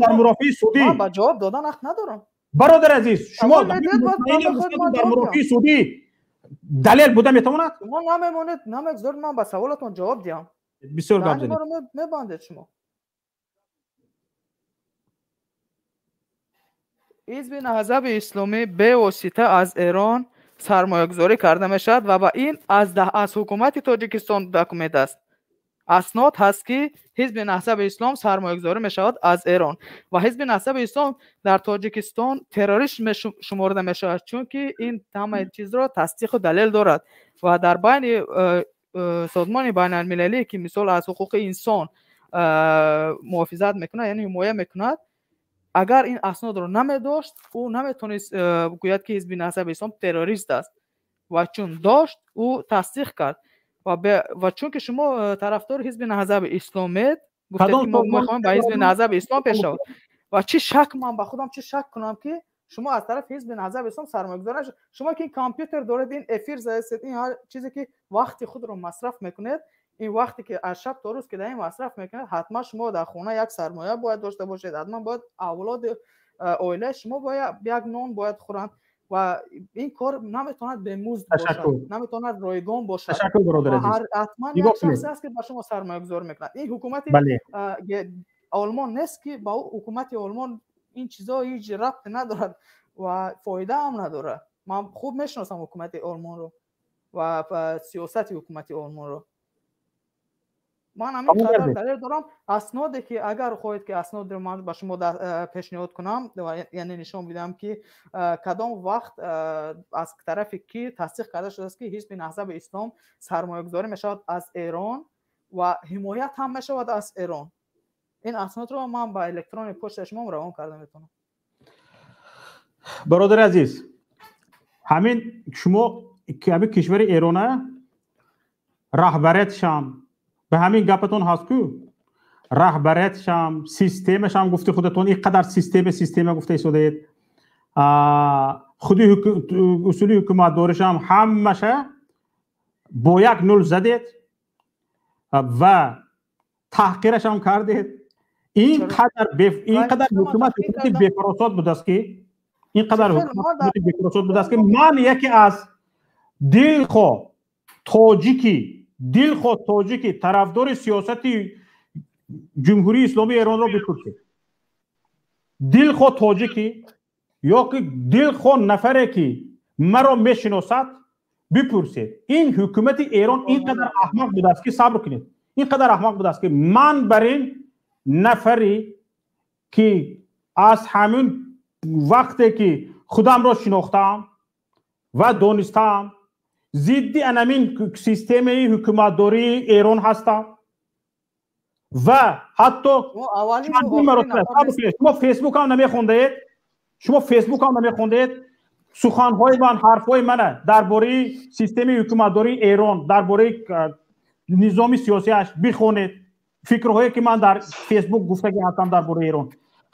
дар мурофиаи судӣ. Ман ба ҷавоб додан ҳақ надорам. Бародари азиз, шумо дар мурофиаи судӣ далел буда метавонад? Шумо намемонед, намегузоред ман ба саволатон ҷавоб диҳам. Бисёр гап занед. Мебандед шумо. Ҳизби Наҳзати Исломӣ бевосита аз Эрон сармоягузорӣ карда мешавад ва ба ин аз ҳукумати Тоҷикистон документ аст. Аснод ҳаст ки ҳизби Наҳзати Ислом сармоягузорӣ мешавад аз Эрон ва ҳизби Наҳзати Ислом дар Тоҷикистон террорист шуморда мешавад, чунки ин ҳамаи чизро тасдиқу далел дорад ва дар байни созмони байналмилалӣ ки мисол аз ҳуқуқи инсон муҳофизат мекунад, яъне ҳимоя мекунад, агар ин аснодро намедошт, ӯ наметавонист гӯяд ки ҳизби Наҳзати Ислом террорист аст ва чун дошт, ӯ тасдиқ кард. Ва чунки шумо тарафдори ҳизби Наҳзати Исломед, гуфтед ки мо мехоҳем ба ҳизби Наҳзати Ислом пеш равад. Ва чӣ шак, ман ба худам чӣ шак кунам ки шумо аз тарафи ҳизби Наҳзати Ислом сармоягузор нашед. Шумо ки ин компютер доред, ин эфир задаед, ин ҳар чизе ки вақти худро масраф мекунед, ин вақте ки аз шаб то рӯз ки дар ин масраф мекунед, ҳатман шумо дар хона як сармоя бояд дошта бошед, ҳатман бояд авлоди оилаи шумо бояд як нон бояд хӯранд ва ин кор наметавонад бемузд бошад, наметавонад ройгон бошад. Ташаккур, бародари азиз. Ҳатман як шахсе аст ки ба шумо сармоягузор мекунад. Ин ҳукумати Олмон нест ки ба ҳукумати Олмон ин чизо ҳеҷ рабте надорад ва фоида ҳам надорад. Ман хуб мешиносам ҳукумати Олмонро ва сиёсати ҳукумати Олмонро. Ман ҳамин қадар далел дорам. Асноде ки агар хоҳед ки аснодро ман ба шумо пешниҳод кунам, яъне нишон бидиҳам ки кадом вақт аз тарафи ки тасдиқ карда шудааст ки ҳизби Наҳзати Ислом сармоягузорӣ мешавад аз Эрон ва ҳимоят ҳам мешавад аз Эрон, ин аснодро ман ба электрони почтаи шумо равон карда метавонам. Бародари азиз, ҳамин шумо ҳамин кишвари Эрона раҳбариятшам ба ҳамин гапатон ҳаст ку, раҳбариятшам, системашам гуфти худатон, ин қадар система гуфта истодаед, худи усули ҳукуматдоришам ҳамаша бо як нул задед ва таҳқирашам кардед. Ин қадар ҳукумат бефаросот будааст ки, ин қадар ҳукумат бефаросот будааст ки ман яке аз дилхоҳ тоҷики тарафдори сиёсати Ҷумҳурии Исломии Эронро бипурсед. Дилхоҳ тоҷики ё ки дилхоҳ нафаре ки маро мешиносад бипурсед. Ин ҳукумати Эрон ин қадар аҳмақ будааст ки, сабр кунед, ин қадар аҳмақ будааст ки ман бар ин нафаре ки аз ҳамин вақте ки худамро шинохтаам ва донистаам, Зидди анамин системаи ҳукуматдории Эрон ҳастам ва ҳатто шумо Фейсбукам намехондаед, шумо Фейсбукам намехондаед, суханҳои ман, ҳарфҳои мана дар бораи системаи ҳукуматдории Эрон, дар бораи низоми сиёсиаш бихонед. Фикрҳое ки ман дар Фейсбук гуфтагӣ ҳастам дар бораи Эрон.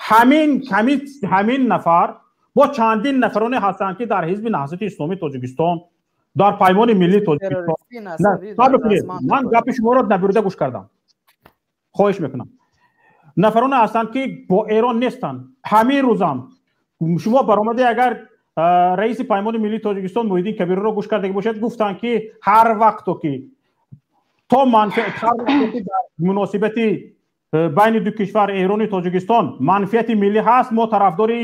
Ҳамин нафар бо чандин нафароне ҳастанд, ки дар Ҳизби Наҳзати Исломии Тоҷикистон, дар Паймони Миллии Тоҷикистон. Ман гапи шуморо набурида гӯш кардам, хоҳиш мекунам. Нафароне ҳастанд, ки бо Эрон нестанд. Ҳамин рӯзам шумо баромаде, агар раиси Паймони Миллии Тоҷикистон Муҳиддин Кабириро гӯш кардаги бошед, гуфтанд, ки ҳар вақто ки то манфиат дар муносибати байни ду кишвар, Эрону Тоҷикистон, манфиати миллӣ ҳаст, мо тарафдори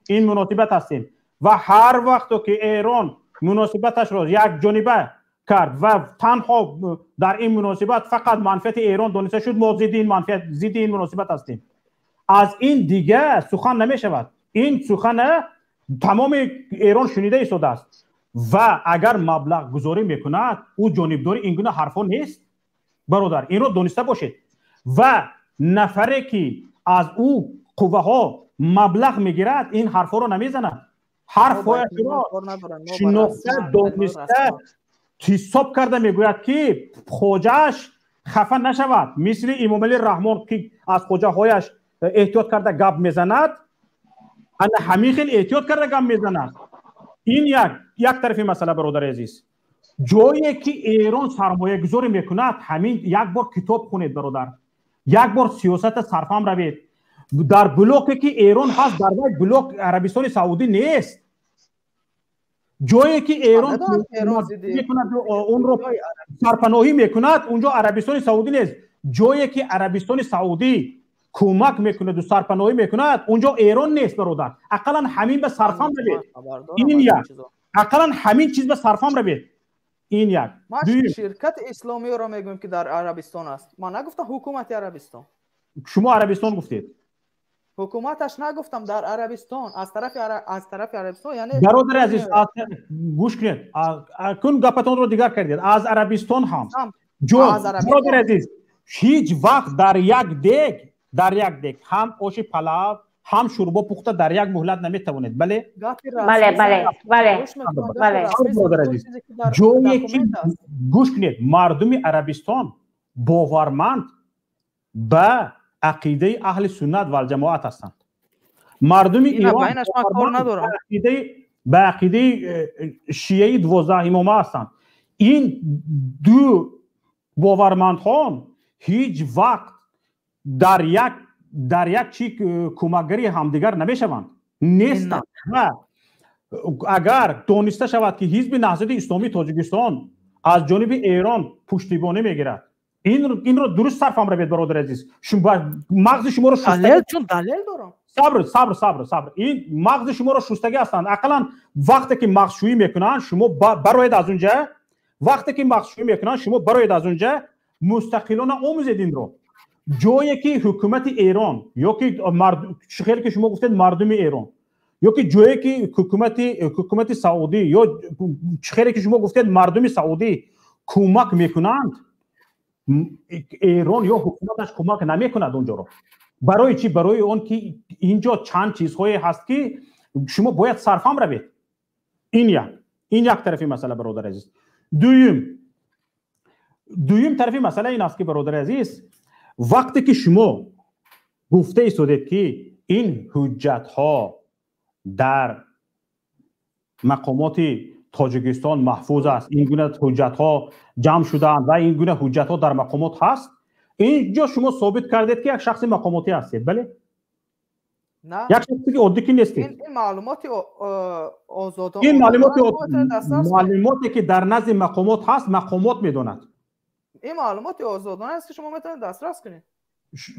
ин муносибат ҳастем ва ҳар вақто ки Эрон муносибаташро якҷониба кард ва танҳо дар ин муносибат фақат манфиати Эрон дониста шуд, мо зидди ин манфиат, зидди ин муносибат ҳастем. Аз ин дига сухан намешавад. Ин сухана тамоми Эрон шунида истодааст ва агар маблағгузорӣ мекунад, ӯ ҷонибдори ин гуна ҳарфҳо нест. Бародар, инро дониста бошед. Ва нафаре ки аз ӯ қувваҳо маблағ мегирад, ин ҳарфҳоро намезанад. Ҳарфҳояшро шинохта, дониста, ҳисоб карда мегӯяд, ки хоҷааш хафа нашавад. Мисли Имомалӣ Раҳмон, ки аз хоҷаҳояш эҳтиёт карда гап мезанад, ана ҳамин хел эҳтиёт карда гап мезанад. Ин як тарафи масъала, бародари азиз. Ҷое ки Эрон сармоягузорӣ мекунад, ҳамин як бор китоб хунед, бародар, як бор сиёсата сарфам равед. Дар блоке ки Эрон ҳаст, дар вай блок Арабистони Саудӣ нест. Ҷое ки Эрон мекунад, онро сарпаноҳӣ мекунад, унҷо Арабистони Саудӣ нест. Ҷое ки Арабистони Саудӣ кӯмак мекунаду сарпаноҳӣ мекунад, унҷо Эрон нест, бародар. Ақаллан ҳамин ба сарфам равед. Ин як. Ақаллан ҳамин чиз ба сарфам равед. Ин як. Ман ширкати исломиро мегӯям, ки дар Арабистон аст. Ман нагуфтам ҳукумати Арабистон. Шумо Арабистон гуфтед. Ҳукуматаш нагуфтам, дар Арабистон, аз тарафи Арабистон, яъне бародари азиз, гӯш кунед, кун гапатонро дигар кардед. Аз Арабистон ҳам ҷон, бародари азиз, ҳеҷ вақт дар як дег ҳам оши палав, ҳам шӯрбо пухта дар як муҳлат наметавонед. Бале? Бале, бале, бале, бале. Бародари азиз, ҷое ки гӯш кунед, мардуми Арабистон боварманд ба ақидаи аҳли суннат валҷамоат ҳастанд. Мардуми Ирон ба ақидаи шиаи 12 имома ҳастанд. Ин ду бовармандхон ҳеҷ вақт дар як чи кӯмакгари ҳамдигар намешаванд, нестанд. Ва агар дониста шавад, ки Ҳизби Наҳзати Исломии Тоҷикистон аз ҷониби Эрон пуштибонӣ мегирад, инро дуруст сарфам равед, бародари азиз. Мағзи шуморо чун далел дорам. Сабр, сабр, сабр, сабр. Ин мағзи шуморо шустагӣ ҳастанд. Ақаллан вақте ки мағзшӯӣ мекунанд, шумо бароед аз унҷа. Вақте ки мағзшӯӣ мекунанд, шумо бароед аз унҷа, мустақилона омӯзед инро. Ҷое ки ҳукумати Эрон ё ки хеле ки шумо гуфтед мардуми Эрон, ё ки ҷое ки ҳукумати Саудӣ ё хеле ки шумо гуфтед мардуми Саудӣ кӯмак мекунанд, Эрон ё ҳукуматаш кӯмак намекунад онҷоро. Барои чӣ? Барои он ки инҷо чанд чизҳое ҳаст, ки шумо бояд сарфам равед. Ин як тарафи масъала, бародари азиз. Дуюм тарафи масъала ин аст, ки бародари азиз, вақте ки шумо гуфта истодед, ки ин ҳуҷҷатҳо дар мақомоти Тоҷикистон маҳфуз аст, ин гуна ҳуҷҷатҳо ҷамъ шудаанд ва ин гуна ҳуҷҷатҳо дар мақомот ҳаст, инҷо шумо собит кардед, ки як шахси мақомотӣ ҳастед. Бале? Як шахси оддӣ ки нестед. Ин маълумоти озодона, ин маълумоте ки дар назди мақомот ҳаст, мақомот медонад. Ин маълумоти озодона аст, ки шумо метавонед дастрас кунед.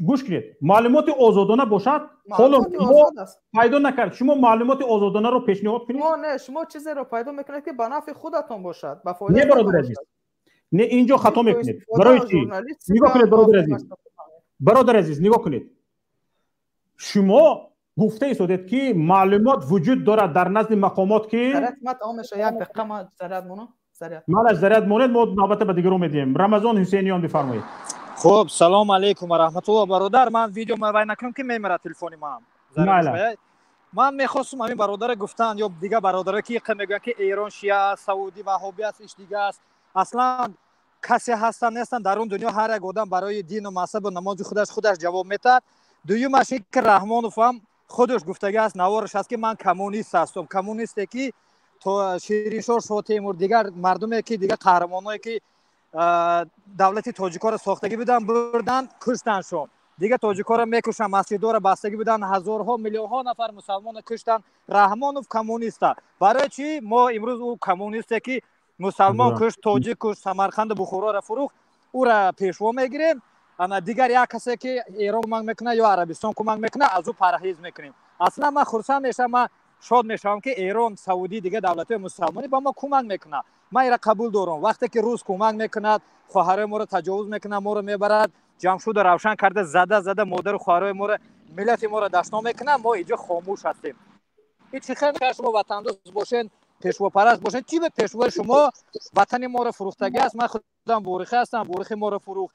Гӯш кунед, маълумоти озодона бошад, ҳоло мо пайдо накард. Шумо маълумоти озодонаро пешниҳод кунед. Не, шумо чизеро пайдо мекунед, ки ба нафъи худатон бошад, ба фоидаи. Не, бародари азиз, не, инҷо хато мекунед. Барои чӣ? Нигоҳ кунед, бародари азиз, бародари азиз, нигоҳ кунед. Шумо гуфта истодед, ки маълумот вуҷуд дорад дар назди мақомот, ки зарат ма тамом мешавад. Як дақиқа ма зарат монам. Заряд. Малаш заряд монед, мо навбата ба дигарон медиҳем. Рамазон Ҳусейниён, бифармоед. Хуб, салом алейкум ва раҳматуллоҳ, бародар. Ман видео вай накунам, ки мемирад телефони ман. Ман мехостум ҳамин бародара гуфтан ё дигар бародаро, ки мегӯянд, ки Эрон шиа аст, саудӣ ваҳобӣ аст, иш дига аст. Аслан касе ҳастанд, нестанд дар он дунё. Ҳар як одам барои дину мазҳабу намози худаш ҷавоб метаҳад. Дуюмаш ин ки Раҳмонов ҳам худаш гуфтагӣ аст, навораш аст, ки ман коммунист ҳастам. Коммунисте ки то Шириншоҳ Шотемур, дигар мардуме ки, дигар қаҳрамоное ки давлати тоҷикоро сохтагӣ буданд, бурданд, куштандшон. Дигар тоҷикоро мекушанд, масҷидҳоро бастагӣ буданд, ҳазорҳо, миллионҳо нафар мусалмонро куштанд. Раҳмонов коммуниста. Барои чӣ мо имрӯз ӯ коммунисте ки мусалмон кушт, тоҷик кушт, Самарқанду Бухороро фурӯхт, ӯра пешво мегирем, ана дигар як касе ки Эрон кӯмак мекунад ё Арабистон кӯмак мекунад, аз ӯ парҳез мекунем? Аслан ман хурсанд мешавам, ман шод мешавам, ки Эрон, Саудӣ, дигар давлатҳои мусалмонӣ ба мо кӯмак мекунад. Ман ира қабул дорам. Вақте ки рус кӯмак мекунад, хоҳарои моро таҷовуз мекунад, моро мебарад, Ҷамшудо равшан карда, зада зада модару хоҳарои моро, миллати моро дашном мекунад, мо инҷо хомӯш ҳастем. Ин чӣ хел? Шумо ватандӯст бошен, пешвопараст бошен, чӣ ба пешвои шумо ватани моро фурӯхтагӣ аст? Ман худам Борихӣ ҳастам. Борихи моро фурӯхт,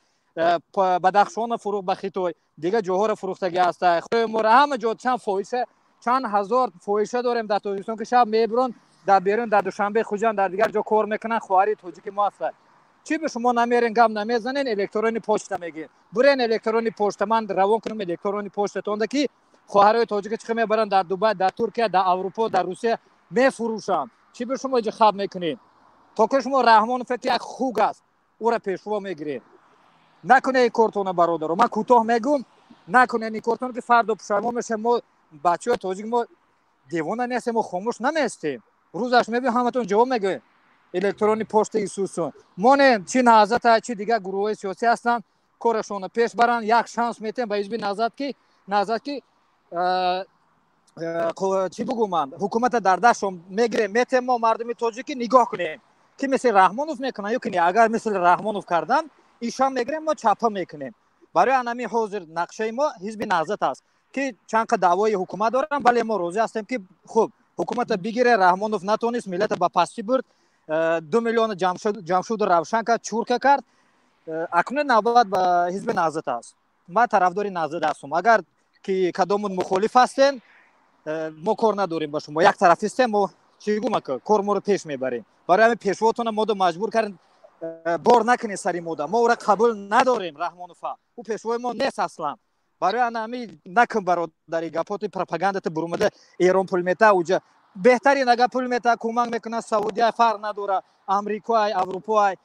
Бадахшонро фурӯхт ба Хитой, дигар ҷоҳоро фурӯхтагӣ аст. Моро ҳама ҷо чанд фоҳиша, чанд ҳазор фоҳиша дорем дар Тоҷикистон, ки шаб мебуранд дар берун, дар Душанбе, Хуҷанд, дар дигар ҷо кор мекунанд, хоҳари тоҷики мо ҳастанд. Чӣ ба шумо намерен, гап намезанен, электронӣ почта мегиред? Бурен электронӣ почта, ман равон кунам электронӣ почтатонда, ки хоҳарои тоҷика чӣ мебаранд дар Дубай, дар Туркия, дар Аврупо, дар Русия мефурӯшанд. Чӣ ба шумо иҷо хаб мекунед, то ки шумо Раҳмонов, ки як хуг аст, ӯра пешво мегиред? Накунед ин кортона, бародаро. Ман кӯтоҳ мегӯм: накунед ин кортона, ки фардо пушаймон мешавем. Мо бачаҳои тоҷик, мо девона нестем, мо хомӯш наместем. Рӯзаш мебиём, ҳаматон ҷавоб мегӯем. Электронӣ почта Исусон монем, чӣ Наҳзата, чӣ дигар гурӯҳҳои сиёсӣ ҳастанд, корашонро пеш баранд. Як шанс метем ба ҳизби Наҳзат, ки Наҳзат ки чӣ бугӯм ман, ҳукумата дар дастшон мегирем, метем. Мо мардуми тоҷикӣ нигоҳ кунем, ки мисли Раҳмонов мекунанд ё ки не. Агар мисли Раҳмонов кардан, ишам мегирем, мо чапа мекунем. Барои анами ҳозир нақшаи мо ҳизби Наҳзат аст, ки чанд қа даъвои ҳукумат дорам, вале мо розӣ ҳастем, ки хуб ҳукумата бигире. Раҳмонов натонист, миллата ба пастӣ бурд, 2 миллион Ҷамшуду равшан кард, чурка кард. Акнун навбат ба ҳизби Наҳзат аст. Ман тарафдори Наҳзат ҳастам. Агар ки кадомун мухолиф ҳастен, мо кор надорем ба шумо, як тарафистем. Мо чӣ гума, кор моро пеш мебарем. Барои ҳамин пешвоатона мода маҷбур кардем, бор накунед сари мода. Мо ӯра қабул надорем, Раҳмонова, ӯ пешвои мо нест аслан. Барои ана ҳами накун, бародари, гапоти пропагандата бурумада. Эрон пул мета, уҷа беҳтарин. Агар пул мета, кӯмак мекунад, Саудия фарқ надора, Амрикоай, Аврупоай,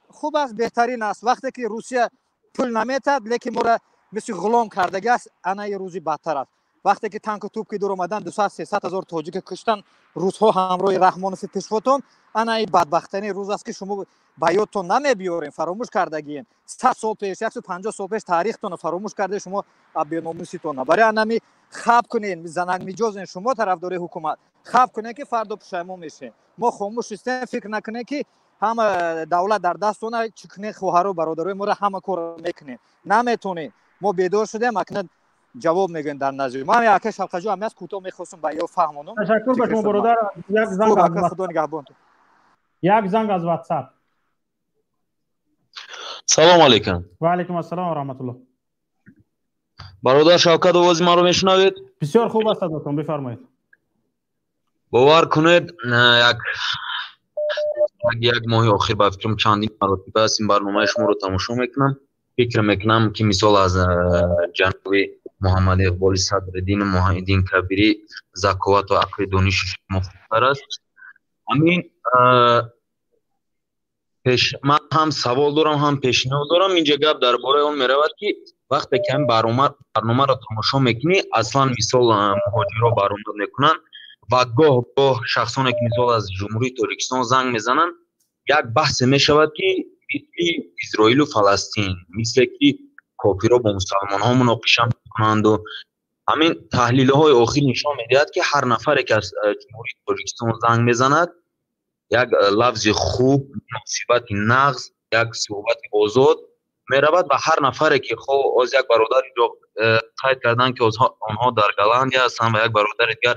хуб аст, беҳтарин аст. Вақте ки Русия пул наметад, лекин моро мисли ғулом кардагӣ аст, анаи рӯзи бадтар аст. Вақте ки танку туп ки дур омадан, 200-300 ҳазор тоҷика куштан русҳо ҳамроҳи Раҳмонови пешвотон, анаи бадбахтарин рӯз аст, ки шумо ба ёдтон намебиёрем, фаромӯш кардагием. 100 сол пеш, 150 сол пеш таърихтонро фаромӯш карде шумо, беномуситона. Барои анами хаб кунен, занакмиҷозен шумо, тарафдори ҳукумат, хаб кунен, ки фардо пушаймон мешем. Мо хомӯш истем, фикр накунем, ки ҳама давлат дар дастона. Чӣ кунем, хоҳару бародарои моро ҳама кор мекунем, наметонем. Мо бедор шудем, акнун ҷавоб мегӯем дар назди ман. Ака Шавқаҷо, ҳами аст, кӯтоҳ мехостум ба ё фаҳмонам. Ташаккур ба шумо, бародар. Як занг аз Худо нигаҳбон. Як занг аз WhatsApp. Салому алейкум. Ва алейкум ассалом ва раҳматуллоҳ. Бародар Шавкат, овози маро мешунавед? Бисёр хуб аст садотон, бифармоед. Бовар кунед, як моҳи охир, ба фикрам, чандин маротиба аст ин барномаи шуморо тамошо мекунам. Фикр мекунам, ки мисол аз ҷаноби Муҳаммад Иқболи Садриддину Муҳиддин Кабирӣ заковату ақли дониши шумо хубтар аст. Ҳамин пеш ман ҳам савол дорам, ҳам пешниҳод дорам. Инҷа гап дар бораи он меравад, ки вақте ки ҳамин барномаро тамошо мекунӣ, аслан мисол муҳоҷирро баромад мекунанд ва гоҳ гоҳ шахсоне ки мисол аз Ҷумҳурии Тоҷикистон занг мезананд, як баҳсе мешавад, ки мисли Исроилу Фаластин, мисле ки кофирҳо бо мусалмонҳо муноқиша мекунанду. Ҳамин таҳлилҳои охир нишон медиҳад, ки ҳар нафаре ки аз Ҷумҳурии Тоҷикистон занг мезанад, як лафзи хуб, муносибати нағз, як суҳбати озод меравад ва ҳар нафаре ки хо оз як бародар инҷо қайд карданд, ки онҳо дар Голландия ҳастанд ва як бародари дигар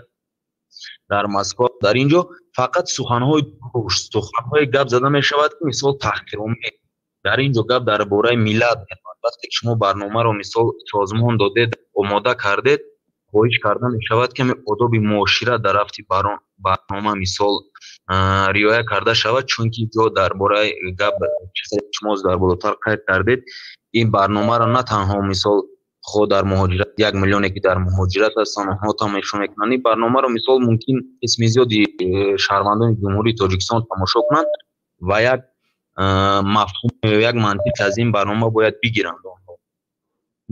Дар Москва, дар ин ҷо фақат суханҳои дурушт, суханҳои гап зада мешавад, ки мисол таҳқиромез. Дар ин ҷо гап дар бораи миллат меравад. Вақте ки шумо барномаро мисол созмон додед, омода кардед, хоҳиш карда мешавад, ки одоби муошират дар рафти барнома мисол риоя карда шавад, чунки ҷо дар бораи гап, шумо дар болотар қайд кардед, ин барномаро на танҳо мисол хо дар муҳоҷират, 1 миллионе ки дар муҳоҷират ҳастанд, онҳо тамошо мекунанд. Ин барномаро мисол мумкин қисми зиёди шаҳрвандони Ҷумҳурии Тоҷикистон тамошо кунанд ва як мафҳум, як мантиқ аз ин барнома бояд бигиранд онҳо.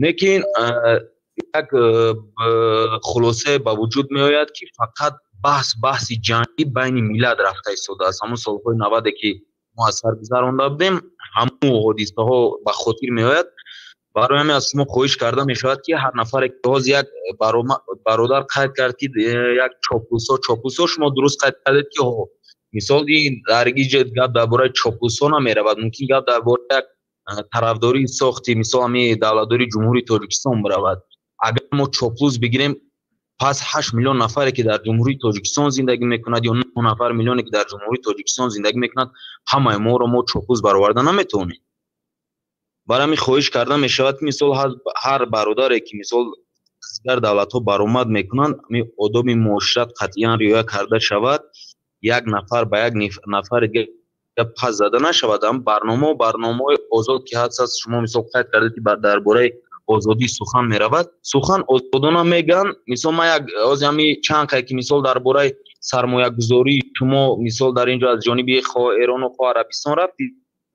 Лекин як хулоса ба вуҷуд меояд, ки фақат баҳси ҷангӣ байни миллат рафта истодааст. Ҳамон солҳои 90 ки мо аз сар гузаронда будем, ҳамон ҳодисаҳо ба хотир меояд. Барои ҳамин аз шумо хоҳиш карда мешавад, ки ҳар нафаре ки ҳозир як бародар қайд кард, ки як чоплусо, шумо дуруст қайд кардед, ки мисол ин дар инҷо гап дар бораи чоплусо намеравад, мумкин гап дар бораи як тарафдории сохти мисол ҳамин давлатдории Ҷумҳурии Тоҷикистон биравад. Агар мо чоплус бигирем, пас 8 миллион нафаре ки дар Ҷумҳурии Тоҷикистон зиндагӣ мекунад ё 9 нафар миллионе ки дар Ҷумҳурии Тоҷикистон зиндагӣ мекунад, ҳамаи моро мо чоплус бароварда наметавонем. Барои ҳамин хоҳиш карда мешавад, ки мисол ҳар бародаре ки мисол дигар давлатҳо баромад мекунанд, ҳамин одоби муошират қатъиян риоя карда шавад, як нафар ба як нафари дигар пас зада нашавад. Ҳам барномаҳои озод ки ҳаст, шумо мисол қайд кардед, ки дар бораи озодии сухан меравад, сухан озодона мегӯянд. Мисол ман як ҳозир ҳамин чанд қай ки мисол дар бораи сармоягузории шумо мисол дар ин ҷо аз ҷониби хоҳ Эрону хоҳ Арабистон рафт,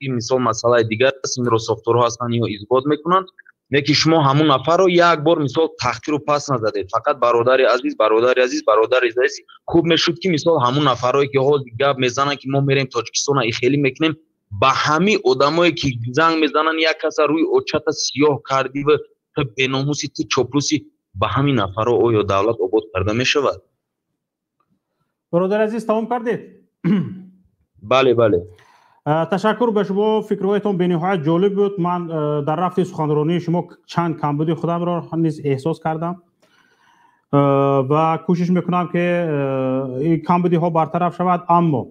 ин мисол масъалаи дигар аст, инро сохторҳо ҳастанд, ино исбот мекунанд. Лекин шумо ҳамун нафарро як бор мисол таҳқиру пас назадед. Фақат бародари азиз, бародари азиз, бародари азиз. Хуб мешуд, ки мисол ҳамун нафарҳое ки ҳозир гап мезананд, ки мо мерем Тоҷикистона ихелӣ мекунем, ба ҳамин одамое ки занг мезананд, як каса рӯи очата сиёҳ кардӣ ва ту беномуси, ту чоплуси, ба ҳамин нафарҳо оё давлат обод карда мешавад? Бародари азиз, тамом кардед? Бале, бале. Ташаккур ба шумо, фикрҳоятон бениҳоят ҷолиб буд. Ман дар рафти суханронии шумо чанд камбуди худамро низ эҳсос кардам ва кӯшиш мекунам, ки ин камбудиҳо бартараф шавад. Аммо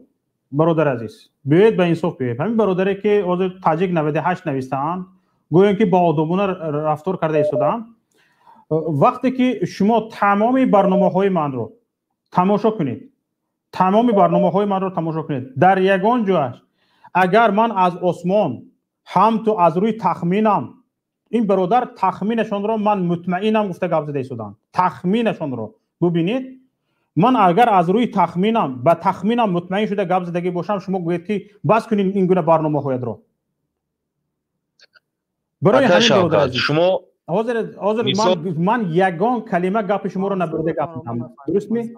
бародар азиз, биёед ба инсоф биёед. Ҳамин бародаре ки ҳозир таҷик 98 навистаанд, гӯянд ки бо одобона рафтор карда истодаанд. Вақте ки шумо тамоми барномаҳои манро тамошо кунед, тамоми барномаҳои манро тамошо кунед, дар ягон ҷояш агар ман аз осмон ҳам ту аз рӯи тахминам, ин бародар тахминашонро ман мутмаинам гуфта гап зада истоданд, тахминашонро бубинед. Ман агар аз рӯи тахминам ба тахминам мутмаин шуда гап задагӣ бошам, шумо гӯед ки бас кунед ин гуна барномаҳоятро. Барои ҳамин бародар азиз, шумо ҳозир ман ягон калима гапи шуморо набурида гап мезанам, дуруст ми?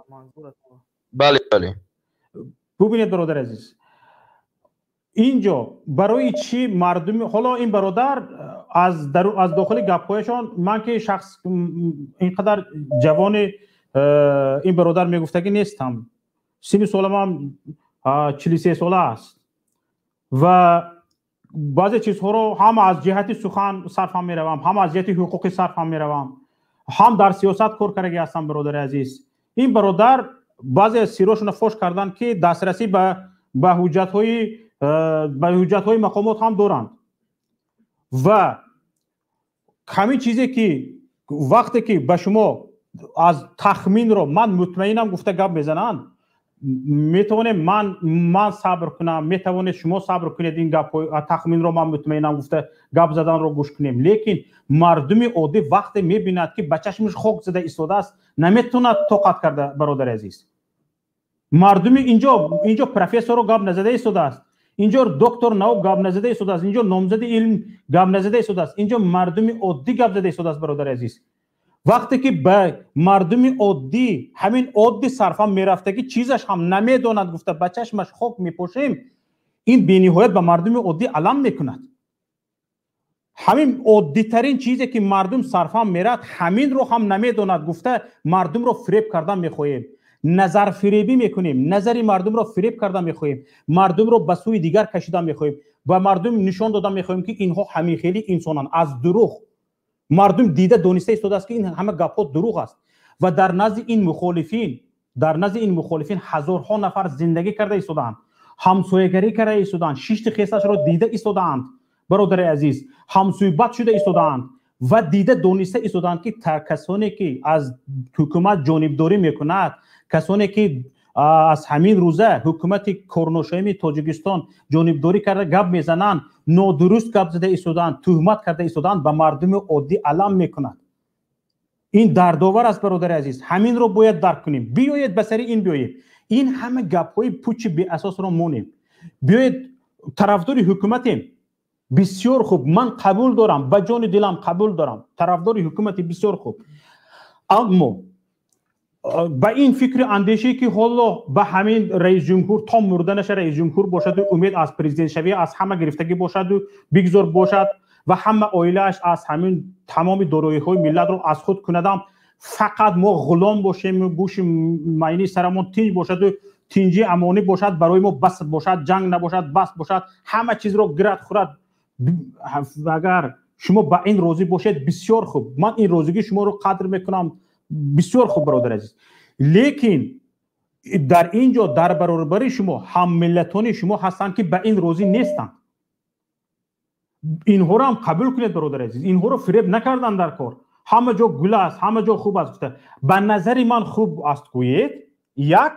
Бале, бале. Бубинед бародар азиз, инҷо барои чӣ мардуми ҳоло ин бародар аз дохили гапҳояшон, ман ки шахс инқадар ҷавони ин бародар мегуфтагӣ нестам, синни соламам 43 сола аст ва баъзе чизҳоро ҳам аз ҷиҳати сухан сарфам меравам, ҳам аз ҷиҳати ҳуқуқӣ сарфам меравам, ҳам дар сиёсат кор кардагӣ ҳастам. Бародари азиз, ин бародар баъзе сирошонро фош карданд, ки дастрасӣ ба ҳуҷҷатҳои мақомот ҳам доранд ва ҳамин чизе ки вақте ки ба шумо аз тахминро ман мутмаинам гуфта гап мезананд, метавонем ман сабр кунам, метавонед шумо сабр кунед, ин гапҳои тахминро ман мутмаинам гуфта гап заданро гӯш кунем. Лекин мардуми оддӣ вақте мебинад, ки ба чашмиш хок зада истодааст, наметавонад тоқат карда. Бародари азиз, мардуми инҷо профессорро гап назада истодааст, инҷо доктор наук гап назада истодааст, инҷо номзади илм гап назада истодааст, инҷо мардуми оддӣ гап зада истодааст. Бародари азиз, вақте ки ба мардуми оддӣ ҳамин оддӣ сарфам мерафтагӣ чизаш ҳам намедонад гуфта ба чашмаш хок мепошем, ин бениҳоят ба мардуми оддӣ алам мекунад. Ҳамин оддитарин чизе ки мардум сарфам мерад, ҳаминро ҳам намедонад гуфта мардумро фиреб кардан мехоҳем, назарфиребӣ мекунем, назари мардумро фиреб кардан мехоҳем, мардумро ба сӯи дигар кашидан мехоҳем ва мардум нишон додан мехоҳем, ки инҳо ҳамин хели инсонанд. Аз дурӯғ мардум дида дониста истодааст, ки ин ҳама гапҳо дурӯғ аст ва дар назди ин мухолифин Дар назди ин мухолифин ҳазорҳо нафар зиндагӣ карда истодаанд, ҳамсоягарӣ карда истодаанд, шишти хесашро дида истодаанд, бародари азиз, ҳамсӯҳбат шуда истодаанд ва дида дониста истодаанд, ки касоне ки аз ҳукумат ҷонибдорӣ мекунад, касоне ки аз ҳамин рӯза ҳукумати корношоями Тоҷикистон ҷонибдорӣ карда гап мезананд, нодуруст гап зада истодаанд, туҳмат карда истодаанд, ба мардуми оддӣ алам мекунад. Ин дардовар аст, бародари азиз, ҳаминро бояд дарк кунем. Биёед ба сари ин биёем, ин ҳама гапҳои пучи беасосро монем. Биёед, тарафдори ҳукуматем, бисёр хуб, ман қабул дорам, ба ҷони дилам қабул дорам, тарафдори ҳукумати бисёр хуб, аммо ба ин фикри андешае ки ҳоло ба ҳамин раисҷумҳур то мурданаша раисҷумҳур бошаду умед аз президентшавӣ аз ҳама гирифтагӣ бошаду бигзор бошад ва ҳама оилааш аз ҳамин тамоми дороиҳои миллатро аз худ кунадам, фақат мо ғулом бошем, гӯши майни сарамон тинҷ бошаду тинҷи амонӣ бошад, барои мо бас бошад, ҷанг набошад, бас бошад, ҳама чизро гирад хӯрад. Агар шумо ба ин розӣ бошед, бисёр хуб, ман ин розигии шуморо қадр мекунам, бисёр хуб, бародари азиз. Лекин дар ин ҷо дар баробари шумо ҳаммиллатони шумо ҳастанд, ки ба ин розӣ нестанд. Инҳоро ҳам қабул кунед, бародари азиз, инҳоро фиреб накардан дар кор. Ҳама ҷо гул аст, ҳама ҷо хуб аст гуфта, ба назари ман хуб аст гӯед, як.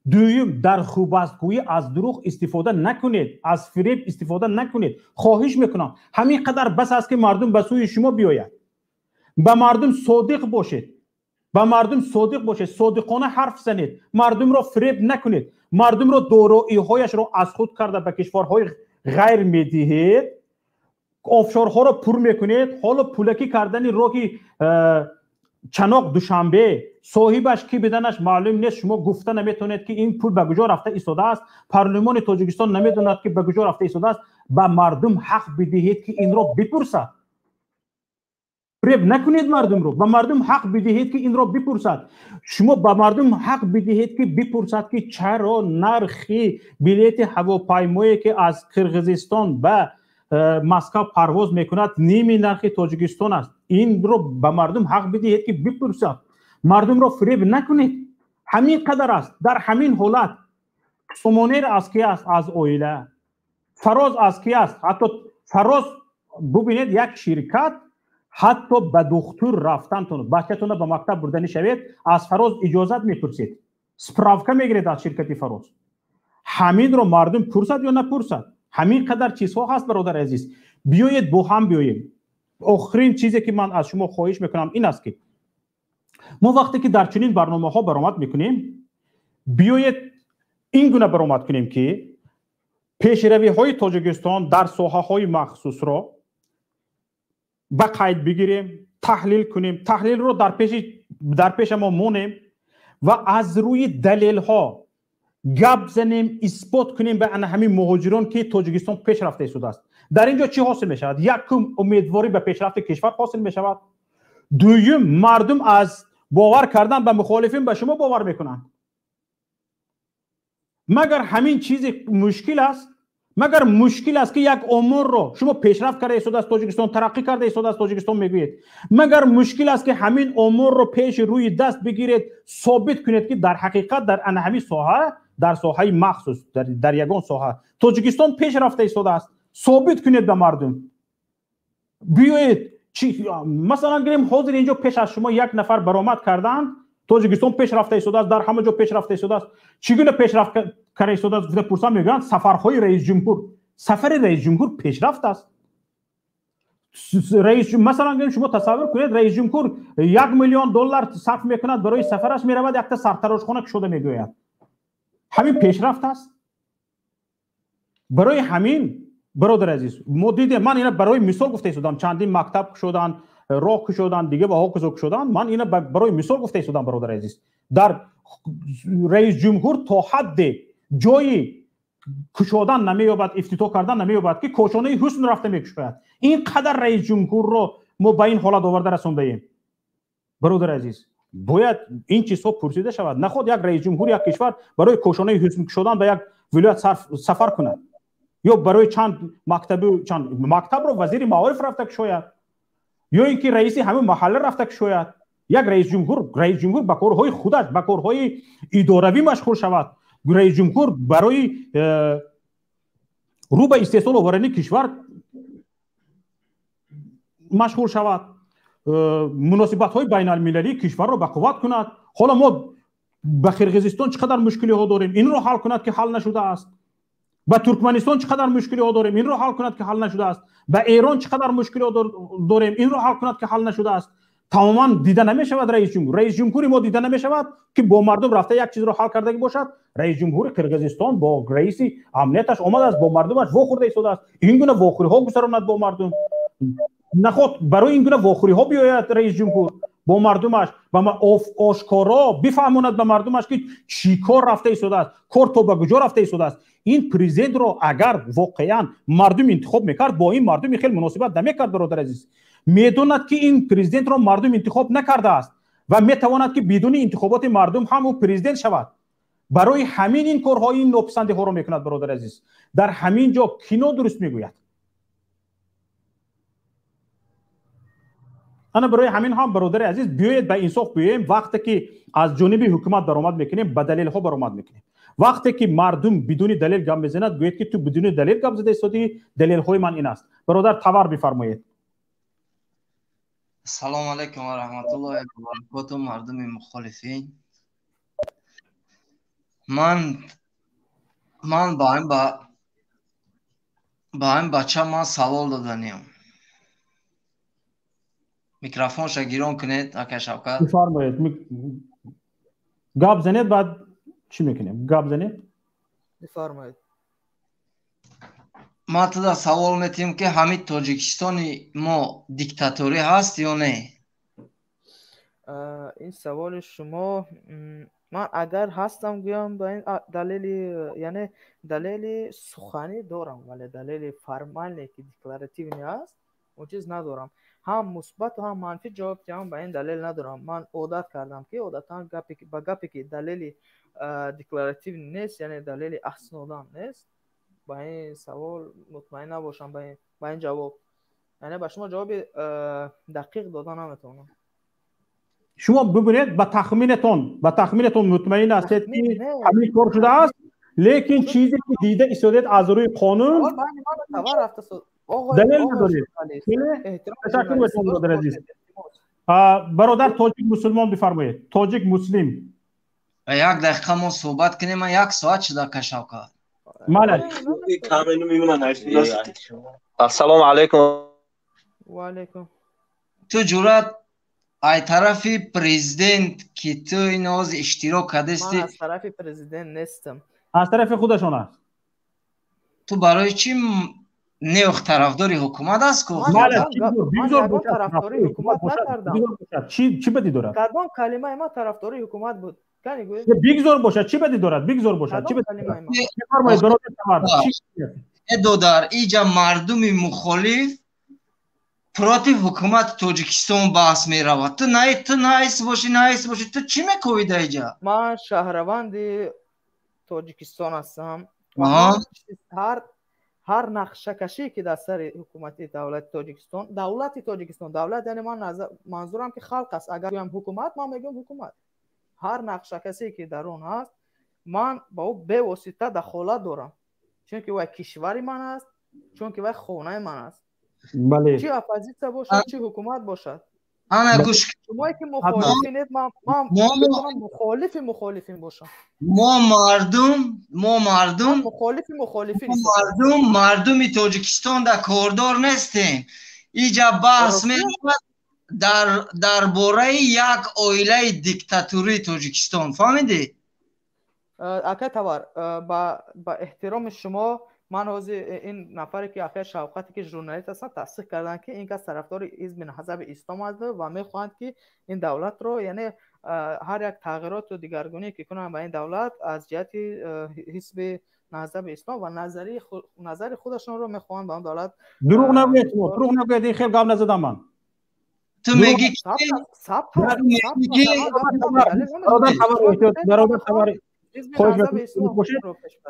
Дуюм, дар хубастгӯӣ аз дурӯғ истифода накунед, аз фиреб истифода накунед. Хоҳиш мекунам, ҳамин қадар бас аст, ки мардум ба сӯи шумо биёяд. Ба мардум содиқ бошед, ба мардум содиқ бошед, содиқона ҳарф занед, мардумро фиреб накунед, мардумро дороиҳояшро аз худ карда ба кишварҳои ғайр медиҳед, офшорҳоро пур мекунед. Ҳоло пулакӣ кардани роҳи Чаноқ Душанбе, соҳибаш ки биданаш маълум нест, шумо гуфта наметавонед, ки ин пул ба куҷо рафта истодааст, парлумони Тоҷикистон намедонад, ки ба куҷо рафта истодааст. Ба мардум ҳақ бидиҳед, ки инро бипурсад. Фиреб накунед мардумро, ба мардум ҳақ бидиҳед, ки инро бипурсад. Шумо ба мардум ҳақ бидиҳед, ки бипурсад, ки чаро нархи билети ҳавопаймое, ки аз Қирғизистон ба Москва парвоз мекунад, ними нархи Тоҷикистон аст. Инро ба мардум ҳақ бидиҳед, ки бипурсад. Мардумро фиреб накунед, ҳамин қадар аст. Дар ҳамин ҳолат Сомонер аз ки аст? Аз оила. Фароз аз ки аст? Ҳатто Фароз, бубинед, як ширкат ҳатто ба духтур рафтантон, бачатонро ба мактаб бурданӣ шавед, аз Фароз иҷозат мепурсед, справка мегиред аз ширкати Фароз. Ҳаминро мардум пурсад ё напурсад? Ҳамин қадар чизҳо ҳаст, бародари азиз. Биёед бо ҳам биёем. Охирин чизе ки ман аз шумо хоҳиш мекунам ин аст, ки мо вақте ки дар чунин барномаҳо баромад мекунем, биёед ин гуна баромад кунем, ки пешравиҳои Тоҷикистон дар соҳаҳои махсусро ба қайд бигирем, таҳлил кунем, таҳлилро дар пешамо монем ва аз рӯи далелҳо гап занем, исбот кунем ба ана ҳамин муҳоҷирон, ки Тоҷикистон пеш рафта истодааст. Дар ин ҷо чӣ ҳосил мешавад? Якум, умедворӣ ба пешрафти кишвар ҳосил мешавад. Дуюм, мардум аз бовар кардан ба мухолифин ба шумо бовар мекунанд. Магар ҳамин чизи мушкил аст? Магар мушкил аст, ки як оморро шумо пешрафт карда истодааст Тоҷикистон, тараққӣ карда истодааст Тоҷикистон мегӯед? Магар мушкил аст, ки ҳамин оморро пеши рӯи даст бигиред, собит кунед, ки дар ҳақиқат дар ана ҳамин соҳа, дар соҳаи махсус, дар ягон соҳа Тоҷикистон пеш рафта истодааст? Собит кунед ба мардум. Биёед, масалан гирем, ҳозир инҷо пеш аз шумо як нафар баромад карданд, Тоҷикистон пеш рафта истодааст, дар ҳама ҷо пеш рафта истодааст. Чӣ гуна пешрафт карда истодааст гуфта пурсам, мегӯянд сафарҳои раисҷумҳур. Сафари раисҷумҳур пешрафт аст? Масалан гирем, шумо тасаввур кунед, раисҷумҳур 1 миллион доллар сарф мекунад барои сафараш, меравад, якта сартарошхона кушода мегӯяд. Ҳамин пешрафт аст? Барои ҳамин, бародари азиз, мо дидем, ман ина барои мисол гуфта истодам, чандин мактаб кушоданд, роҳ кушоданд, дига ва ҳоказо кушоданд. Ман ина барои мисол гуфта истодам, бародари азиз. Дар раисҷумҳур то ҳадде ҷои кушодан намеёбад, ифтитоҳ кардан намеёбад, ки кошонаи ҳусн рафта мекушояд. Ин қадар раисҷумҳурро мо ба ин ҳолат оварда расондаем. Бародари азиз, бояд ин чизҳо пурсида шавад. Наход як раисҷумҳур як кишвар барои кошонаи ҳусн кушодан ба як вилоят сафар кунад ё барои чанд мактабу чанд мактабро вазири маориф рафта кушояд, ё ин ки раиси ҳамин маҳалла рафта кушояд. Як раис ҷумҳур ба корҳои худаш, ба корҳои идоравӣ машғул шавад. Раис ҷумҳур барои рӯ ба истеҳсол овардани кишвар машғул шавад, муносибатҳои байналмилалии кишварро ба қувват кунад. Ҳоло мо ба Қирғизистон чӣ қадар мушкилиҳо дорем, инро ҳал кунад ки ҳал нашудааст. Ба Туркманистон чӣ қадар мушкилиҳо дорем, инро ҳал кунад ки ҳал нашудааст. Ба Эрон чӣ қадар мушкилиҳо дорем, инро ҳал кунад ки ҳал нашудааст. Тамоман дида намешавад раис ҷумҳур. Раис ҷумҳури мо дида намешавад ки бо мардум рафта як чизро ҳал кардагӣ бошад. Раис ҷумҳури Қирғизистон бо раиси амнияташ омадааст, бо мардумаш вохӯрда истодааст. Ин гуна вохӯриҳо гузаронад бо мардум. Наход барои ин гуна вохӯриҳо биёяд раис ҷумҳур бо мардумаш ва ошкоро бифаҳмонад ба мардумаш ки чӣ кор рафта истодааст, кор то ба куҷо рафта истодааст. Ин президентро агар воқеан мардум интихоб мекард, бо ин мардуми хеле муносибат намекард. Бародар азиз, медонад ки ин президентро мардум интихоб накардааст ва метавонад ки бидуни интихоботи мардум ҳам ӯ президент шавад. Барои ҳамин ин корҳои ин нописандиҳоро мекунад. Бародар азиз, дар ҳамин ҷо кино дуруст мегӯяд. Ана барои ҳамин ҳам бародари азиз, биёед ба инсоф биёем. Вақте ки аз ҷониби ҳукумат баромад мекунем, ба далелҳо баромад мекунем. Вақте ки мардум бидуни далел гап мезанад, гӯед ки ту бидуни далел гап зада истодӣ, далелҳои ман ин аст. Бародар Тавар, бифармоед. Салому алайкум ва раҳматуллоҳи ва баракотуҳ, мардуми мухолифин. Ман ба ин бача ман савол доданиям. Микрофонша гирон кунед, ака Шавкат. Бифармоед. Гап занед, баъд чӣ мекунем? Гап занед. Бифармоед. Ман туда савол метиҳам ки ҳамин Тоҷикистони мо диктаторӣ ҳаст ё не? Ин саволи шумо, ман агар ҳастам гӯям ба ин далели, яъне далели суханӣ дорам, вале далели формале ки декларативӣ аст, он чиз надорам. Ҳам мусбат ва ҳам манфӣ ҷавоб диҳам ба ин далел надорам. Ман одат кардам ки одатан ба гапе ки далели декларатив нест, яъне далели аснодан нест, ба ин савол мутмаин набошам, ба ин ҷавоб, яъне ба шумо ҷавоби дақиқ дода наметавонам. Шумо бибинед, ба тахминатон мутмаин ҳастед ки ҳамин кор шудааст, лекин чизе ки дида истодед аз рӯи қонун далел надоред. Ташаккур мекунам, бародар азиз. Бародар Тоҷик Мусулмон, бифармоед. Тоҷик Муслим. Як дақиқа мо суҳбат кунем, ман як соат шуда, ака Шавкат. Ассалому алайкум. Ва алайкум. Ту ҷуръат ай тарафи президент ки ту ин ҳозир иштирок кардасти? Ман аз тарафи президент нестам. Аз тарафи худашон аст. Ту барои чӣ неох тарафдори ҳукумат аст ку? Тарафдори ҳукумат накардам. Чӣ бадӣ дорад? Кадом калимаи ман тарафдори ҳукумат буд? Бигзор бошад, чӣ бадӣ дорад? Бигзор бошад, чӣ бадӣ дорад? Бифармоед, бародар Тавар. Э додар, иҷа мардуми мухолиф против ҳукумати Тоҷикистон баҳс меравад. Ту наис бошӣ, наис бошӣ, ту чӣ мекӯвӣ дар иҷа? Ман шаҳрванди Тоҷикистон ҳастам. Ҳар нақшакашие ки дар сари ҳукумати давлати Тоҷикистон, давлати Тоҷикистон, давлат яъне ман манзурам ки халқ аст. Агар гӯям ҳукумат, ман мегӯям ҳукумат. Ҳар нақшакасе ки дар он ҳаст, ман ба ӯ бевосита дахолат дорам, чунки вай кишвари ман аст, чунки вай хонаи ман аст. Чӣ оппозитсия бошад, чӣ ҳукумат бошад. Ана гӯш, шумое ки мухолифинед, ман метавонам мухолифи мухолифин бошам. Мо мардум мухолифи мухолифин, мардуми Тоҷикистон дар кордор нестем. Иҷа баҳс меравад дар бораи як оилаи диктатурии Тоҷикистон. Фаҳмидӣ? Акай Тавар, ба эҳтироми шумо, ман ҳозир ин нафаре ки акай Шавқате ки журналист ҳастанд, тасдиқ карданд ки ин кас тарафдори ҳизби Наҳзати Ислом аст ва мехоҳанд ки ин давлатро, яъне ҳар як тағйироту дигаргуние ки кунанд ба ин давлат аз ҷиҳати ҳизби Наҳзати Ислом ва назари худашонро мехоҳанд ба он давлат. Дурӯғ нагӯед, шумо дурӯғ нагӯед, ин хел гап назадам ман. Ту мегӣ ки бародар Тавар,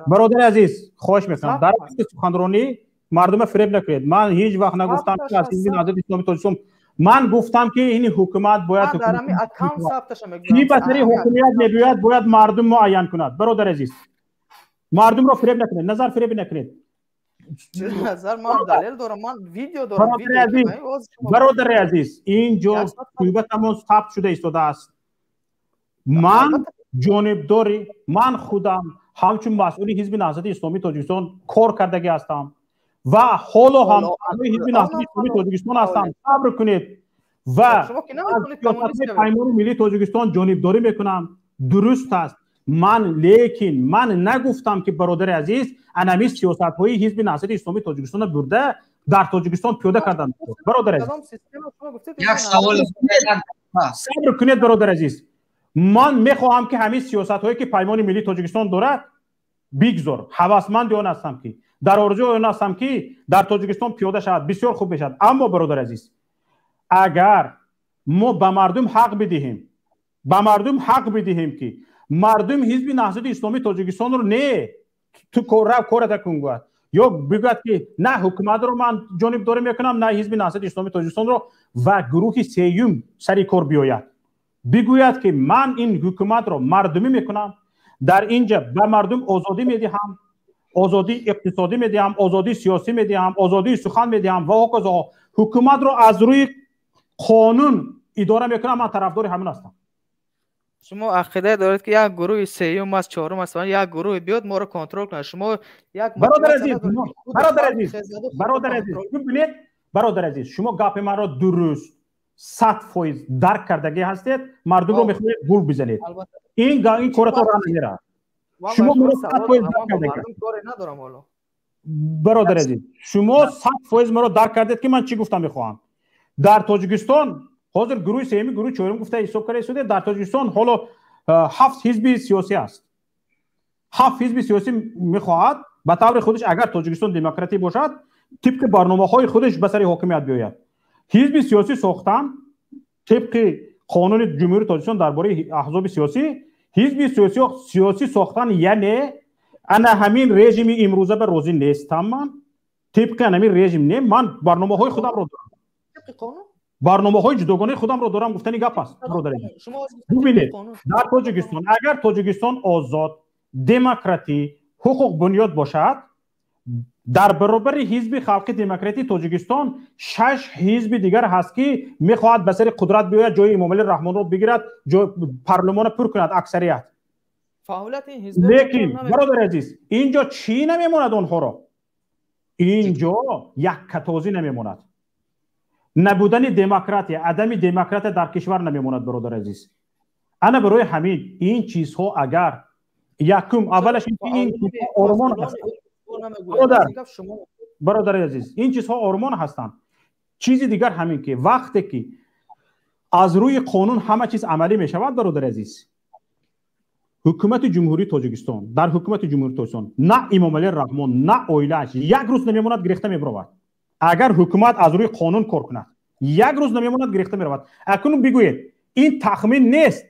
бародари азиз, хоҳиш мекунам, дар вақти суханронӣ мардума фиреб накунед. Ман ҳеҷ вақт нагуфтам ки аз ҳизби Наҳзати Исломии Тоҷикистон Ман гуфтам, ки ин ҳукумат бояд ки ба сари ҳокимият мебиёяд, бояд мардум муайян кунад. Бародари азиз, мардумро фиреб накунед, назар фиреб накунед. Назар, ман далел дорам, ман видео дорам. Бародари азиз, ин ҷо суҳбатамон сабт шуда истодааст. Ман ҷонибдори, ман худам ҳамчун масъули Ҳизби Наҳзати Исломии Тоҷикистон кор кардагӣ ҳастам ва ҳоло ҳам аъзои Ҳизби Наҳзати Исломии Тоҷикистон ҳастам. Сабр кунед, ва аз сиёсатҳои Паймони Миллии Тоҷикистон ҷонибдорӣ мекунам. Дуруст аст, ман лекин ман нагуфтам, ки, бародари азиз, анами сиёсатҳои Ҳизби Наҳзати Исломии Тоҷикистонро бурда дар Тоҷикистон пиёда карданд. Бародари азиз, сабр кунед. Бародари азиз, ман мехоҳам, ки ҳамин сиёсатҳое, ки Паймони Миллии Тоҷикистон дорад, бигзор, ҳавасманди он ҳастам, ки дар орзуи он ҳастам, ки дар Тоҷикистон пиёда шавад, бисёр хуб мешавад. Аммо, бародари азиз, агар мо ба мардум ҳақ бидиҳем, ба мардум ҳақ бидиҳем, ки мардум Ҳизби Наҳзати Исломии Тоҷикистонро не, ту рав кората кун гӯяд, ё бигӯяд, ки на ҳукуматро ман ҷонибдорӣ мекунам, на Ҳизби Наҳзати Исломии Тоҷикистонро, ва гурӯҳи сеюм сари кор биёяд, бигӯяд, ки ман ин ҳукуматро мардумӣ мекунам, дар ин ҷа ба мардум озодӣ медиҳам, озодии иқтисодӣ медиҳам, озодии сиёсӣ медиҳам, озодии сухан медиҳам ва ҳоказо, ҳукуматро аз рӯи қонун идора мекунам, ман тарафдори ҳамин ҳастам. Шумо ақида доред, ки як гурӯҳи сеюм аст, чорум аст, як гурӯҳ биёд, моро контрол кунад. Шумо як Бародари азиз, бародари азиз, бародари азиз, бибинед, бародари азиз, шумо гапи маро дуруст 100% дарк кардагӣ ҳастед. Мардумро мехоҳед гул бизанед, ин коратон ра намерад. Шумо маро 100% дарк кардагӣ, бародари азиз, шумо 100% маро дарк кардед, ки ман чӣ гуфтам мехоҳам. Дар Тоҷикистон ҳозир гурӯҳи сеюми, гурӯҳи чорум гуфта ҳисоб карда истода. Дар Тоҷикистон ҳоло ҳафт ҳизби сиёсӣ аст. Ҳафт ҳизби сиёсӣ мехоҳад ба таври худаш, агар Тоҷикистон демократӣ бошад, тибқи барномаҳои худаш ба сари ҳокимият биёяд. Ҳизби сиёсӣ сохтан тибқи қонуни Ҷумҳурии Тоҷикистон дар бораи аҳзоби сиёсӣ, ҳизби сиёсӣ сохтан, яъне ана ҳамин режими имрӯза ба розӣ нестам ман, тибқи ана ҳамин режим не, ман барномаҳои худамро дорам, барномаҳои ҷудогонаи худамро дорам, гуфтани гап аст. Бародари, бубинед, дар Тоҷикистон, агар Тоҷикистон озод, демократӣ, ҳуқуқбунёд бошад, дар баробари Ҳизби Халқи Демократии Тоҷикистон шаш ҳизби дигар ҳаст, ки мехоҳад ба сари қудрат биёяд, ҷои Эмомалӣ Раҳмонро бигирад, парлумонро пур кунад, аксарият. Лекин, бародари азиз, ин ҷо чӣ намемонад онҳоро? Ин ҷо яккатозӣ намемонад, набудани демократия, адами демократия дар кишвар намемонад, бародари азиз. Ана барои ҳамин ин чизҳо, агар якум, аввалаш, ин ормон ҳастанд. Бародари азиз, ин чизҳо ормон ҳастанд. Чизи дигар ҳамин, ки вақте ки аз рӯи қонун ҳама чиз амалӣ мешавад, бародари азиз, ҳукумати Ҷумҳурии Тоҷикистон, дар ҳукумати Ҷумҳурии Тоҷикистон на Эмомалӣ Раҳмон, на оилааш як рӯз намемонад, гирехта мебаровад. Агар ҳукумат аз рӯи қонун кор кунад, як рӯз намемонад, гирехта меравад. Акнун бигӯед, ин тахмин нест,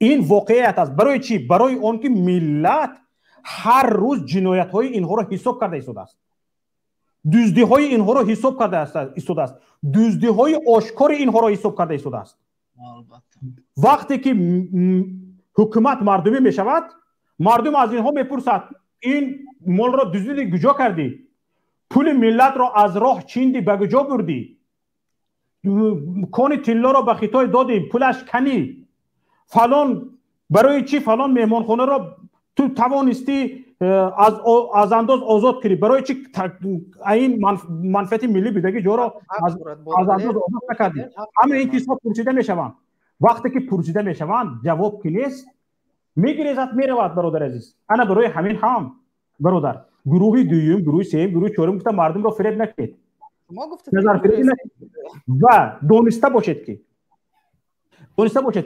ин воқеият аст. Барои чӣ? Барои он ки миллат ҳар рӯз ҷиноятҳои инҳоро ҳисоб карда истодааст, дуздиҳои инҳоро ҳисоб карда истодааст, дуздиҳои ошкори инҳоро ҳисоб карда истодааст. Вақте ки ҳукумат мардумӣ мешавад, мардум аз инҳо мепурсад: ин молро дуздиди, куҷо кардӣ? Пули миллатро аз роҳ чиндӣ, ба куҷо бурдӣ? Кони тиллоро ба Хитой додӣ, пулаш канӣ? Фалон, барои чӣ фалон меҳмонхонаро ту тавонистӣ аз андоз озод кунӣ? Барои чӣ ин манфиати миллӣ будаги ҷоро аз андоз озод накардӣ? Ҳама ин чизҳо пурсида мешаванд. Вақте ки пурсида мешаванд, ҷавоб ки нест, мегирезад, меравад. Бародари азиз, ана барои ҳамин ҳам, бародар, гурӯҳи дуюм, гурӯҳи сеюм, гурӯҳи чорум гуфта мардумро фиреб накунед, ва дониста бошед,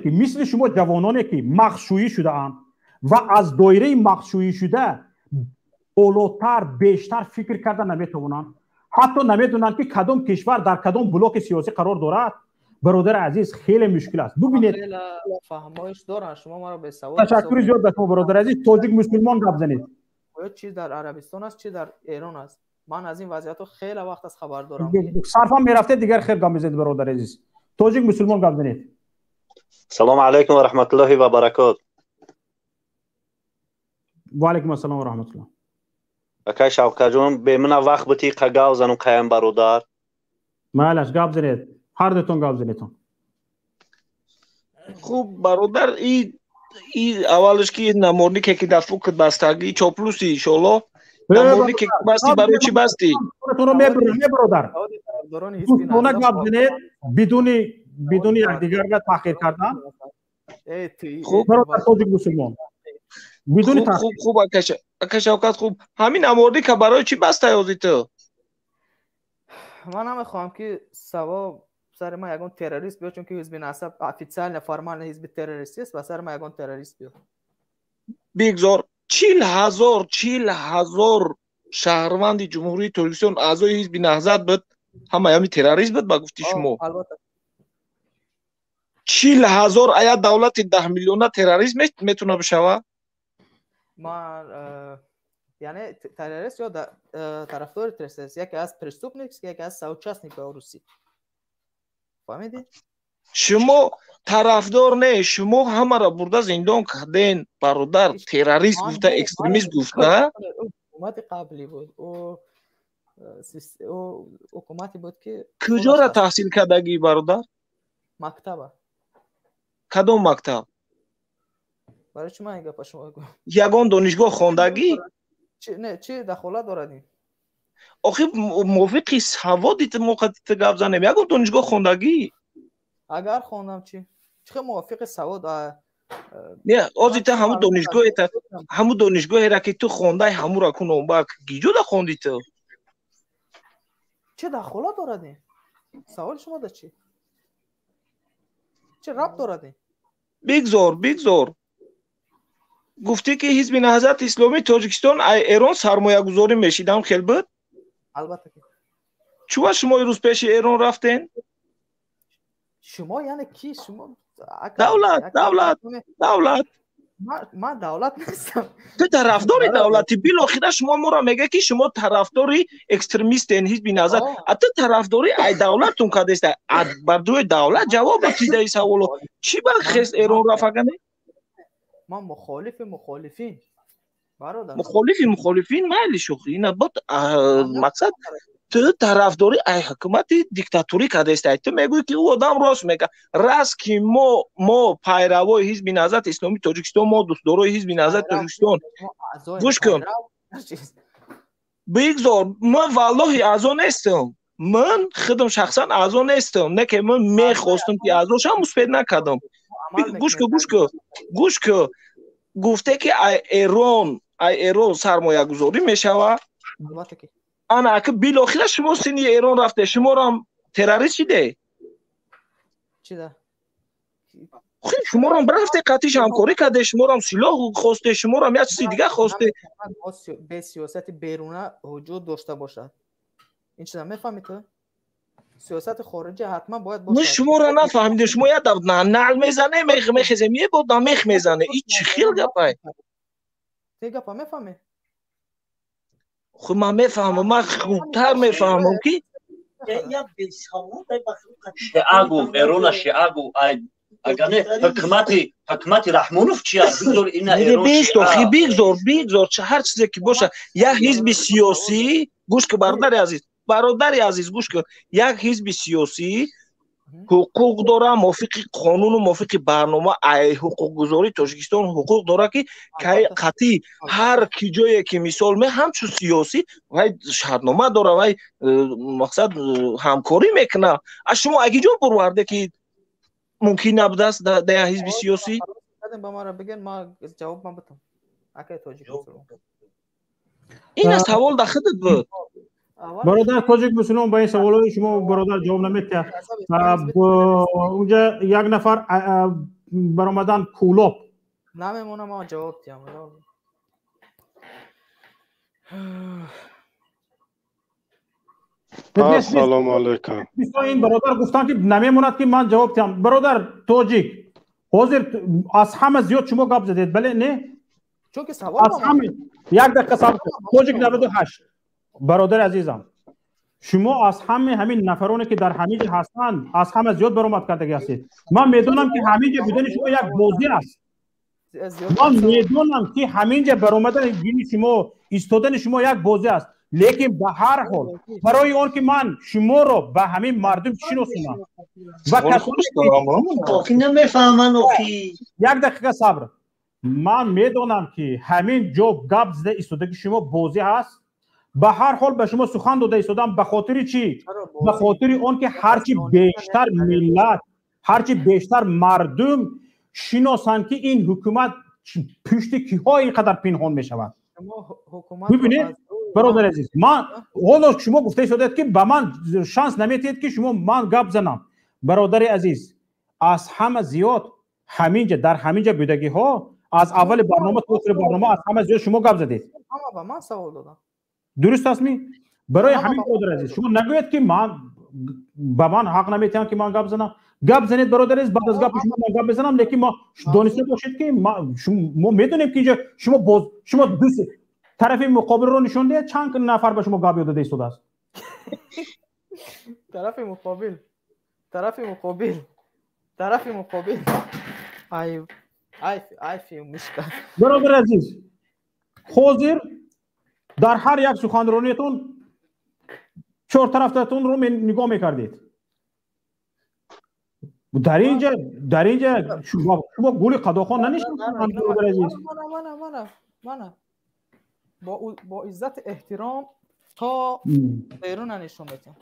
ки мисли шумо ҷавононе, ки мағшӯӣ шудаанд ва аз доираи мағшӯӣ шуда болотар, бештар фикр карда наметавонанд, ҳатто намедонанд, ки кадом кишвар дар кадом блоки сиёсӣ қарор дорад. Бародари азиз, хеле мушкил аст. Бубинед. Ташаккури зиёд ба шумо, бародари азиз. Тоҷик мусулмон гап занед. Чи дар Арабистон аст, чи дар Эрон аст, ман аз ин вазъиятҳо хеле вақт аст хабар дорам. Сарфам мерафтед, дигар хел гап мезанед, бародари азиз. Тоҷик мусулмон гап занед. Салому алайкум ва раҳматуллоҳи ва баракот. Ва алайкум ассалом ва раҳматуллоҳ. Акай Шавкатҷон, бемина вақт бити қа гав занум қаям бародар. Майлаш, гап занед. Ҳар дутон гап занедтон. Хуб, бародар, и аввалш ки наморнике ки дар фукт бастагӣ чоплуси иншоалло. Наморнике ки басти, барои чӣ басти? Туро мебурам, бародар. Дӯстона гап занед, бидуни якдигарро таҳқир кардан. Хуб, бародар тоҷик мусулмон. Бидуни хуб, хуб, хуб, ака Шавкат, хуб. Ҳамин наморника барои чӣ бастай ҳозир ту? Ман намехоҳам ки савоб сари ман ягон террорист биёд, чунки ҳизби Наҳзат официально, формально ҳизби террористӣ аст, ва сари ман ягон террорист биёд. Бигзор 40 000 шаҳрванди Ҷумҳурии Тоҷикистон аъзои ҳизби Наҳзат буд, ҳамаи ҳами террорист буд ба гуфти шумо. Албатта. 40 000 ая давлати 10 миллиона террорист метавона бишава? Ман яъне террорист ё тарафдори террорист, яке аз преступник, яке аз соучастник ба русӣ. Фаҳмидӣ? Шумо тарафдор не, шумо ҳамаро бурда зиндон карден, бародар, террорист гуфта, экстремист гуфта. Ҳукумати қаблӣ буд. Ӯ ҳукумате буд ки Куҷора таҳсил кардагӣ, бародар? Мактаба. Кадом мактаб? Барои чӣ ман ин гапа шумо гӯям? Ягон донишгоҳ хондагӣ? Не, чӣ дахолат дорад ин? Охи, мувофиқи саводи мо қати гап занем. Ягон донишгоҳ хондагӣ? Агар хондам, чӣ? Чӣ хел мувофиқи савод? Не, ози ту ҳамун донишгоҳеро ки ту хондай, ҳамура кун омбак гиҷода хонди ту? Чӣ дахолат дорад ин? Саволи шумо да чӣ? Чӣ рабт дорад ин? Бигзор, бигзор. Гуфтӣ ки ҳизби Наҳзати Исломии Тоҷикистон ай Эрон сармоягузорӣ мешидам, хел буд? Албатта ки. Чува шумо ирӯз пеши Эрон рафтен? Шумо яъне ки шумо? Давлат, давлат, давлат. Ман давлат нестам. Ту тарафдори давлатӣ. Билохира шумо моро мегӯед, ки шумо тарафдори экстремистен, ҳизби Наҳзат, а ту тарафдори ай давлатун кардеста. Бар рӯи давлат ҷавоб дидаи саволо. Чӣ ба хес Эрон рафагане? Ман мухолифи мухолифин, бародар. Мухолифи мухолифин, майли, шӯхӣ ина бод. Мақсад, ту тарафдори ай ҳукумати диктатурӣ кардеста. Ту мегӯӣ, ки ӯ одам рост мега. Раст ки мо пайравои ҳизби Наҳзати Исломии Тоҷикистон, мо дӯстдорои ҳизби Наҳзати Тоҷикистон. Гӯш кун, бигзор, ман валлоҳи аъзо нестам. Ман худам шахсан аъзо нестам, не ки ман мехостам, ки аъзо шавам, успеть накардам. Гӯш кун, гӯш кун, гӯш кун. Гуфте, ки ай Эрон сармоягузорӣ мешава. Ана ака, билохира шумо сини Эрон рафте, шуморам террорист шиде? Чида? Шуморам рафте, қатиш ҳамкорӣ карде, шуморам силоҳ хосте, шуморам як чизи дига хосте. Бе сиёсати беруна вуҷуд дошта бошад, ин чиза мефаҳмӣ ту? Сиёсати хориҷӣ ҳатман бояд бошад. Мо шуморо нафаҳмидем. Шумо як даф нал мезане, мехезем, е бод мех мезане. И чӣ хел гапай? Ти гапа мефаҳмӣ? Хуб, ман мефаҳмам, ман хубтар мефаҳмам, ки Шиа гуфт, Эрона шиа гуфт. Агар не, ҳукумати Раҳмонов чи аст? Бигзор ина Эрон. Бигзор, бигзор, ҳар чизе ки боша. Як ҳизби сиёсӣ, гӯш ки, бародари азиз, бародари азиз, гӯш кун. Як ҳизби сиёсӣ ҳуқуқ дора, мувофиқи қонуну мувофиқи барнома ай ҳуқуқгузории Тоҷикистон ҳуқуқ дора, ки қатъи ҳар ки ҷое ки мисол ме ҳамчун сиёсӣ вай шартнома дора, вай мақсад ҳамкорӣ мекуна. А шумо аги ҷо бурварде, ки мумкин набудааст дар як ҳизби сиёсӣ? Ба мара бигӯен, ман ҷавоб ман битам, акай тоҷик. Ина савол дар худат буд. Бародар тоҷик мусулмон, ба ин саволҳои шумо бародар ҷавоб наметиҳад. Унҷа як нафар баромадан, Кӯлоб. Намемонам, ман ҷавоб диҳам. Ассалому алайкум. Ин бародар гуфтанд, ки намемонад, ки ман ҷавоб диҳам. Бародар тоҷик, ҳозир аз ҳама зиёд шумо гап задед, бале, не? Чунки савол Аз ҳама. Як дақиқа сабр. Тоҷик 98, бародари азизам. Шумо аз ҳамаи ҳамин нафароне ки дар ҳамин ҷо ҳастанд, аз ҳама зиёд баромад кардагӣ ҳастед. Ман медонам ки ҳамин ҷо будани шумо як бозӣ аст. Ман медонам ки ҳамин ҷо баромадани шумо, истодани шумо як бозӣ аст. Лекин ба ҳар ҳол барои он ки ман шуморо ба ҳамин мардум шиносонам ва охи намефаҳманд охи. Як дақиқа сабр. Ман медонам ки ҳамин ҷо гап зада истодаги шумо бозӣ ҳаст. Ба ҳар ҳол ба шумо сухан дода истодам ба хотири чӣ? Ба хотири он ки ҳарчи бештар миллат, ҳарчи бештар мардум шиносанд ки ин ҳукумат пушти киҳо ин қадар пинҳон мешавад. Бибинед, бародари азиз, ман ҳоло шумо гуфта истодаед ки ба ман шанс наметиҳед ки шумо ман гап занам. Бародари азиз, аз ҳама зиёд ҳаминҷа дар ҳаминҷа будагиҳо аз аввали барнома то охири барнома аз ҳама зиёд шумо гап задед. Ҳама ба ман савол додам. Дуруст аст ми? Барои ҳамин бародари азиз, шумо нагӯед ки ман ба ман ҳақ наметиҳам ки ман гап занам. Гап занед бародари азиз, баъд аз гапи шумо ман гап мезанам, лекин мо дониста бошед ки мо медонем ки инҷа шумо боз шумо ду тарафи муқобилро нишон диҳед, чанд нафар ба шумо гап ёд дода истодааст. Тарафи муқобил, тарафи муқобил, тарафи муқобил. Ай ай ай мишка. Бародари азиз, ҳозир дар ҳар як суханрониятон чор тарафтатонро нигоҳ мекардед. Дар инҷа шумо гули қадохон нанишастед, бародари азиз. Мана, мана. Бо иззати эҳтиром то берун нишон медиҳам.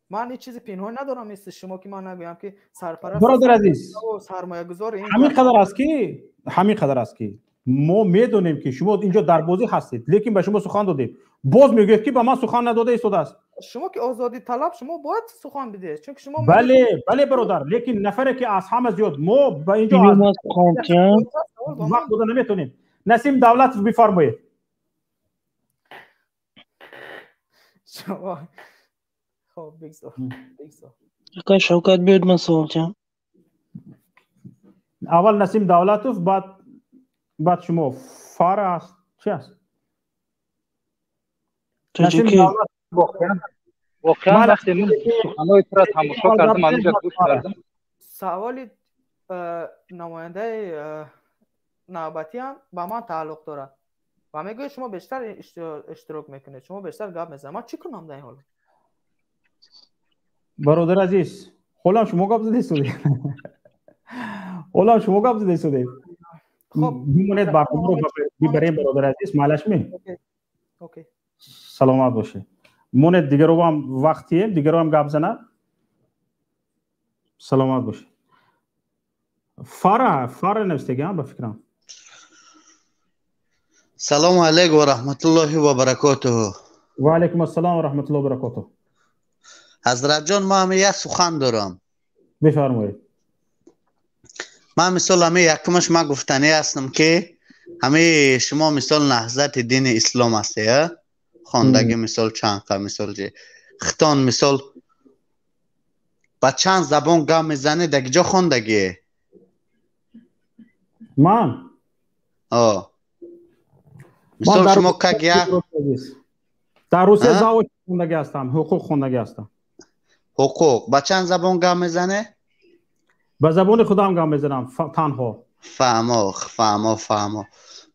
Ман ҳеҷ чизи пинҳон надорам мисли шумо ки ман нагӯям ки сарпараст. Бародари азиз, сармоягузор ин ҳамин қадар аст ки мо медонем ки шумо инҷо дар бозӣ ҳастед, лекин ба шумо сухан додем. Боз мегӯед ки ба ман сухан надода истодааст. Шумо ки озодӣ талаб, шумо бояд сухан бидиҳед, чунки шумо бале, бале бародар, лекин нафаре ки аз ҳама зиёд мо ба инҷо вақт дода наметонем. Насим Давлатов бифармоед. Хоб, бигзор, бигзор. Акай Шавкат биёд, ман савол диҳам. Аввал Насим Давлатов, баъд шумо. Фара аст, чи аст? Тоҷикӣ. Воқеан вақте ман суханҳои туро тамошо кардам, ҳаминҷо гӯш кардам. Саволи намояндаи навбатиам ба ман тааллуқ дорад ва мегӯяд шумо бештар иштирок мекунед, шумо бештар гап мезанед. Ман чӣ кунам дар ин ҳолат? Бародари азиз, ҳолам шумо гап зада истодед. Ҳолам шумо гап зада истодед. Хоб, бимонед, барномаро бибарем, бародари азиз, майлашми? Окей. Саломат бошед. Монед, дигаро ҳам вақт диҳем, дигаро ҳам гап занад. Саломат бошед. Фара навиштагиам ба фикрам. Салому алайкум ва раҳматуллоҳи ва баракотуҳ. Ва алайкум ассалом ва раҳматуллоҳи ва баракотуҳ. Ҳазратҷон, ман ҳамин як сухан дорам. Бифармоед. Ман мисол ҳамин якумаш ман гуфтанӣ ҳастам ки ҳамин шумо мисол наҳзати дини ислом ҳастед, хондагӣ мисол чанд қа мисол ҷи хитон мисол ба чанд забон гап мезанед, дар куҷо хондагие? Ман? Мисол шумо как як дар Русия завод хондагӣ ҳастам, ҳуқуқ хондагӣ ҳастам. Ҳуқуқ. Ба чанд забон гап мезанед? Ба забони худам гап мезанам танҳо. Фаҳмо, фаҳмо, фаҳмо.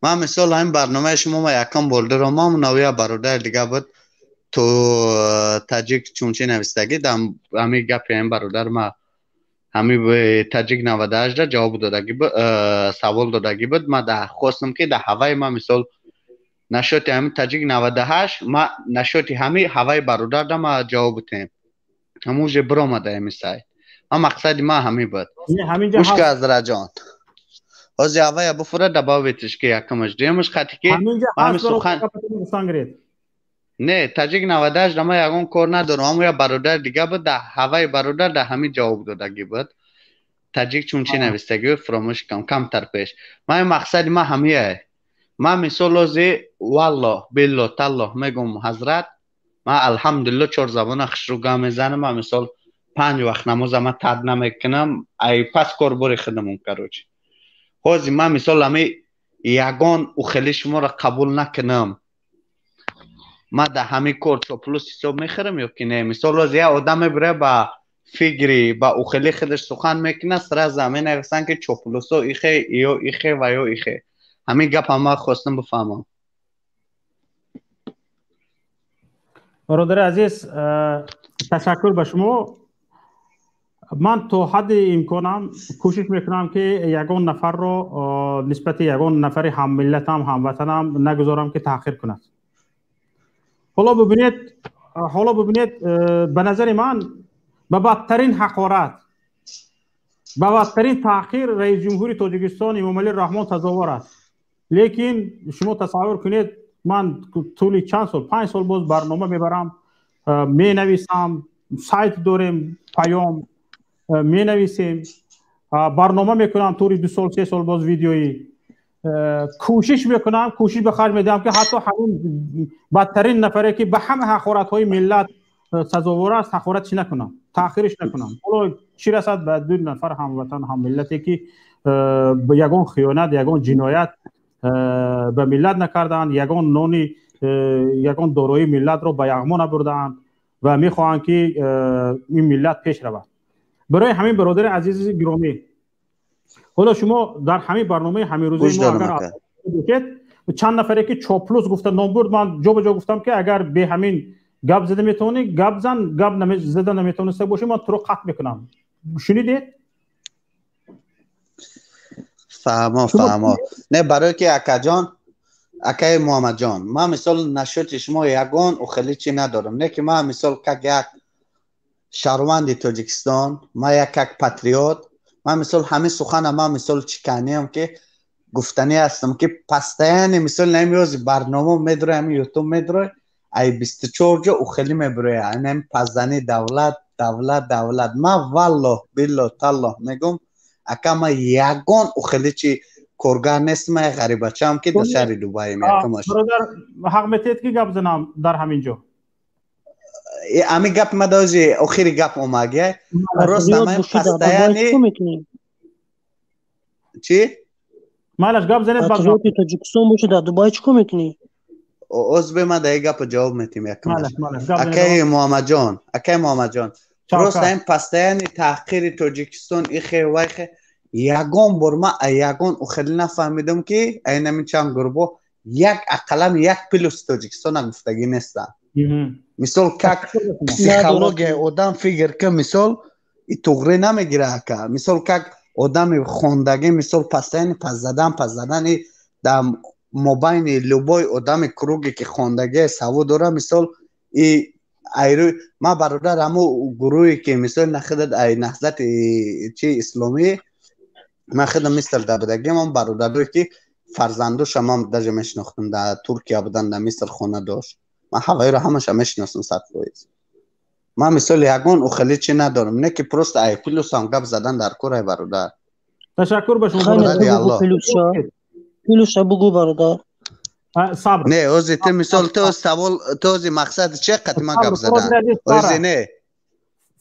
Ман мисол ҳамин барномаи шумо ма якам бор даромам, навия бародари дига буд то таҷик чунчи навистагӣ, ҳамин гапи ҳамин бародар ма ҳамин таҷик 98 ҷавоб додагӣ буд, савол додагӣ буд. Ма хостам ки дар ҳаваи ма мисол нашоти ҳамин таҷик 98 ма нашоти ҳамин ҳаваи бародар да ма ҷавоб бутем. Ҳамун уже биромада ҳамин сайт. Ма мақсади ма ҳамин буд. Гӯш ки Ҳазратҷон, ҳозир ҳавая буфура добавитиш ки якумаш, дуюмаш хати ки ҳамин сухан не таҷик 98 да ма ягон кор надорам, ҳамун як бародари дига буд, дар ҳаваи бародар дар ҳамин ҷавоб додагӣ буд. Таҷик чун чи навистагӣ буд фуромӯш кам камтар пеш. Ман мақсади ма ҳамияе. Ман мисол ҳозир валлоҳ биллоҳ таллоҳ мегӯм ҳазрат, ман алҳамдулиллоҳ чор забона хушрӯ гап мезанам. Ман мисол 5 вақт намоза ман тарк намекунам, ай пас кор бори худамон короче. Ҳозир ман мисол ҳамин ягон ухели шуморо қабул накунам, Ман дар ҳамин кор чоплус ҳисоб мехӯрам ё ки не? Мисол, оз як одам мебура, ба фикри ба ухели худаш сухан мекунад, сразу менависанд, ки чоплусо ихе ё ихе ва ё ихе. Ҳамин гапа ман хостам бифаҳмам. Бародари азиз, ташаккур ба шумо. Ман то ҳадди имконам кӯшиш мекунам, ки ягон нафарро нисбати ягон нафари ҳаммиллатам, ҳамватанам нагузорам, ки таъхир кунад. Ҳоло бибинед, ба назари ман, ба бадтарин ҳақорат, ба бадтарин таъхир раисҷумҳури Тоҷикистон Эмомалӣ Раҳмон сазовор аст. Лекин шумо тасаввур кунед, ман тӯли чанд сол, 5 сол боз барнома мебарам, менависам, сайт дорем, паём менависем, барнома мекунам, тӯли 2 сол, 3 сол боз видеоӣ кӯшиш мекунам, кӯшиш ба харҷ медиҳам, ки ҳатто ҳамин бадтарин нафаре, ки ба ҳама ҳақоратҳои миллат сазовор аст, ҳақоратш накунам, таъхириш накунам. Ҳоло чӣ расад ба ду нафар ҳамватан, ҳаммиллате, ки ягон хиёнат, ягон ҷиноят ба миллат накардаанд, ягон нони, ягон дорои миллатро ба яғмо набурдаанд ва мехоҳанд, ки ин миллат пеш равад. Барои ҳамин, бародари азизи гиромӣ, ҳоло шумо дар ҳамин барномаи ҳаминрӯзаи мо агар бошед, чанд нафаре, ки чоплус гуфта ном бурд, ман ҷо ба ҷо гуфтам, ки агар бе ҳамин гап зада метавонӣ, гап зан, гап зада наметавониста бошӣ, ман туро қатъ мекунам. Шунидед? Фаҳмо, фаҳмо. Не, барое ки, акаҷон, акаи Муҳаммадҷон, ман мисол насчёти шумо ягон ухели чӣ надорам, не ки ман мисол как як шаҳрванди Тоҷикистон, ман як как патриот, ман мисол ҳамин сухана ман мисол чиканиям, ки гуфтанӣ ҳастам, ки постоянно мисол намиёзи барнома медрои, ҳамин Ютуб медрои, ай 24 ҷо ухелӣ мебироя, ҳамин пазани давлат, давлат, давлат. Ман валлоҳ, биллоҳ, таллоҳ мегум, ака, ман ягон ухелӣ чи коргар нестам, ман як ғарибачаам, ки дар шаҳри Дубаем. Якумаш Бародар, ҳақ метиҳед, ки гап занам дар ҳамин ҷо? Ҳамин гап ма дози охири гап омагия. Рост, ҳамин постоянно чӣ? Майлаш, гап занед. Патриоти Тоҷикистон боши, дар Дубай чӣ кор мекунӣ? Озбе, ма дар гапа ҷавоб метим. Якумаш, акаи Муҳаммадҷон, акаи Муҳаммадҷон, рост, ҳамин постоянно таҳқири Тоҷикистон, ихе вайхе, ягон бор ма ягон ухелӣ нафаҳмидам, ки айнамин чанд гурбо як ақаллан як плюс Тоҷикистона гуфтагӣ нестанд. Мисол, как психологияи одам фикр ки, мисол, и туғрӣ намегира, ака. Мисол, как одами хондагӣ, мисол, постоянно пас задан, пас задани дар мобайни любой одами круге, ки хондагӣ, савод дора, мисол, и айрӯ ма, бародар, ҳамо гурӯҳе, ки мисол нахидад ай наҳзати чи исломӣ, ман худам Миср дар будагим, он бародарое, ки фарзандоша ман даже мешинохтам, дар Туркия будан, дар Миср хона дошт, ман ҳавоиро ҳамаша мешиносам 100%. Ман мисол ягон ухели чӣ надорам, не ки просто ай плюсам гап задан дар кор, ай бародар. Ташаккур ба шумо. Плюса бугу, бародар. Сабр. Не, ози ту мисол, ту савол, ту ози мақсад че қати ман гап задан ози не?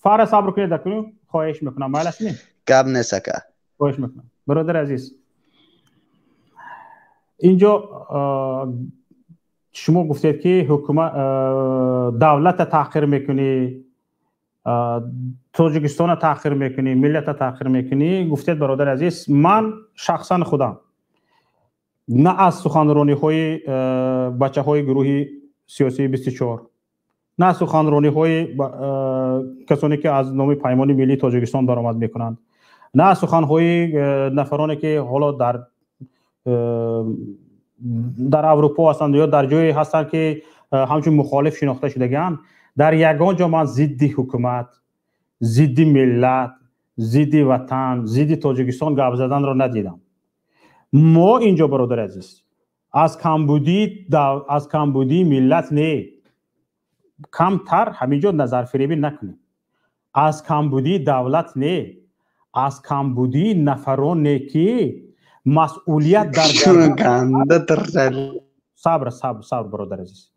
Фара, сабр кунед, акну хоҳиш мекунам, майлаш не? Гап нест, ака. Хоҳиш мекунам, бародари азиз. Инҷо шумо гуфтед, ки ҳукумат, давлата таҳқир мекунӣ, Тоҷикистона таҳқир мекунӣ, миллата таҳқир мекунӣ, гуфтед. Бародари азиз, ман шахсан худам на аз суханрониҳои бачаҳои гурӯҳи сиёсии 24, на аз суханрониҳои касоне, ки аз номи Паймони миллии Тоҷикистон баромад мекунанд, на аз суханҳои нафароне, ки ҳоло дар Аврупо ҳастанд ё дар ҷое ҳастанд, ки ҳамчун мухолиф шинохта шудагианд, дар ягон ҷо ман зидди ҳукумат, зидди миллат, зидди ватан, зидди Тоҷикистон гап заданро надидам. Мо инҷо, бародари азиз, аз камбудии миллат не, камтар ҳамин ҷо назарфиребӣ накунем, аз камбудии давлат не, аз камбудии нафароне, ки масъулият дар сабр, сабр, сабр, бародари азиз,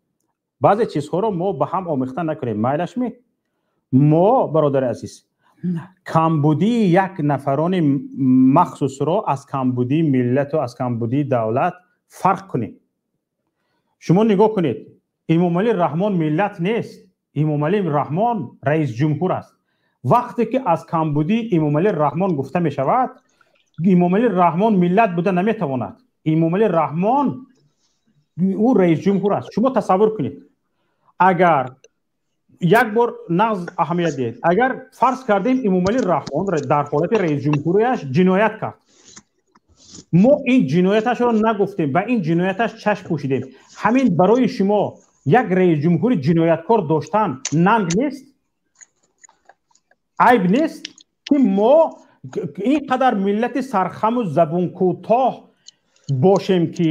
баъзе чизҳоро мо ба ҳам омехта накунем, майлашми? Мо, бародари азиз, камбудии як нафарони махсусро аз камбудии миллату аз камбудии давлат фарқ кунем. Шумо нигоҳ кунед. Эмомалӣ Раҳмон миллат нест, Эмомалӣ Раҳмон раис ҷумҳур аст. Вақте ки аз камбудии Эмомалӣ Раҳмон гуфта мешавад, Эмомалӣ Раҳмон миллат буда наметавонад. Эмомалӣ Раҳмон ӯ раис ҷумҳур аст. Шумо тасаввур кунед, агар як бор нағз аҳамият диҳед, агар фарз кардем Эмомалӣ Раҳмон дар ҳолати раисҷумҳурияш ҷиноят кард, мо ин ҷинояташро нагуфтем, ба ин ҷинояташ чашм пӯшидем. Ҳамин барои шумо як раисҷумҳури ҷинояткор доштан нанг нест, айб нест, ки мо ин қадар миллати сархаму забункӯтоҳ бошем, ки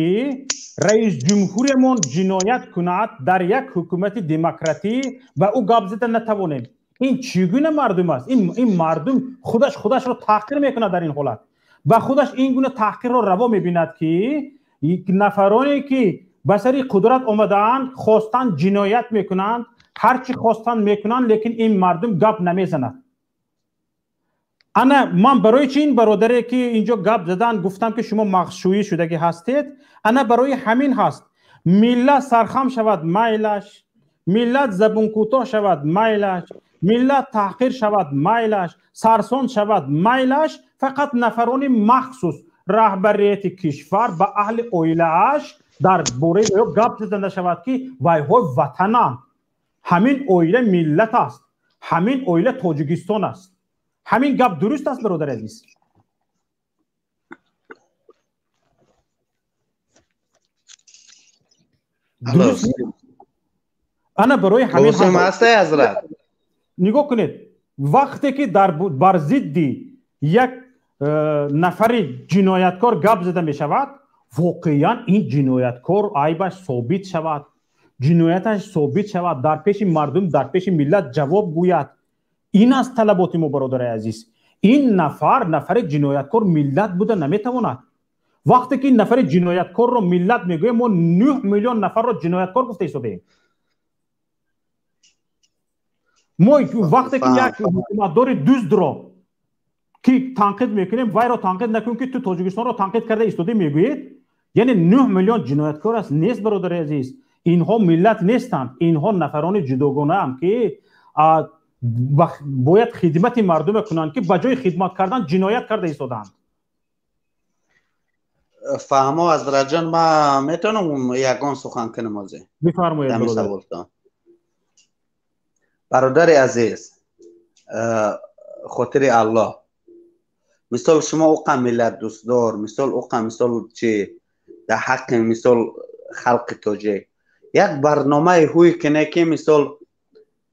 раисҷумҳуремон ҷиноят кунад, дар як ҳукумати демократӣ ба ӯ гап зада натавонем. Ин чӣ гуна мардум аст? Ин мардум худаш худашро таҳқир мекунад. Дар ин ҳолат ба худаш ин гуна таҳқирро раво мебинад, ки нафароне ки ба сари қудрат омадаанд, хостанд ҷиноят мекунанд, ҳар чӣ хостанд мекунанд, лекин ин мардум гап намезанад. Ана ман барои чи ин бародаре ки инҷо гап задан гуфтам, ки шумо мағзшӯӣ шудагӣ ҳастед, ана барои ҳамин ҳаст. Миллат сархам шавад, майлаш, миллат забункӯтоҳ шавад, майлаш, миллат таҳқир шавад, майлаш, сарсон шавад, майлаш, фақат нафарони махсус раҳбарияти кишвар ба аҳли оилааш дар бораи ё гап зада нашавад, ки вайҳо ватананд. Ҳамин оила миллат аст, ҳамин оила Тоҷикистон аст. Ҳамин гап дуруст аст, бародари азиз? Ана барои ҳамин ҳазрат нигоҳ кунед, вақте ки дар бар зидди як нафари ҷинояткор гап зада мешавад, воқеан ин ҷинояткор айбаш собит шавад, ҷинояташ собит шавад, дар пеши мардум, дар пеши миллат ҷавоб гӯяд. Ин аст талаботи мо, бародари азиз. Ин нафар, нафари ҷинояткор, миллат буда наметавонад. Вақте ки ин нафари ҷинояткорро миллат мегӯем, мо 9 миллион нафарро ҷинояткор гуфта истодаем. Мо вақте ки як ҳукуматдори дуздро ки танқид мекунем, вайро танқид накунем, ки ту Тоҷикистонро танқид карда истодаӣ мегӯед, яъне 9 миллион ҷинояткор аст. Нест, бародари азиз, инҳо миллат нестанд, инҳо нафарони ҷудогонаанд, ки бояд хидмати мардуме кунанд, ки ба ҷои хидмат кардан ҷиноят карда истодаанд. Фаҳмо, ҳазратҷон, ман метавонам ягон сухан кунам ҳозир? Бифармоед. Бародари азиз, хотири Аллоҳ, мисол шумо уқа миллат дӯстдор, мисол уқа, мисол чи дар ҳаққи мисол халқи тоҷик як барномаи ҳуй кине, ки мисол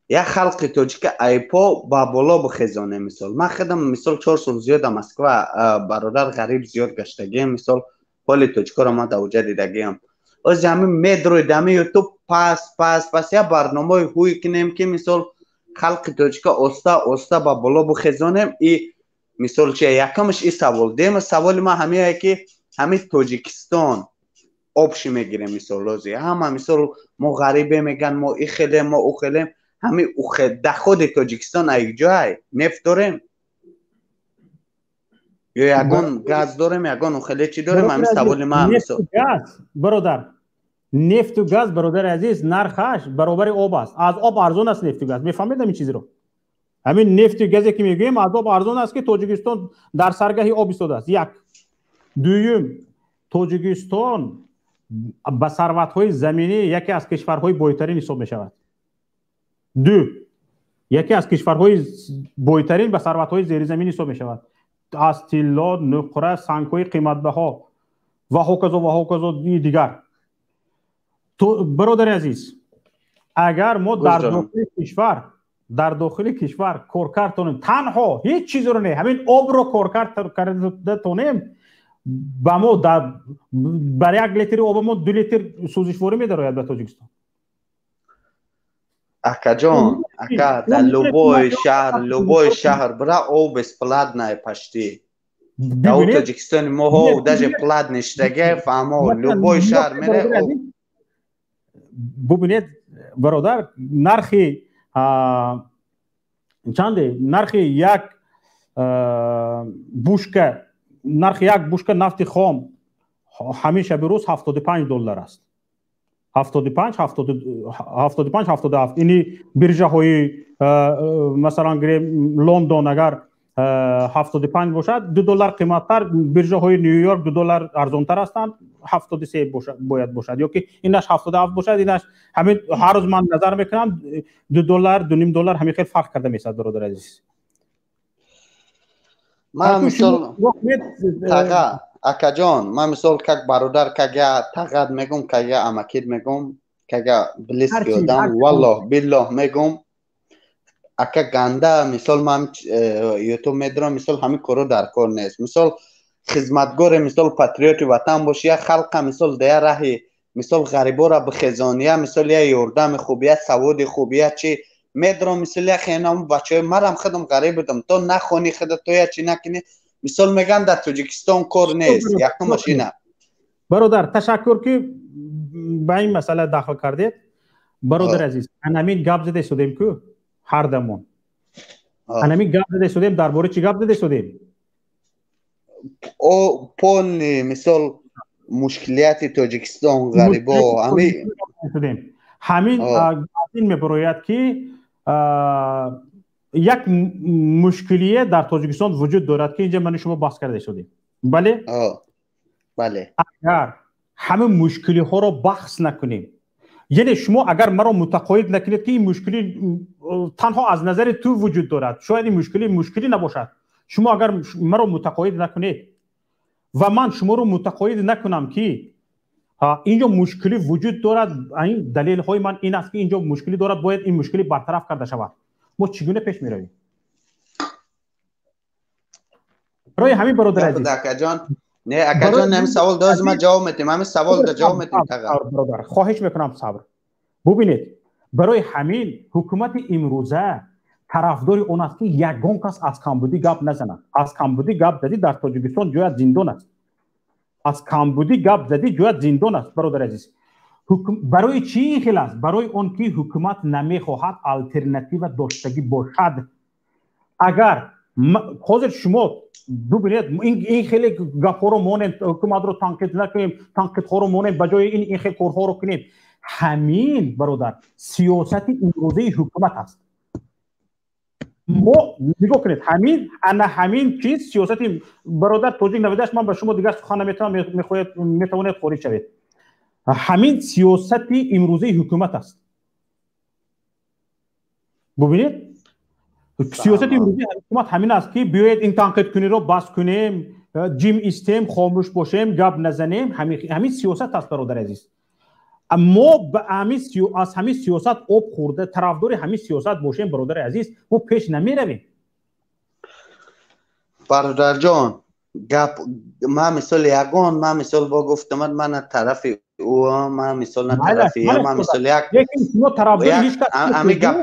як халқи тоҷика айпо ба боло бихезоне. Мисол ман худам мисол 4 сол зиёд дар Москва, бародар, ғариб зиёд гаштагиам, мисол ҳоли тоҷикоро ман дар уҷа дидагиам. Ози ҳамин медрои дами Ютуб пас пас пас як барномаи ҳуй кинем, ки мисол халқи тоҷика оста оста ба боло бихезонем. И мисол чи якамаш и савол дем, саволи ман ҳамие, ки ҳамин Тоҷикистон общий мегирем, мисол ози ҳама мисол мо ғарибе меган, мо и хелем, мо у хелем, ҳамин доходи Тоҷикистон айҷоай? Нефт дорем ё ягон газ дорем, ягон ухеле чӣ дорем? Ҳамин саволи ман. Мисол газ, бародар, нефту газ, бародари азиз, нархаш баробари об аст, аз об арзон аст нефту газ. Мефаҳмед ҳамин чизро? Ҳамин нефту газе ки мегӯем, аз об арзон аст, ки Тоҷикистон дар саргаҳи об истодааст, як. Дуюм, Тоҷикистон ба сарватҳои заминӣ яке аз кишварҳои бойтарин ҳисоб мешавад. Ду, яке аз кишварҳои бойтарин ба сарватҳои зеризаминӣ ҳисоб мешавад, аз тилло, нуқра, сангҳои қиматбаҳо ва ҳоказо ва ҳоказо дигар. Бародари азиз, агар мо дар дохили кишвар коркард тонем, танҳо ҳеҷ чизро не, ҳамин обро коркард карда тонем, ба мо бар 1 литри оба мо 2 литр сӯзишворӣ медарояд ба Тоҷикистон. Акаҷон, ака, дар любой шаҳр бира, об бесплатная почти. Дар Тоҷикистони мо ҳо даже платный шудаге, фаҳмо, любой шаҳр мере об. Бубинед, бародар, нархи чанде, нархи як бушка нафти хом ҳамин шаби рӯз 75 доллар аст. 75 75 77. Ини биржаҳои, масалан гирем, Лондон агар 75 бошад, 2 доллар қиматтар, биржаҳои Нью Йорк 2 доллар арзонтар ҳастанд, 73 бошад, бояд бошад, ё ки инаш 77 бошад, инаш ҳамин. Ҳар рӯз ман назар мекунам, 2 доллар, 2.5 доллар ҳамин хел фарқ карда мешавад, бародар азиз. Ман мисол, таға, акаҷон, ман мисол как бародар, как я тағат мегум, как я амакид мегум, как я близкий одам, валлоҳ биллоҳ мегум, ака, ганда мисол ман ютуб медорам, мисол ҳамин коро дар кор нест. Мисол хизматгоре, мисол патриоти ватан боши, я халқа мисол да я раҳи мисол ғарибора бихезон, я мисол я ёрдами хуб, я саводи хуб, я чи медорам, мисол я хенам бачаҳои марам, худам ғариб будам, то нахони худа, то я чи накунӣ, мисол мегӯянд, дар Тоҷикистон кор нест, якумаш ина. Бародар, ташаккур, ки ба ин масъала дахл кардед. Бародар азиз, анамин гап зада истодем ку ҳар дамон, анамин гап зада истодем, дар бораи чӣ гап зада истодем? Полный мисол мушкилияти Тоҷикистон, ғарибо, ҳами. Ҳамин ин мебарояд, ки як мушкилие дар Тоҷикистон вуҷуд дорад, ки инҷа ману шумо баҳс карда истодем, бале? Бале. Агар ҳамин мушкилиҳоро баҳс накунем, яъне шумо агар маро мутақоид накунед, ки ин мушкилӣ танҳо аз назари ту вуҷуд дорад, шояд ин мушкилӣ мушкилӣ набошад, шумо агар маро мутақоид накунед ва ман шуморо мутақоид накунам, ки инҷо мушкилӣ вуҷуд дорад, ин далелҳои ман ин аст, ки инҷо мушкилӣ дорад, бояд ин мушкилӣ бартараф карда шавад, мо чӣ гуна пеш меравем? Барои ҳамин, бародар азиз. Акаҷон, не, акаҷон, ҳамин савол доз, ма ҷавоб метем, ҳамин савол да ҷавоб метем, таға. Бародар, хоҳиш мекунам, сабр. Бубинед, барои ҳамин ҳукумати имрӯза тарафдори он аст, ки ягон кас аз камбудӣ гап назанад. Аз камбудӣ гап задӣ, дар Тоҷикистон ҷоят зиндон аст. Аз камбудӣ гап задӣ, ҷоят зиндон аст, бародари азиз. Барои чӣ ин хел аст? Барои он ки ҳукумат намехоҳад алтернатива доштагӣ бошад. Агар ҳозир шумо бубинед, ин хеле гапҳоро монем, ҳукуматро танқид накунем, танқидҳоро монем, ба ҷои ин ин хел корҳоро кунем, ҳамин, бародар, сиёсати имрӯзаи ҳукумат аст. Мо нигоҳ кунед, ҳамин, ана ҳамин чиз сиёсати, бародар тоҷик навидаш, ман ба шумо дигар сухан наметавонам, мехоҳед, метавонед хориҷ шавед. Ҳамин сиёсати имрӯзаи ҳукумат аст. Бубинед, сиёсати имрӯзаи ҳукумат ҳамин аст, ки биёед ин танқидкуниро бас кунем, ҷим истем, хомӯш бошем, гап назанем. Ҳамин сиёсат аст, бародари азиз. Мо аз ҳамин сиёсат об хӯрда, тарафдори ҳамин сиёсат бошем, бародари азиз, мо пеш намеравем. Бародарҷон, гап ман мисол ягон, ман мисол бо гуфтамад, ман на тарафи ӯ, ман мисол на тарафи, ман мисол як Лекин шумо тарафдори ҳеҷ кас, ҳамин гап.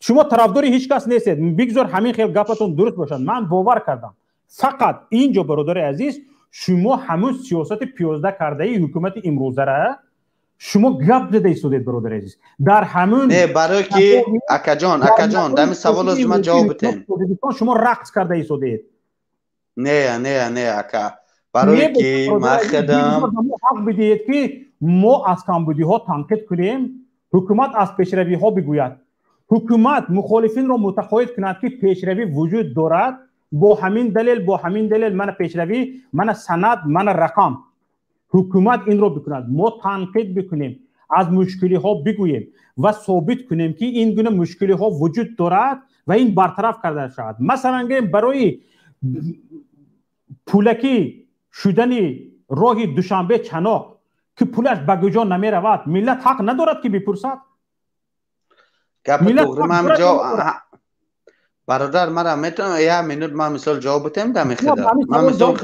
Шумо тарафдори ҳеҷ кас нестед. Бигзор ҳамин хел гапатон дуруст бошад, ман бовар кардам. Фақат инҷо, бародари азиз, шумо ҳамун сиёсати пиёзда кардаи ҳукумати имрӯзара шумо гап зада истодед, бародари азиз, дар ҳамун. Не, барое ки, акаҷон, акаҷон, дар ҳамин савол ма ҷавоб битем. Шумо рақс карда истодед. Не, не, не, ака, барое ки ман худам ҳақ бидиҳед, ки мо аз камбудиҳо танқид кунем, ҳукумат аз пешравиҳо бигӯяд, ҳукумат мухолифинро мутақоид кунад, ки пешравӣ вуҷуд дорад, бо ҳамин далел, бо ҳамин далел, мана пешравӣ, мана санад, мана рақам. Ҳукумат инро бикунад, мо танқид бикунем, аз мушкилиҳо бигӯем ва собит кунем, ки ин гуна мушкилиҳо вуҷуд дорад ва ин бартараф карда шавад. Масалан гӯем, барои пулакӣ шудани роҳи Душанбе Чаноқ, ки пулаш ба куҷо намеравад, миллат ҳақ надорад, ки бипурсад? Гапи туғри, ман ҷо бародар, мара метавонам як минут ман мисол ҷавоб битем да мехеда? Ман мисол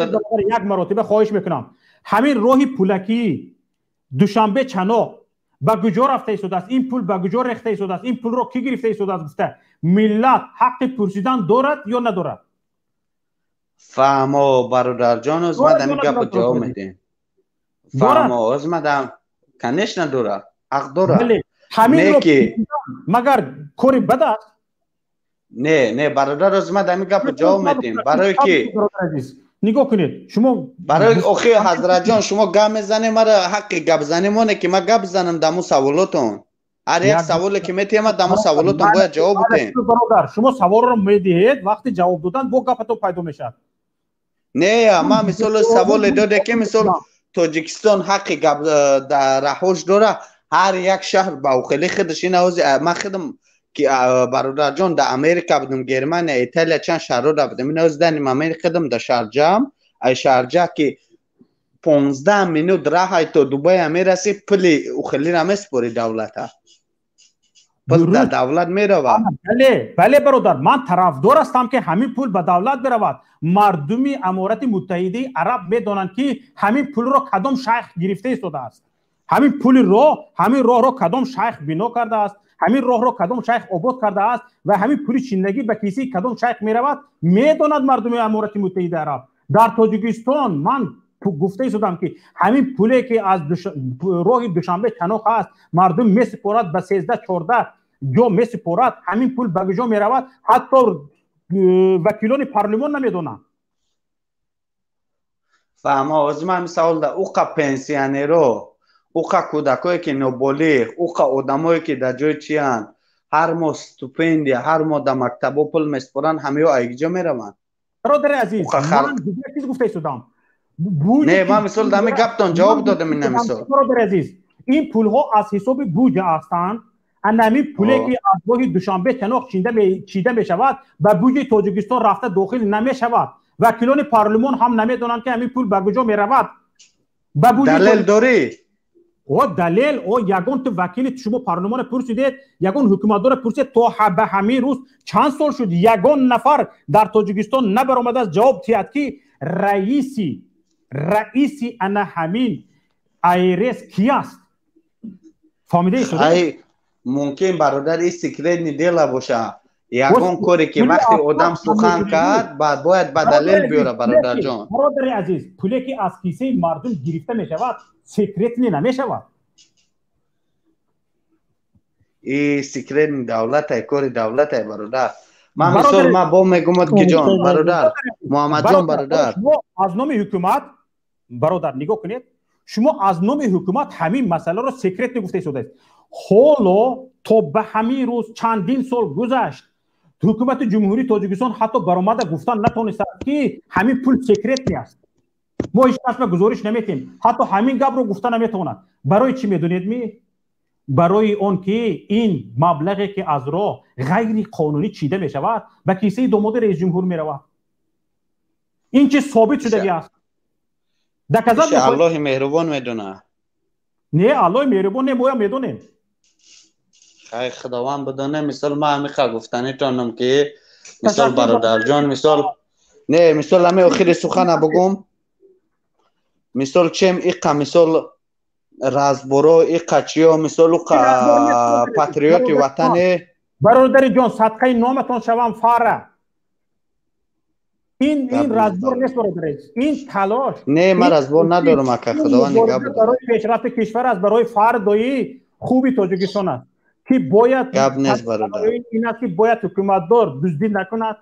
як маротиба хоҳиш мекунам, ҳамин роҳи пулакӣ Душанбе Чаноқ ба куҷо рафта истодааст, ин пул ба куҷо рехта истодааст, ин пулро кӣ гирифта истодааст гуфта, миллат ҳаққи пурсидан дорад ё надорад? Фаҳмо, бародарҷон, оз ман ҳамин гапо ҷавоб медиҳем. Фаҳмо, оз ман конечно дорад, ҳақ дорад. Ҳаминро магар кори бад аст? Не, не, бародар, оз ман ҳамин гапо ҷавоб медиҳем, барое ки Нигоҳ кунед, шумо барои охи Ҳазратҷон, шумо гап мезанед, мара ҳаққи гапзанӣ моне ки ман гап занам даму саволотон. Ҳар як саволе ки метиҳем, ман даму саволотон бояд ҷавоб бидиҳем. Бародар, шумо саволро медиҳед, вақти ҷавоб додан бо гапатон пайдо мешавад. Не, ман мисол саволе доде ки мисол Тоҷикистон ҳаққи гап раҳош дора, ҳар як шаҳр ба ухели худаш. Ин ҳози ман худам ки бародарҷон дар Америка будам, Германия, Италия, чанд шаҳрҳо будам. Ин ҳози даним Америка худам дар Шарҷаам, ай Шарҷа ки 15 минут раҳай то Дубая мерасӣ, пули ухелира месупорӣ давлата. Пул дар давлат меравад. Бале, бале бародар, ман тарафдор ҳастам ки ҳамин пул ба давлат биравад. Мардуми Аморати Муттаҳидаи Араб медонанд ки ҳамин пулро кадом шайх гирифта истодааст. Ҳамин пули роҳ, ҳамин роҳро кадом шайх бино кардааст, ҳамин роҳро кадом шайх обод кардааст ва ҳамин пули чиндагӣ ба кисаи кадом шайх меравад, медонад мардуми Аморати Муттаҳидаи Араб. Дар Тоҷикистон ман гуфта истодам ки ҳамин пуле ки аз роҳи Душанбе Чаноқ аст, мардум месупорад ба 13-14 ҷо месупорад, ҳамин пул ба куҷо меравад, ҳатто вакилони парлумон намедонанд. Фаҳмо, ҳозир ман ҳамин савол да уқа пенсионеро, уқа кӯдакое ки ноболиғ, уқа одамое ки дар ҷои чиянд, ҳар моҳ стипендия, ҳар моҳ дар мактабҳо пул месупоранд, ҳамаё аз куҷо мераванд? Бародари азиз, ман дигар чиз гуфта истодам. Не, ман мисол дар ҳамин гаптон ҷавоб додам ина мисол. Бародари азиз, ин пулҳо аз ҳисоби буҷа ҳастанд. Ҳамин пуле ки аз роҳи Душанбе Чаноқ чида мешавад, ба буҷаи Тоҷикистон рафта дохил намешавад. Вакилони парлумон ҳам намедонанд ки ҳамин пул ба куҷо меравад. Ба буҷаи Далел дорӣ? О, далел, о, ягон ту вакили шумо парлумонро пурсидед, ягон ҳукуматдорро пурсид, то ба ҳамин рӯз чанд сол шуд, ягон нафар дар Тоҷикистон набаромадааст ҷавоб диҳад ки раиси ана ҳамин АРС ки аст? Фаҳмидаи шуд? Ай, мумкин бародар ин секретный дело боша. Ягон коре ки вақте одам сухан кард, бояд ба далел биёра, бародарҷон. Бародари азиз, пуле ки аз кисаи мардум гирифта мешавад, секретный намешавад. И секретный давлатай, кори давлатай, бародар. Ман мисол ман бо мегумад ки ҷон, бародар, Муҳаммадҷон, бародар. Шумо аз номи ҳукумат, бародар, нигоҳ кунед, шумо аз номи ҳукумат ҳамин масъаларо секретный гуфта истодаед. Ҳоло то ба ҳамин рӯз чандин сол гузашт, ҳукумати Ҷумҳурии Тоҷикистон ҳатто баромада гуфтан натонистааст ки ҳамин пул секретный аст. Мо ҳеҷ кас ба гузориш наметем, ҳатто ҳамин гапро гуфта наметавонад. Барои чӣ медонед ми? Барои он ки ин маблағе ки аз роҳ ғайриқонунӣ чида мешавад, ба кисаи домоди раисҷумҳур меравад. Ин чиз собит шудагӣ аст. Доказат мехоҳед? Аллоҳи меҳрубон медонад. Не, Аллоҳи меҳрубон не, моям медонем. Хай, Худованд бидоне. Мисол ман ҳамиқа гуфтанитонам ки мисол бародарҷон, мисол не, мисол ҳами охири сухана бугум. Мисол чем иқа мисол разборо иқа чиё мисол уқа патриоти ватане. Бародари ҷон, садқаи номатон шавам фара. Ин разбор нест, бародари. Ин талош. Не, ман разбор надорам ака, Худованд нигаҳ бидорад. Барои пешрафти кишвар аст, барои фардои хуби Тоҷикистон аст ки бояд гап нест, бародар. Ин аст ки бояд ҳукуматдор дуздӣ накунад,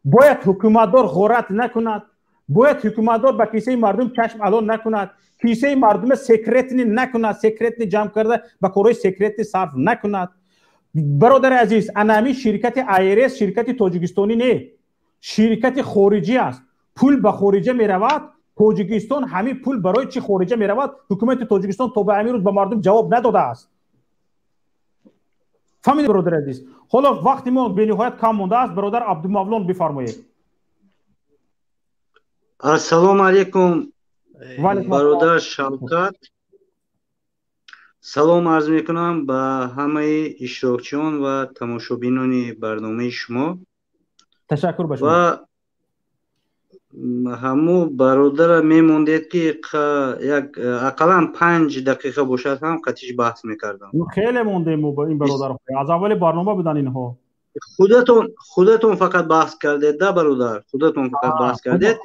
бояд ҳукуматдор ғорат накунад, бояд ҳукуматдор ба кисаи мардум чашм ало накунад, кисаи мардума секретный накунад, секретный ҷамъ карда ба корҳои секретный сарф накунад. Бародари азиз, ана ҳамин ширкати АРС ширкати тоҷикистонӣ не, ширкати хориҷӣ аст. Пул ба хориҷа меравад. Тоҷикистон ҳамин пул барои чӣ хориҷа меравад? Ҳукумати Тоҷикистон то ба ҳамин рӯз ба мардум ҷавоб надодааст. Фаҳмидед, бародари азиз? Ҳоло вақти мо бениҳоят кам мондааст. Бародар Абдумавлон, бифармоед. Ассалому алайкум, бародар Шавкат. Салом арз мекунам ба ҳамаи иштирокчиён ва тамошобинони барномаи шумо. Ташаккур ба шумо. Ва ҳаму бародара мемондед ки як ақаллан 5 дақиқа бошад ҳам қатиш баҳс мекардам. Хеле мондем мо ба ин бародарҳо. Аз аввали барнома будан инҳо. Худатон фақат баҳс кардед да бародар, худатон фақат баҳс кардед.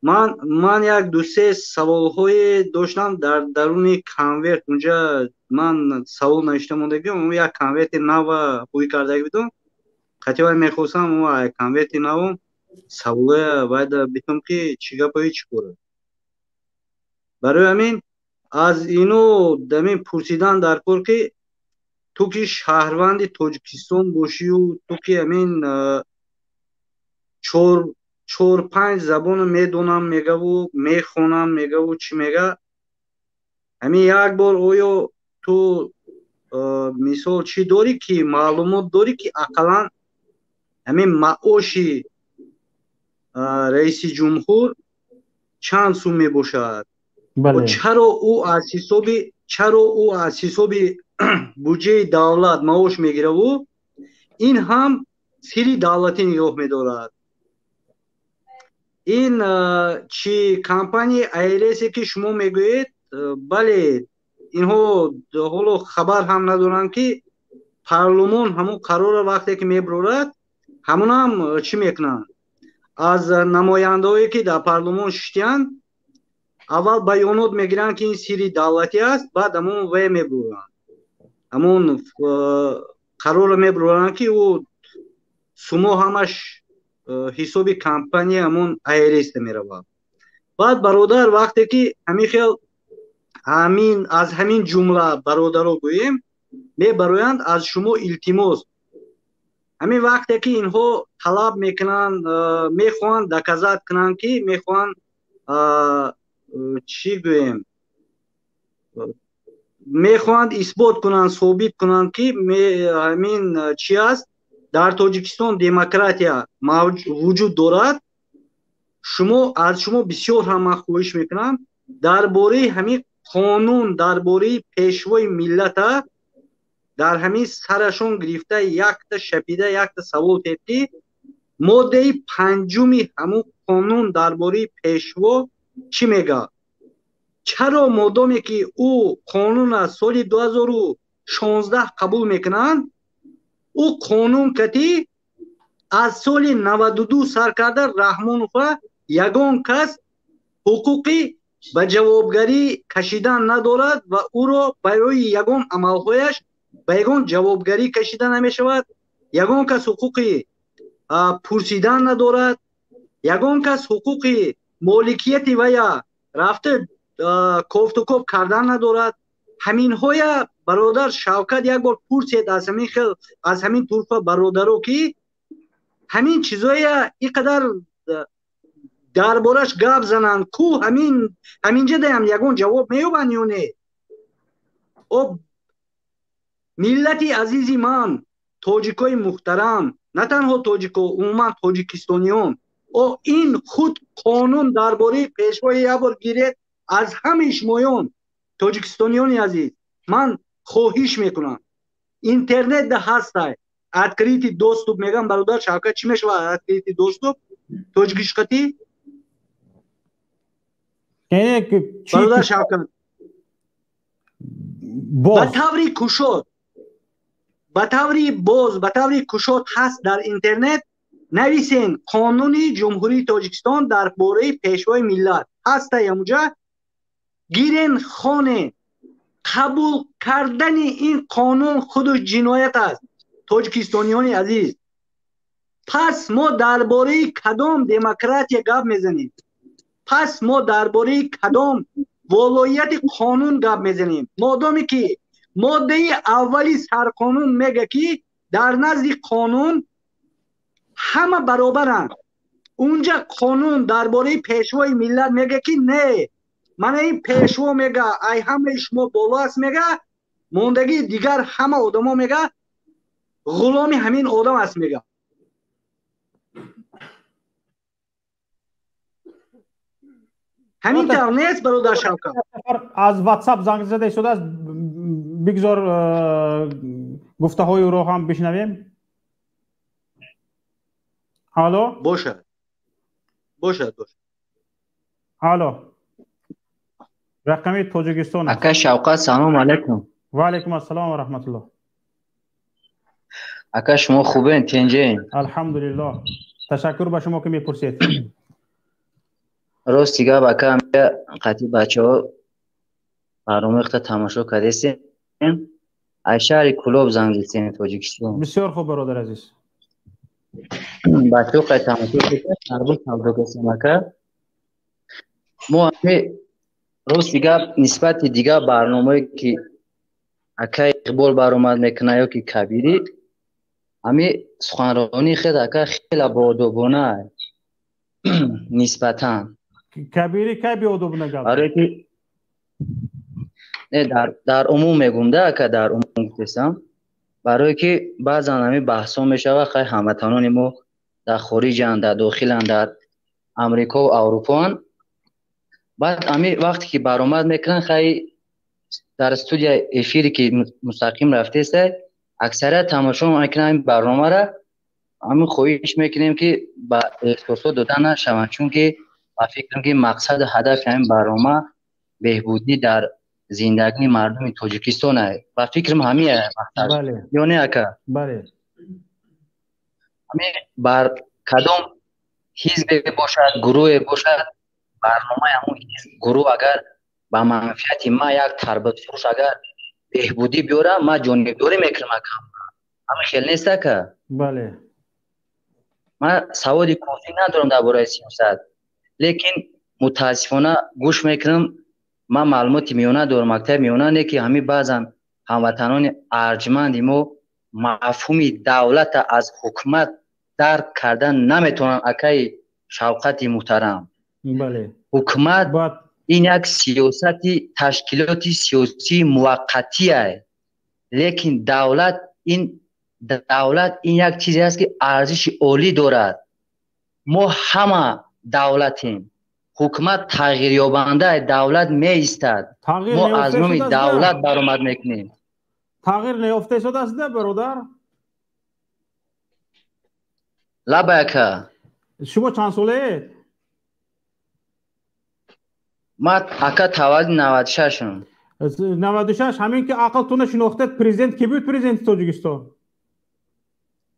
Ман як ду се саволҳое доштам дар даруни конверт. Унҷа ман савол навишта мондагиам, он як конверти нава ҳуй кардаги будам. Қатъиан мехостам он конверти навом Саволоя вайда битум ки чӣ гапои чӣ кора. Барои ҳамин аз ино дамин пурсидан дар кор ки ту ки шаҳрванди Тоҷикистон бошию ту ки ҳамин чор панҷ забоно медонам мегаву мехонам мегаву чӣ мега, ҳамин як бор оё ту мисол чӣ дорӣ ки маълумот дорӣ ки ақаллан ҳамин маоши раиси ҷумҳур чанд сум мебошад? Чаро ӯ аз ҳисоби буҷаи давлат маош мегираву ин ҳам сири давлатӣ нигоҳ медорад? Ин чи компанияи АРСе ки шумо мегӯед, бале, инҳо ҳоло хабар ҳам надоранд ки парлумон ҳамон қарорро вақте ки мебурад, ҳамонам чӣ мекунанд? Аз намояндаҳое ки дар парлумон шиштиянд, аввал баёнот мегиранд ки ин сири давлатӣ аст, баъд ҳамон вай мебуранд, ҳамон қарорро мебуранд ки ӯ сумо ҳамаш ҳисоби компания ҳамон АРС меравад. Баъд бародар вақте ки ҳамин хел ҳамин аз ҳамин ҷумла бародаро гӯем мебароянд, аз шумо илтимос, ҳамин вақте ки инҳо талаб мекунанд, мехоҳанд доказат кунанд ки мехоҳанд чӣ гӯем, мехоҳанд исбот кунанд, собит кунанд ки ҳамин чӣ аст, дар Тоҷикистон демократия вуҷуд дорад. Шумо аз шумо бисёр ҳам ман хоҳиш мекунам дар бораи ҳамин қонун, дар бораи пешвои миллата дар ҳамин сарашон гирифта якта шапида якта савол тед ки моддаи панҷуми ҳамун қонун дар бораи пешво чӣ мегӯяд? Чаро модоме ки ӯ қонун аз соли 2016 қабул мекунанд, ӯ қонун кати аз соли 92 сар карда Раҳмонова ягон кас ҳуқуқи ба ҷавобгарӣ кашидан надорад ва ӯро барои ягон амалҳояш ба ягон ҷавобгарӣ кашида намешавад, ягон кас ҳуқуқи пурсидан надорад, ягон кас ҳуқуқи моликияти вая рафта кофтукоб кардан надорад. Ҳаминҳоя бародар Шавкат як бор пурсед аз ҳамин хел, аз ҳамин турфа бародаро ки ҳамин чизоя ин қадар дар бораш гап зананд, ку ҳамин ҳаминҷа даям ягон ҷавоб меёбанд ё не? Об миллати азизи ман, тоҷикои муҳтарам, на танҳо тоҷико, умуман тоҷикистониён, о ин худ қонун дар бораи пешвои як бор гиред аз ҳамаи шумоён, тоҷикистониёни азиз, ман хоҳиш мекунам, интернет да ҳастай, открытый доступ мегам бародар Шавкат, чӣ мешавад открытый доступ тоҷикишқатӣ? Бародар Шавкат, ба таври кушод, ба таври боз, ба таври кушод ҳаст дар интернет. Нависен қонуни Ҷумҳурии Тоҷикистон дар бораи пешвои миллат ҳастай, ҳамуҷа гирен, хонен. Қабул кардани ин қонун худу ҷиноят аст, тоҷикистониёни азиз. Пас мо дар бораи кадом демократия гап мезанем? Пас мо дар бораи кадом волоияти қонун гап мезанем? Модоме ки моддаи аввали сарқонун мега ки дар назди қонун ҳама баробаранд, унҷа қонун дар бораи пешвои миллат мега ки не, мана ин пешво мега ай ҳамаи шумо боло аст мега, мондагии дигар ҳама одамо мега ғуломи ҳамин одам аст мега. Ҳамин тавр нест бародар Шавкат? Аз WhatsApp занг зада истодааст, бигзор гуфтаҳои ӯро ҳам бишнавем. Алло, бошад, бошад, бошад. Алло, рақами Тоҷикистон. Ака Шавкат, салом алайкум. Ва алайкум ассалом ва раҳматуллоҳ. Ака, шумо хубен, тенҷен? Алҳамдулиллоҳ, ташаккур ба шумо ки мепурсед. Рости гап ака, қатъи бачаҳо барномаи тамошо кардесем, аз шаҳри Кулоб занг зидем, Тоҷикистон. Бисёр хуб бародар азиз. Бачаҳо қай тамошо кардем, савдогасем ака. Мо ҳами рости гап нисбати дигар барномае ки акай Иқбол баромад мекунад ё ки Кабирӣ, ҳами суханронии хед ака хеле боодобона нисбатан. Кабирӣ кай беодобона гап? Барое ки не, дар умум мегум да ака, дар умум гуфтесам. Барое ки баъзан ҳами баҳсҳо мешавад, хай ҳамватанони мо дар хориҷанд, дар дохиланд, дар Амрико ва Аврупоанд. Баъд ҳами вақте ки баромад мекунанд, хай дар студия эфире ки мустақим рафтеста, аксарият тамошо мекунанд ҳамин барномаро. Ҳамин хоҳиш мекунем ки ба эҳсосот дода нашаванд, чунки ба фикрам ки мақсаду ҳадафи ҳамин барнома беҳбудӣ дар зиндагии мардуми Тоҷикистон аст. Ба фикрам ҳамин мақсад. Ё не ака? Бале. Ҳамин бар кадом ҳизбе бошад, гурӯҳе бошад, барномаи ҳамон ҳизб гурӯҳ агар ба манфиати ман як тарбузфурӯш агар беҳбудӣ биёрад, ман ҷонибдорӣ мекунам ака. Ҳамин хел нест ака? Бале. Ман саводи кофӣ надорам дар бораи сиёсат, лекин мутаассифона гӯш мекунам, ман маълумоти миёна дорам, мактаби миёна не ки ҳамин баъзан ҳамватанони арҷманди мо мафҳуми давлата аз ҳукумат дарк кардан наметавонанд акаи Шавқати муҳтарам. Бале. Ҳукумат ин як сиёсати ташкилоти сиёсии муваққатие, лекин давлат ин як чизе аст ки арзиши олӣ дорад. Мо ҳама давлатем. Ҳукумат тағйирёбанда, давлат меистад. Мо аз номи давлат баромад мекунем. Тағйир наёфта истодааст да бародар? Лабай ака. Шумо чанд солаед? Ман ака таваллуди 96-м. 96, ҳамин ки ақлтонро шинохтед, президент ки буд президенти Тоҷикистон?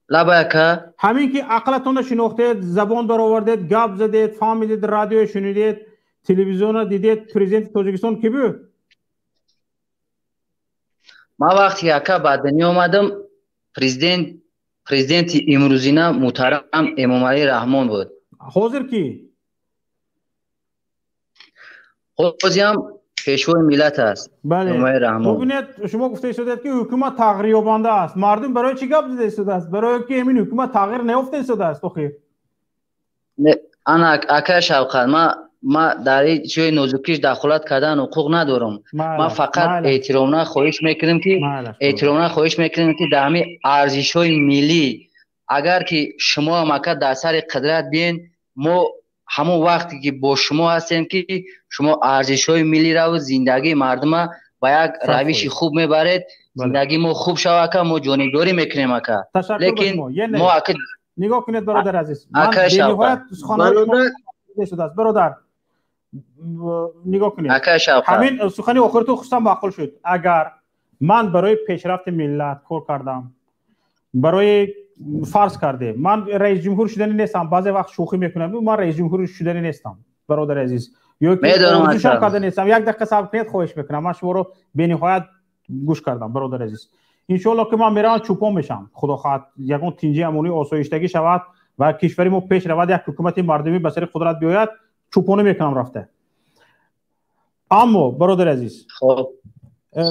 Лабай ака. Ҳамин ки ақлатонро шинохтед, забон баровардед, гап задед, фаҳмидед, радио шунидед, телевизионро дидед, президенти Тоҷикистон ки буд? Ман вақте ака ба дунё омадам, президенти имрӯзина муҳтарам Эмомалӣ Раҳмон буд. Ҳозир ки? Ҳозирам пешвои миллат аст. Бале. Эмомалӣ Раҳмон. Бубинед, шумо гуфта истодед ки ҳукумат тағйирёбанда аст. Мардум барои чӣ гап зада истодааст? Барои ки ҳамин ҳукумат тағйир наёфта истодааст охир. Не, ана ака Шавқат, ман дар ин ҷои нозукиш дахолат кардан ҳуқуқ надорам. Ман фақат эҳтиромона хоҳиш мекунам ки дар ҳамин арзишҳои миллӣ агар ки шумо ҳам ака дар сари қудрат биен, мо ҳамон вақте ки бо шумо ҳастем ки шумо арзишҳои миллиро ва зиндагии мардума ба як равиши хуб мебаред, зиндагии мо хуб шава ака, мо ҷонибдорӣ мекунем ака. Лекин мо ака нигоҳ кунед бародар азиз, ман бениҳоят суханҳои шудааст бародар, нигоҳ кунед. Ҳамин сухани охиртон хусусан маъқул шуд. Агар ман барои пешрафти миллат кор кардам, барои фарз кардем, ман раис ҷумҳур шудани нестам, баъзе вақт шӯхӣ мекунам, ман раис ҷумҳур шудани нестам бародари азиз, ё ки орзушам карда нестам. Як дақиқа сабр кунед, хоҳиш мекунам. Ман шуморо бениҳоят гӯш кардам бародари азиз. Иншоалло ки ман меравам чӯпон мешам, худо хоҳад ягон тинҷи амонӣ осоиштагӣ шавад ва кишвари мо пеш равад, як ҳукумати мардумӣ ба сари қудрат биёяд, чӯпонӣ мекунам рафта. Аммо бародари азиз,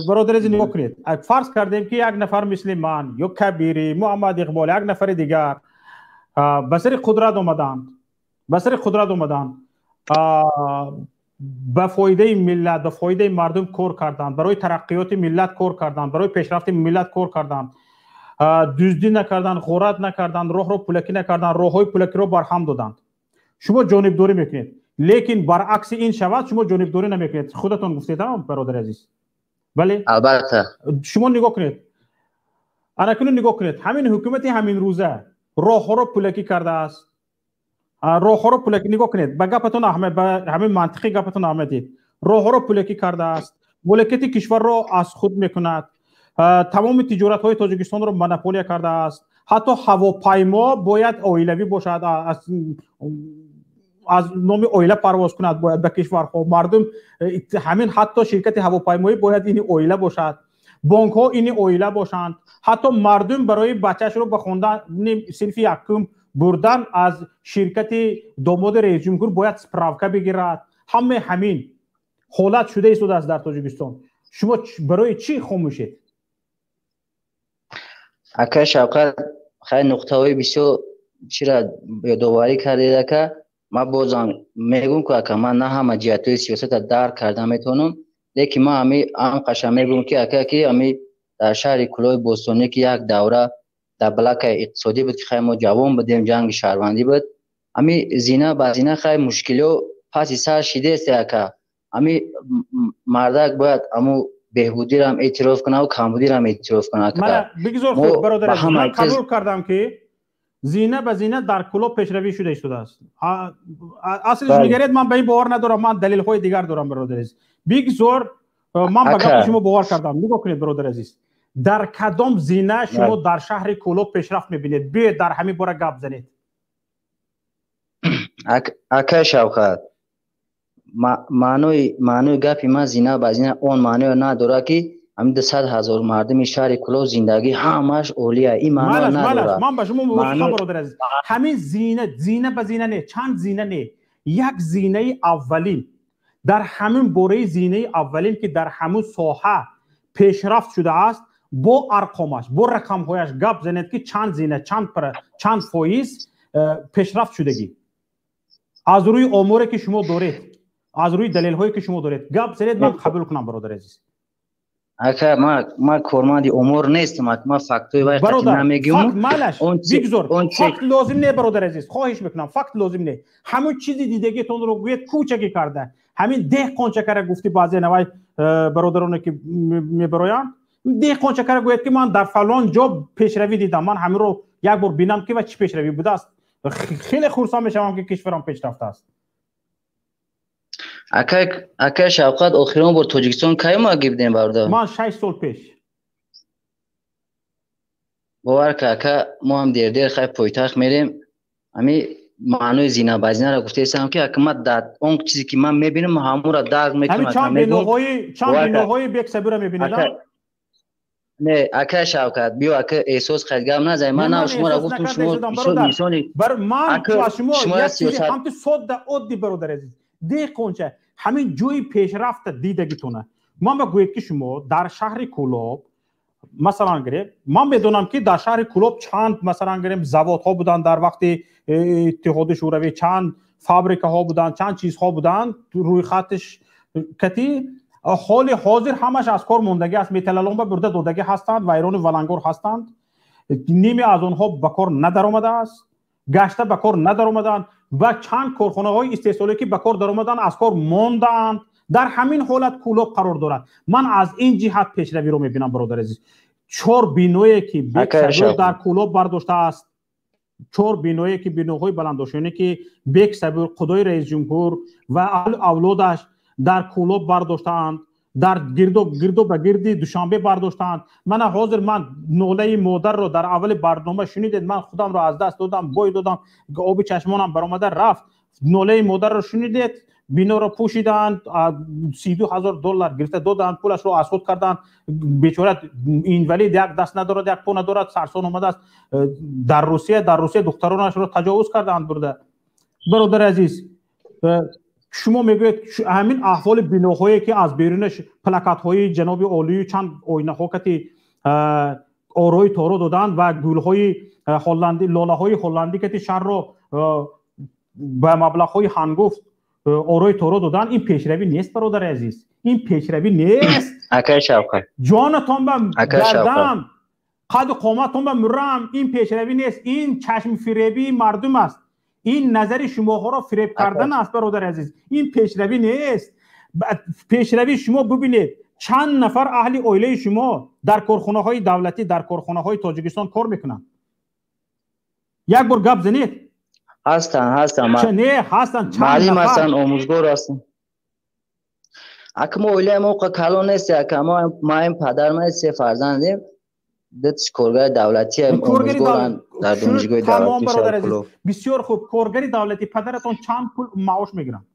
бародари азиз нигоҳ кунед, фарз кардем ки як нафар мисли ман ё Кабирӣ, Муҳаммад Иқбол, як нафари дигар ба сари қудрат омаданд, ба фоидаи миллат, ба фоидаи мардум кор карданд, барои тараққиёти миллат кор карданд, барои пешрафти миллат кор карданд, дуздӣ накарданд, ғорат накарданд, роҳро пулакӣ накарданд, роҳҳои пулакиро барҳам доданд. Шумо ҷонибдорӣ мекунед, лекин баръакси ин шавад шумо ҷонибдорӣ намекунед. Худатон гуфтед, бародари азиз. Бале, албатта. Шумо нигоҳ кунед, анакунун нигоҳ кунед, ҳамин ҳукумати ҳамин рӯза роҳҳоро пулакӣ кардааст. Роҳҳоро пулакӣ, нигоҳ кунед, ба гапатон аҳамият, ба ҳамин мантиқи гапатон аҳамият диҳед. Роҳҳоро пулакӣ кардааст, моликияти кишварро аз худ мекунад, тамоми тиҷоратҳои Тоҷикистонро монополия кардааст, ҳатто ҳавопаймо бояд оилавӣ бошад, аз номи оила парвоз кунад бояд ба кишварҳо. Мардум ҳамин ҳатто ширкати ҳавопаймоӣ бояд ини оила бошад. Бонкҳо ини оила бошанд. Ҳатто мардум барои бачаашро ба хондани синфи якум бурдан аз ширкати домоди раисҷумҳур бояд справка бигирад. Ҳамаи ҳамин ҳолат шуда истодааст дар Тоҷикистон. Шумо барои чӣ хомӯшед? Ака Шавқат, хай нуқтаҳои бисёр чира ёдоварӣ кардед, ака. Ман бозам мегӯм, ки ака, ман на ҳама ҷиҳатҳои сиёсата дарк карда метавонам, лекин ман ҳами амқаша мегӯм, ки ака, ки ҳами дар шаҳри Кӯлоби бостонӣ, ки як давра дар блакаи иқтисодӣ буд, ки хай мо ҷавон будем, ҷанги шаҳрвандӣ буд, ҳами зина ба зина хай мушкилиҳо паси сар шидест, ака. Ҳами мардак бояд ҳаму беҳбудирам эътироф кунад, камбудирам эътироф кунад. Мана бигзор, худ бародар, ман қабул кардам, ки зина ба зина дар Кӯлоб пешравӣ шуда истодааст. Аслиш нигаред, ман ба ин бовар надорам, ман далелҳои дигар дорам, бародар азиз. Бигзор, ман ба гапи шумо бовар кардам. Нигоҳ кунед, бародар азиз, дар кадом зина шумо дар шаҳри Кӯлоб пешрафт мебинед? Биёед, дар ҳамин бора гап занед. Ака Шавқат, маънои гапи ман зина ба зина он маъноро надорад, ки ҳамин 200 ҳазор мардуми шаҳри Кӯлоб зиндагӣ ҳамааш олия. Ин маъно надорад. Ман ба шумо мувофиқам, бародар азиз. Ҳамин зина, зина ба зина не, чанд зина не, як зинаи аввалин, дар ҳамин бораи зинаи аввалин, ки дар ҳамун соҳа пешрафт шудааст, бо арқомаш, бо рақамҳояш гап занед, ки чанд зина, чанд фоиз пешрафт шудагӣ, аз рӯи оморе ки шумо доред, аз рӯи далелҳое ки шумо доред гап занед, ман қабул кунам, бародар азиз. Ака, ман корманди омор нестам, ман фактҳои вай қатъи намегӯям. Малаш, бигзор, факт лозим не, бародар азиз, хоҳиш мекунам, факт лозим не. Ҳамун чизи дидагитонро гӯед, кӯчаки карда. Ҳамин деҳқончакара гуфти, баъзе навай бародароне ки мебароянд, деҳқончакара гӯяд, ки ман дар фалон ҷо пешравӣ дидам, ман ҳаминро як бор бинам, ки ва чӣ пешравӣ будааст. Хеле хурсанд мешавам, ки кишварам пешрафтааст. Ака Шавқат, охирон бор Тоҷикистон кай омад гирдем, бародар? Ман 6 сол пеш. Бовар ка, ака, мо ҳам дер-дер хай пойтахт мерем. Ҳами маънои зина ба зинаро гуфтаистам, ки ака, ман дар он чизе ки ман мебинам, ҳамонро дарк мекунам. Чанд биноҳои Бексабира мебинед? Не, ака Шавкат, биё, ака, эҳсос қайд гап назай. Ман на шуморо гуфтам, шумо бисёр инсони ман аз шумо як чизи ҳамти содда, оддӣ, бародар азиз, деҳқонча, ҳамин ҷои пешрафта дидагитона ман ба гӯед, ки шумо дар шаҳри Кӯлоб, масалан гирем, ман медонам, ки дар шаҳри Кӯлоб чанд, масалан гирем, заводҳо буданд дар вақти Иттиҳоди Шӯравӣ, чанд фабрикаҳо буданд, чанд чизҳо буданд, рӯйхатиш кати. Ҳоли ҳозир ҳамаш аз кор мондагӣ аст, металлоломба бурда додагӣ ҳастанд, вайрони валангор ҳастанд, ниме аз онҳо ба кор надаромадааст, гашта ба кор надаромаданд ва чанд корхонаҳои истеҳсолӣ, ки ба кор даромаданд, аз кор мондаанд. Дар ҳамин ҳолат Кӯлоб қарор дорад. Ман аз ин ҷиҳат пешравиро мебинам, бародар азиз. Чор биное, ки Бексабир дар Кӯлоб бардоштааст, чор биное, ки биноҳои баландошёне, ки Бексабир, худои раисҷумҳур ва авлодаш дар Кӯлоб бардоштаанд, дар гирду ба гирди Душанбе бардоштаанд. Мана ҳозир ман нолаи модарро дар аввали барнома шунидед, ман худамро аз даст додам, бой додам, оби чашмонам баромада рафт. Нолаи модарро шунидед. Биноро пӯшиданд, 32 ҳазор доллар гирифта доданд, пулашро аз худ карданд. Бечора инвалид, як даст надорад, як по надорад, сарсон омадааст. Дар Русия духтаронашро таҷовуз карданд, бурда. Бародари азиз, шумо мегӯед, ҳамин аҳволи биноҳое, ки аз берунаш плакатҳои ҷаноби олию чанд оинаҳо кати орои торо доданд ва гулҳои ҳолландӣ, лолаҳои ҳолландӣ кати шаҳрро ба маблағҳои ҳангуфт орои торо доданд, ин пешравӣ нест, бародари азиз, ин пешравӣ нест. Акай Шавқат. Ҷонатон ба гардам, қаду қоматон ба мурам, ин пешравӣ нест, ин чашмфиребии мардум аст, ин назари шумоҳоро фиреб кардан аст, бародари азиз, ин пешравӣ нест. Пешравӣ, шумо бубинед, чанд нафар аҳли оилаи шумо дар корхонаҳои давлатӣ, дар корхонаҳои Тоҷикистон кор мекунанд? Як бор гап занед. Ҳастанд, ҳастанд. Не, ҳастанд. Муаллим ҳастанд, омӯзгор ҳастанд. Ака, мо оилаи мо калон нест, ака, маем, падар ма, се фарзандем, дуташ коргари давлатӣ, омӯзгоранд дар донишгоҳи давлатии шаҳри Кӯлоб. Бисёр хуб, коргари давлатӣ. Падаратон чанд пул маош мегиранд?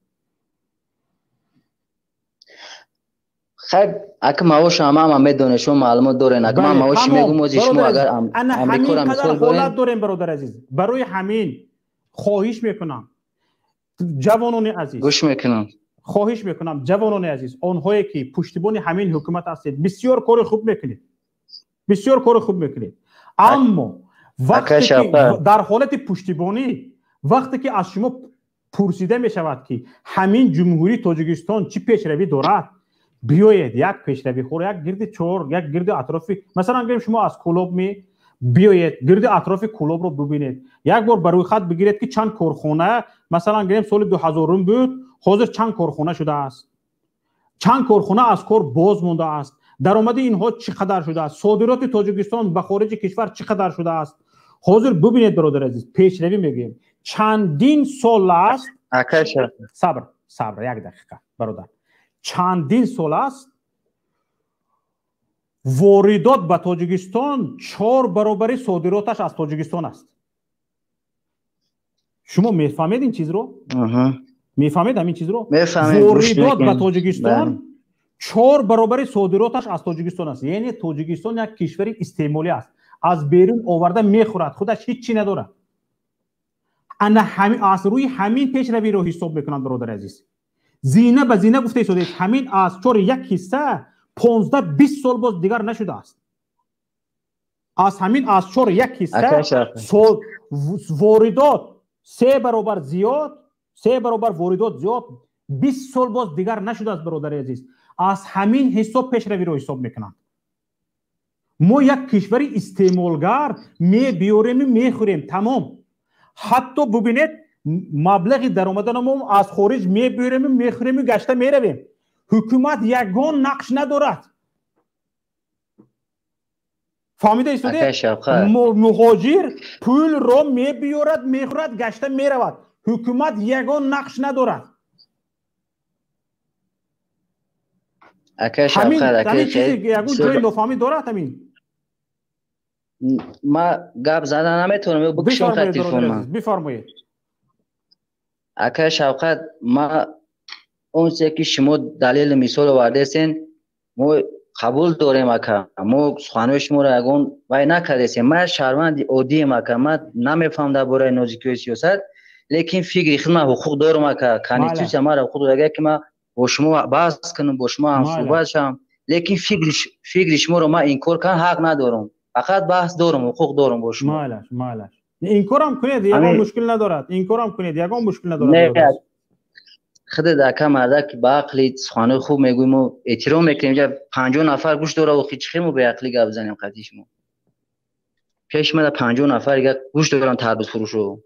Хай, ака, маош ҳама медонед, шумо маълумот дорен. Ака, ман маоши мегум, ози шумо агар Амрикоро мисол ҳолат дорем, бародари азиз. Барои ҳамин хоҳиш мекунам, ҷавонони азиз, гӯш мекунам. Хоҳиш мекунам, ҷавонони азиз, онҳое ки пуштибони ҳамин ҳукумат ҳастед, бисёр кори хуб мекунед, бисёр кори хуб мекунед, аммо вақте ки дар ҳолати пуштибонӣ, вақте ки аз шумо пурсида мешавад, ки ҳамин Ҷумҳурии Тоҷикистон чӣ пешравӣ дорад, биёед як пешравихоро як гирди чор, як гирди атрофи, масалан гирем, шумо аз Кӯлоб ми биёед, гирди атрофи Кӯлобро бубинед, як бор ба рӯйхат бигиред, ки чанд корхона, масалан гирем, соли 2000-ум буд, ҳозир чанд корхона шудааст, чанд корхона аз кор боз мондааст, даромади инҳо чӣ қадар шудааст, содироти Тоҷикистон ба хориҷи кишвар чӣ қадар шудааст. Ҳозир бубинед, бародари азиз, пешравӣ мегӯем, чандин сол аст. Сабр, сабр, як дақиқа, бародар. Чандин сол аст, воридот ба Тоҷикистон 4 баробари содироташ аз Тоҷикистон аст. Шумо мефаҳмед ин чизро? Мефаҳмед ҳамин чизро? Воридот ба Тоҷикистон 4 баробари содироташ аз Тоҷикистон аст. Яъне Тоҷикистон як кишвари истеъмолӣ аст, аз берун оварда мехӯрад, худаш ҳеҷ чӣ надорад. Ана аз рӯи ҳамин пешравиро ҳисоб мекунанд, бародари азиз. Зина ба зина гуфта истодед, ҳамин аз чор як ҳисса 15-20 сол боз дигар нашудааст. Аз ҳамин аз чор як ҳисса воридот 3 баробар зиёд, 3 баробар воридот зиёд, 20 сол боз дигар нашудааст, бародари азиз. Аз ҳамин ҳисоб пешравиро ҳисоб мекунанд. Мо як кишвари истеъмолгар мебиёрему мехӯрем, тамом. Ҳатто бубинед, маблағи даромаданамо аз хориҷ мебиёрему мехӯрему гашта меравем. Ҳукумат ягон нақш надорад. Фаҳмида истодед? Муҳоҷир пулро мебиёрад, мехӯрад, гашта меравад. Ҳукумат ягон нақш надорад. Ҳамин чизе ягон ҷои нофаҳмӣ дорад ҳамин? Ма гап зада наметавонам, бикушам телефонма. Бифармоед. Ака Шавқат, ма он чизе ки шумо далелу мисол овардесен, мо қабул дорем, ака. Мо суханҳои шуморо ягон вай накардесем. Ман шаҳрванди оддием, ака, ман намефаҳмам дар бораи нозикиҳои сиёсат, лекин фикри худ ман ҳуқуқ дорам, ака. Конститутсия маро ҳуқуқ додага, ки ман бо шумо баҳс кунам, бо шумо ҳамсӯҳбат шавам, лекин фикри шуморо ман инкор кардан ҳақ надорам. Фақат баҳс дорам, ҳуқуқ дорам бо шумо. Майлаш, майлаш. Инкорам кунед, ягон мушкил надорад. Инкорам кунед, ягон мушкил надорад. Худат, ака, мардак ба ақли суханҳои хуб мегӯй, мо эҳтиром мекунем. Инҷа 50 нафар гӯш дора, охи чӣ хел мо беақлӣ гап занем қати шумо? Пеш мада 50 нафар дига гӯш дорам тарбузфурӯшо.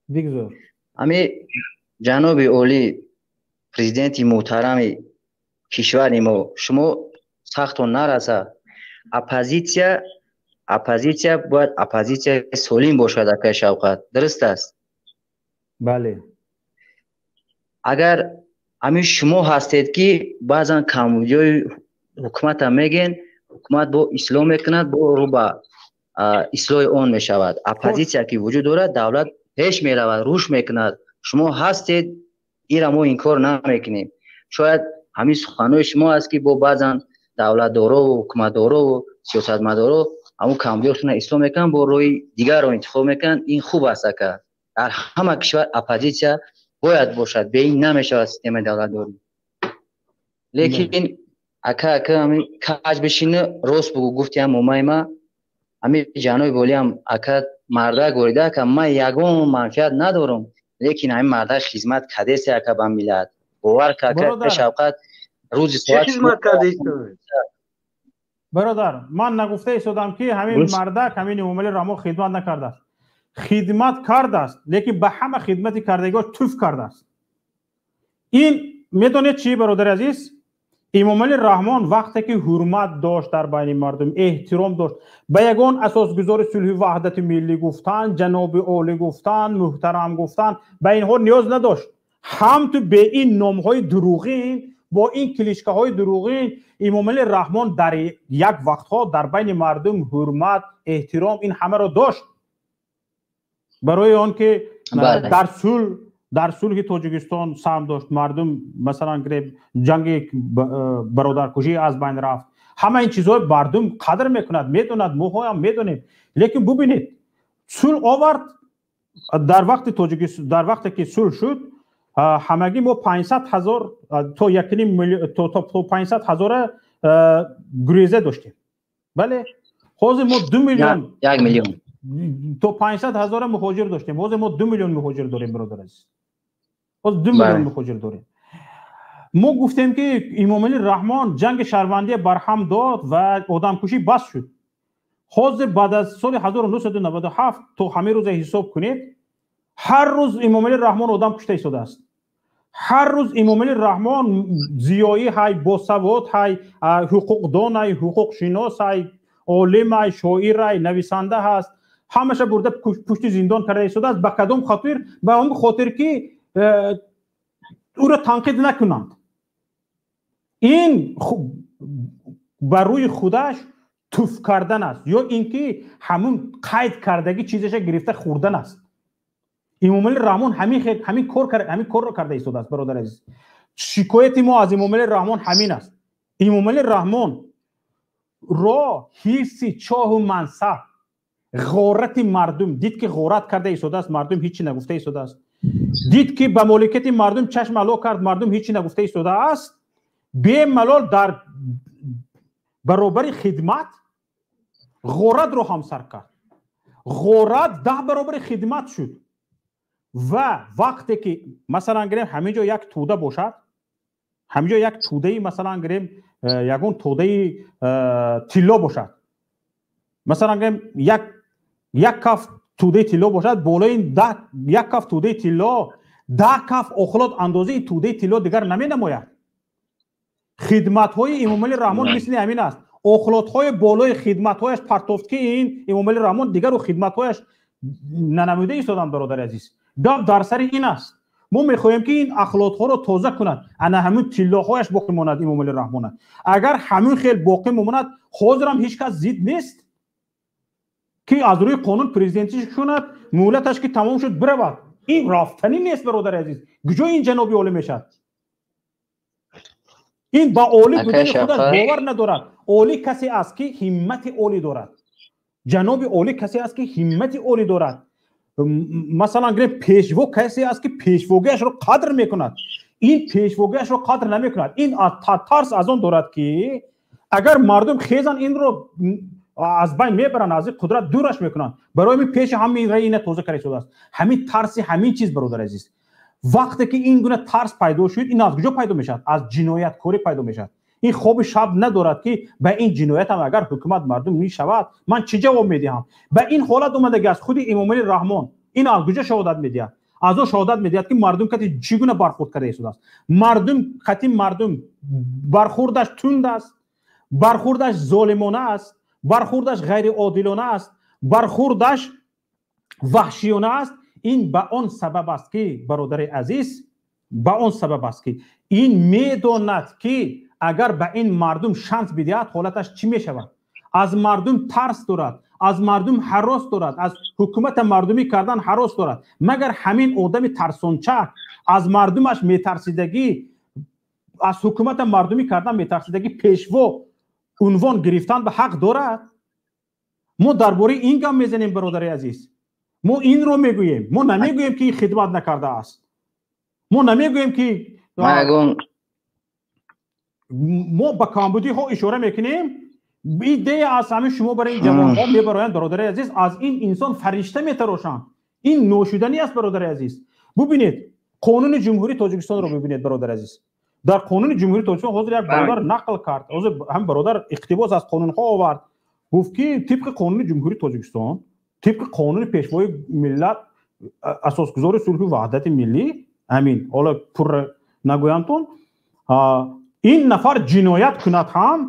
Бигзор. Ами ҷаноби олӣ, президенти муҳтарами кишвари мо, шумо сахтон нараса. Оппозитсия бояд оппозитсияи солим бошад, акаи Шавқат. Дуруст аст? Бале. Агар ҳамин шумо ҳастед, ки баъзан камбудиҳои ҳукумата мегӯен, ҳукумат бо ислоҳ мекунад, бо рӯ ба ислоҳи он мешавад. Оппозитсия ки вуҷуд дорад, давлат пеш меравад, рушд мекунад. Шумо ҳастед, инро мо инкор намекунем. Шояд ҳамин суханҳои шумо аст, ки бо баъзан давлатдорову ҳукуматдорову сиёсатмадоро ҳамун камбудиҳошонро ислоҳ мекунанд, бо роҳи дигарро интихоб мекунанд. Ин хуб аст, ака. Дар ҳама кишвар оппозитсия бояд бошад, бе ин намешавад системаи давлатдорӣ. Лекин ака, ака, ҳамин каҷ бишина, рост бугӯ, гуфти ҳам момаи ма, ҳамин ҷаноби олиам, ака, мардак ворида, ака, ман ягон манфиат надорам, лекин ҳамин мардак хизмат кардест, ака, ба миллат. Бовар ка, ака Шавқат, рӯзи соат хизмат кардест? Бародар, ман нагуфта истодам, ки ҳамин мардак, ҳамин Эмомалӣ Раҳмон хидмат накардааст. Хидмат кардааст, лекин ба ҳама хидмати кардагиҳо туф кардааст. Ин медонед чӣ, бародари азиз? Эмомалӣ Раҳмон вақте ки ҳурмат дошт дар байни мардум, эҳтиром дошт, ба ягон асосгузори сулҳу ваҳдати миллӣ гуфтан, ҷаноби олӣ гуфтан, муҳтарам гуфтан, ба инҳо ниёз надошт. Ҳам ту бе ин номҳои дурӯғин, бо ин клишкаҳои дурӯғин, Эмомалӣ Раҳмон дар як вақтҳо дар байни мардум ҳурмат, эҳтиром ин ҳамаро дошт. Барои он ки дар сулҳ, Дар сулҳи Тоҷикистон саҳм дошт. Мардум, масалан гирем, ҷанги бародаркушӣ аз байн рафт. Ҳама ин чизҳои мардум қадр мекунад, медонад, моҳоям медонем. Лекин бубинед, сулҳ овард дар вақти Тоҷикистон, дар вақте ки сулҳ шуд, ҳамагӣ мо 500 ҳазор то 1,5 миллион, то 500 ҳазора гуреза доштем. Бале, ҳозир мо 2 миллион, 1 миллион то 500 ҳазора муҳоҷир доштем. Ҳозир мо 2 миллион муҳоҷир дорем, бародар азиз. Ҳозир 2 миллион муҳоҷир дорем. Мо гуфтем, ки Имомалӣ Раҳмон ҷанги шаҳрвандия барҳам дод ва одамкушӣ бас шуд. Ҳозир баъд аз соли 1997 то ҳамин рӯза ҳисоб кунед, ҳар рӯз Имомалӣ Раҳмон одам кушта истодааст. Ҳар рӯз Имомалӣ Раҳмон зиёӣ ҳай, босавод ҳай, ҳуқуқдон ҳай, ҳуқуқшинос ҳай, олим ҳай, шоир ҳай, нависанда ҳаст, ҳамаша бурда пушти зиндон карда истодааст. Ба кадом хотир? Ба он хотир, ки ӯро танқид накунанд. Ин ба рӯи худаш туф кардан аст, ё ин ки ҳамун қайд кардагӣ чизаша гирифта хӯрдан аст. Имомалӣ Раҳмон ҳамин корро карда истодааст, бародар азиз. Шикояти мо аз Имомалӣ Раҳмон ҳамин аст. Имомалӣ Раҳмон ро ҳирси чоҳу мансаб, ғорати мардум дид, ки ғорат карда истодааст, мардум ҳичи нагуфта истодааст. Дид, ки ба моликияти мардум чашм ало кард, мардум ҳичи нагуфта истодааст. Бемалол дар баробари хидмат ғоратро ҳам сар кард. Ғорат 10 баробари хидмат шуд. Ва вақте ки, масалан гирем, ҳамин ҷо як тӯда бошад, ҳамин ҷо як тӯдаи, масалан гирем, ягон тӯдаи тилло бошад, масалан гирем, як каф тӯдаи тилло бошад, болои як каф тӯдаи тилло 10 каф охлот андозаи тӯдаи тилло дигар наменамояд. Хидматҳои Имомалӣ Раҳмон мисли ҳамин аст. Охлотҳои болои хидматҳояш партофт, ки ин Имомалӣ Раҳмон дигару хидматҳояш нанамуда истоданд. Бародари азиз, гап дар сари ин аст. Мо мехоҳем, ки ин ахлотҳоро тоза кунад, ана ҳамин тиллоҳояш боқӣ монад Имомалӣ Раҳмона. Агар ҳамин хел боқӣ мемонад, ҳозирам ҳеҷ кас зид нест, ки аз рӯи қонун президентиш кунад, муҳлаташ ки тамом шуд, биравад. Ин рафтанӣ нест, бародари азиз. Куҷо ин ҷаноби олӣ мешавад? Ин ба олӣ будани худаш бовар надорад. Олӣ касе аст, ки ҳиммати олӣ дорад. Ҷаноби олӣ касе аст, ки ҳиммати олӣ дорад. Масалан гирем, пешво касе аст, ки пешвогиашро қадр мекунад. Ин пешвогиашро қадр намекунад. Ин тарс аз он дорад, ки агар мардум хезан, инро аз байн мебаранд, аз ин қудрат дураш мекунанд. Барои ҳамин пеши ҳамин раи ина тоза карда истодааст. Ҳамин тарси ҳамин чиз, бародари азиз. Вақте ки ин гуна тарс пайдо шуд, ин аз куҷо пайдо мешавад? Аз ҷинояткорӣ пайдо мешавад. Ин хоби шаб надорад, ки ба ин ҷиноятам агар ҳукумат мардум мешавад, ман чӣ ҷавоб медиҳам? Ба ин ҳолат омадаги аст худи Имомалӣ Раҳмон. Ин аз куҷо шаҳодат медиҳад? Аз он шаҳодат медиҳад, ки мардум кати чӣ гуна бархӯрд карда истодааст. Мардум қати мардум бархӯрдаш тунд аст, бархӯрдаш золимона аст, бархӯрдаш ғайриодилона аст, бархӯрдаш ваҳшиёна аст. Ин ба он сабаб аст, ки, бародари азиз, ба он сабаб аст, ки ин медонад, ки агар ба ин мардум шанс бидиҳад, ҳолаташ чӣ мешавад. Аз мардум тарс дорад, аз мардум ҳарос дорад, аз ҳукумата мардумӣ кардан ҳарос дорад. Магар ҳамин одами тарсончак, аз мардумаш метарсидагӣ, аз ҳукумата мардумӣ кардан метарсидагӣ, пешво унвон гирифтан ба ҳақ дорад? Мо дар бораи ин гап мезанем, бародари азиз. Мо инро мегӯем. Мо намегӯем, ки хидмат накардааст. Мо намегӯем, ки мо ба камбудиҳо ишора мекунем. Идея аз ҳамин шумо барои ин ҷавонҳо мебароянд, бародари азиз, аз ин инсон фаришта метарошанд. Ин ношуданӣ аст, бародари азиз. Бубинед, қонуни Ҷумҳурии Тоҷикистонро бибинед, бародари азиз. Дар қонуни Ҷумҳурии Тоҷикистон ҳозир як бародар нақл кард, ҳозир ҳам бародар иқтибос аз қонунҳо овард, гуфт, ки тибқи қонуни Ҷумҳурии Тоҷикистон, тибқи қонуни Пешвои миллат, асосгузори сулҳу ваҳдати миллӣ, ҳамин ҳоло пурра нагӯямтон, ин нафар ҷиноят кунад ҳам,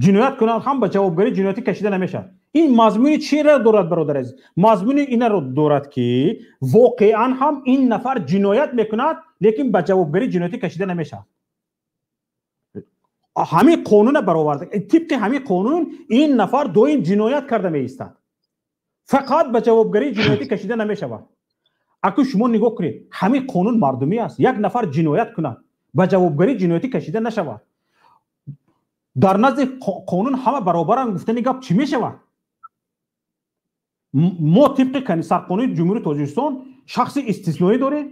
ҷиноят кунад ҳам, ба ҷавобгарии ҷиноятӣ кашида намешавад. Ин мазмуни чиро дорад, бародари азиз? Мазмуни инаро дорад, ки воқеан ҳам ин нафар ҷиноят мекунад, лекин ба ҷавобгарии ҷиноятӣ кашида намешавад. Ҳамин қонуна бароварда, тибқи ҳамин қонун ин нафар доим ҷиноят карда меистад, фақат ба ҷавобгарии ҷиноятӣ кашида намешавад. Акун шумо нигоҳ кунед, ҳамин қонун мардумӣ аст. Як нафар ҷиноят кунад, ба ҷавобгарии ҷиноятӣ кашида нашавад. Дар назди қонун ҳама баробаранд гуфтани гап чӣ мешавад? Мо тибқи сарқонуни Ҷумҳурии Тоҷикистон шахси истисноӣ дорем.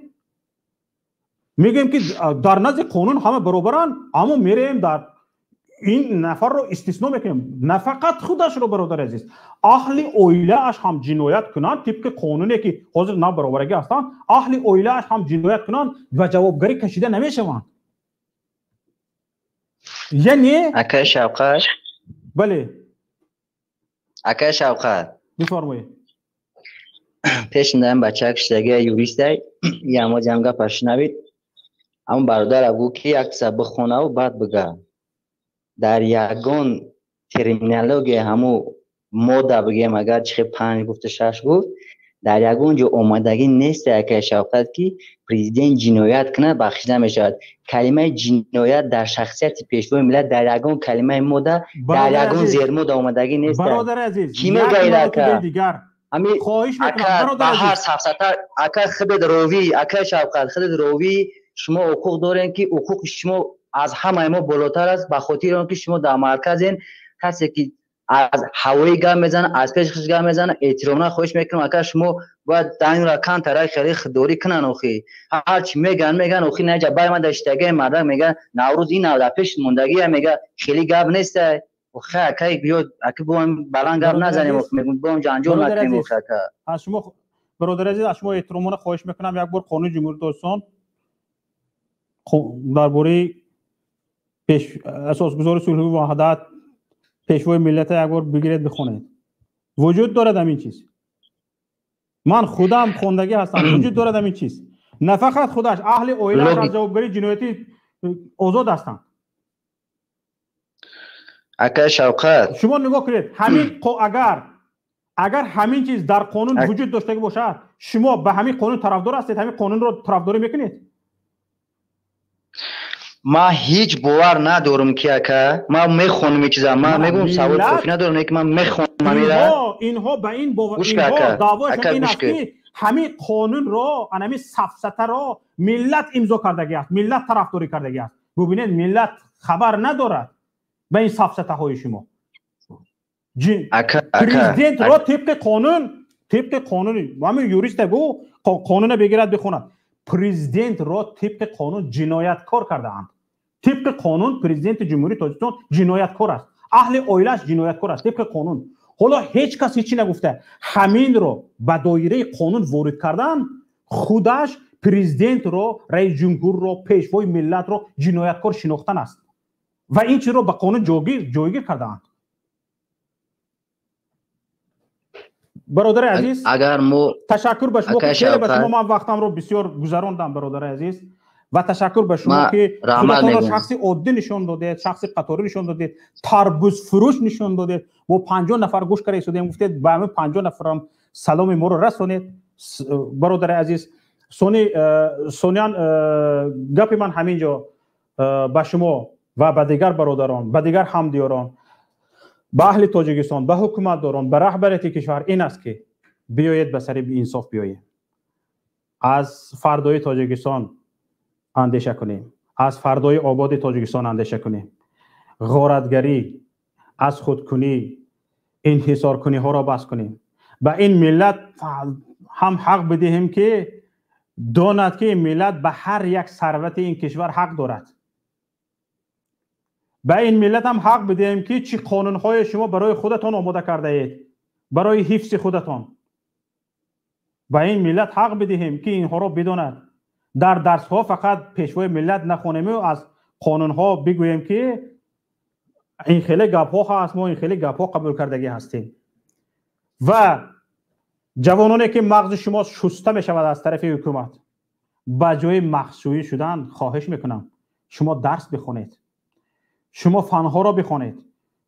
Мегӯем ки дар назди қонун ҳама баробаранд, аммо мераем дар ин нафарро истисно мекунем. На фақат худашро, бародари азиз, аҳли оилааш ҳам ҷиноят кунанд тибқи қонуне ки ҳозир нав баробарагӣ ҳастанд, аҳли оилааш ҳам ҷиноят кунанд ва ҷавобгарӣ кашида намешаванд. Яъне акай Шавқат, бале, акай Шавқат, бифармоед. Пешиндаам бача киштагия юристай, ямо ҷам гапа шунавид. Аммо бародара гӯ ки як чиза бихонаву баъд бига. Дар ягон терминология ҳаму мода бигем, агар чихе 5 гуфту 6 гуфт, дар ягон ҷо омадагӣ нест, акай Шавқат, ки президент ҷиноят кунад бахшида мешавад. Калимаи ҷиноят дар шахсияти пешвои миллат дар ягон калимаи мода, дар ягон зермода омадагӣ нест. Бародари азиз, кӣ мегӯяд ака? Дигар хоҳиш мекунам, бародар азиз, ҳар сафсата ака худат ровӣ, акай Шавқат, худат ровӣ, шумо ҳуқуқ дорем ки ҳуқуқи шумо аз ҳамаи мо болотар аст, ба хотири он ки шумо дар марказен. Касе ки аз ҳавоӣ гап мезанад, аз пеши худ гап мезанад, эҳтиромона хоҳиш мекунам, ака, шумо бояд данро камтара хеле худдорӣ кунанд. Охи ҳарчи мегӯянд, мегӯянд, охи наҷа бай ман дар иштагии мардак мега Наврӯз ин дар пеш мондагия мега хеле гап нестай. Охи ака, биё ака, бо баланд гап назанем, охи мегӯм, бо ҷанҷол накунем, охи ака. Аз шумо, бародари азиз, аз шумо эҳтиромона хоҳиш мекунам, як бор қонуни Ҷумҳурии Тоҷикистон дар бораи асосгузори сулҳу ваҳдат, пешвои миллата як бор бигиред, бихонед. Вуҷуд дорад ҳамин чиз. Ман худам хондагӣ ҳастам, вуҷуд дорад ҳамин чиз. На фақат худаш, аҳли оилааш аз ҷавобгарии ҷиноятӣ озод ҳастанд. Акай Шавқат, шумо нигоҳ кунед, ҳамин агар ҳамин чиз дар қонун вуҷуд доштагӣ бошад, шумо ба ҳамин қонун тарафдор ҳастед, ҳамин қонунро тарафдорӣ мекунед? Ман ҳеҷ бовар надорам ки ака, ман мехонам ин чиза, ман мегӯям савод кофӣ надорам, лекин ман мехонам амира. Инҳо ба ин бовар, инҳо даъвояшон ин аст ки ҳамин қонунро, ҳамин сафсатаро миллат имзо кардагӣ аст, миллат тарафдорӣ кардагӣ аст. Бубинед, миллат хабар надорад ба ин сафсатаҳои шумо. Президентро тибқи қонун, тибқи қонун, ҳамин юриста гӯ қонуна бигирад бихонад. Президентро тибқи қонун ҷинояткор кардаанд. Тибқи қонун президенти Ҷумҳурии Тоҷикистон ҷинояткор аст, аҳли оилааш ҷинояткор аст тибқи қонун. Ҳоло ҳеҷ кас ҳеҷ нагуфта, ҳаминро ба доираи қонун ворид кардан худаш президентро, раиси ҷумҳурро, пешвои миллатро ҷинояткор шинохтан аст ва ин чизро ба қонун ҷойгир кардаанд. Бародари азиз, агар мо ташаккур ба шумо, хеле ба шумо ман вақтамро бисёр гузарондам, бародари азиз, ва ташаккур ба шумо ки худатонро шахси оддӣ нишон додед, шахси қаторӣ нишон додед, тарбузфурӯш нишон додед. Бо 50 нафар гӯш карда истодем, гуфтед ба ҳамин 50 нафарам саломи моро расонед, бародари азиз. Сониан, гапи ман ҳамин ҷо ба шумо ва ба дигар бародарон, ба дигар ҳамдиёрон, ба аҳли Тоҷикистон, ба ҳукуматдорон, ба раҳбарияти кишвар ин аст ки биёед ба сари инсоф биёем, аз фардои Тоҷикистон андеша кунем, аз фардои ободи Тоҷикистон андеша кунем. Ғоратгарӣ, аз худкунӣ, инҳисоркуниҳоро бас кунем. Ба ин миллат ҳам ҳақ бидиҳем ки донад ки ин миллат ба ҳар як сарвати ин кишвар ҳақ дорад. Ба ин миллат ҳам ҳақ бидиҳем ки чӣ қонунҳое шумо барои худатон омода кардаед, барои ҳифзи худатон. Ба ин миллат ҳақ бидиҳем ки инҳоро бидонад. Дар дарсҳо фақат пешвои миллат нахонему аз қонунҳо бигӯем ки ин хеле гапҳо ҳаст, мо ин хеле гапҳо қабул кардагӣ ҳастем. Ва ҷавононе ки мағзи шумо шуста мешавад аз тарафи ҳукумат, ба ҷои мағзшӯӣ шудан хоҳиш мекунам шумо дарс бихонед, шумо фанҳоро бихонед,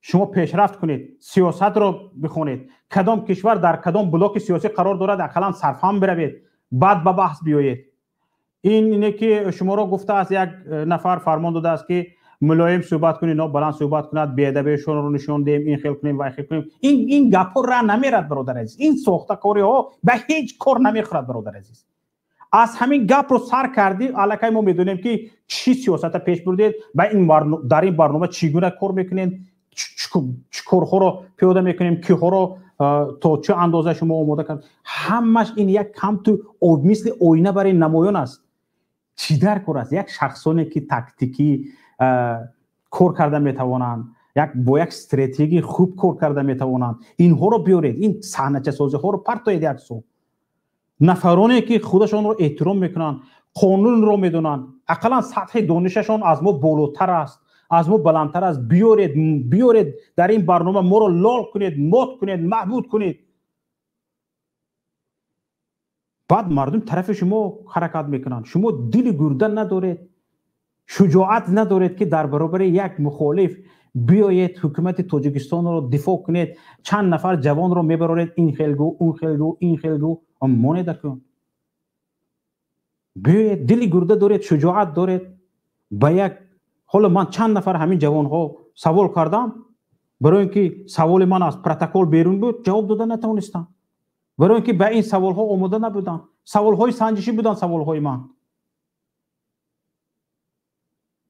шумо пешрафт кунед, сиёсатро бихонед, кадом кишвар дар кадом блоки сиёсӣ қарор дорад, ақаллан сарфаҳм биравед, баъд ба баҳс биёед. Ин ине ки шуморо гуфтааст, як нафар фармон додааст ки мулоим суҳбат кунед, ино баланд суҳбат кунад, беадабиашонро нишон диҳем, ин хел кунем ва хел кунем. Ин гапҳо ра намерад, бародари азиз. Ин сохтакориҳо ба ҳеҷ кор намехӯрад, бародари азиз. Аз ҳамин гапро сар кардӣ, аллакай мо медонем, ки чӣ сиёсата пеш бурдед ва дар ин барнома чӣ гуна кор мекунед, чӣ корҳоро пиёда мекунем, киҳоро то чӣ андоза шумо омода кард. Ҳамаш ин як камту мисли оина барои намоён аст. Чӣ дар кор аст? Як шахсоне ки тактикӣ кор карда метавонанд, як бо як стратегии хуб кор карда метавонанд, инҳоро биёред, ин саҳначасозиҳоро партоед як сӯ. Нафароне ки худашонро эҳтиром мекунанд, қонунро медонанд, ақаллан сатҳи донишашон аз мо болотар аст, аз мо баландтар аст, биёред, биёред дар ин барнома моро лол кунед, мот кунед, маҳбуд кунед. Баъд мардум тарафи шумо ҳаракат мекунанд. Шумо дили гурда надоред, шуҷоат надоред, ки дар баробари як мухолиф биёед, ҳукумати Тоҷикистонро дифоъ кунед. Чанд нафар ҷавонро мебароред, ин хелгӯ, он хелгӯ, ин хелгӯ, монеда кун. Биёед, дили гурда доред, шуҷоат доред. Ба як ҳоло ман чанд нафар ҳамин ҷавонҳо савол кардам, барои ин ки саволи ман аз протокол берун буд, ҷавоб дода натавонистам, барои ин ки ба ин саволҳо омода набудам. Саволҳои санҷишӣ буданд саволҳои ман.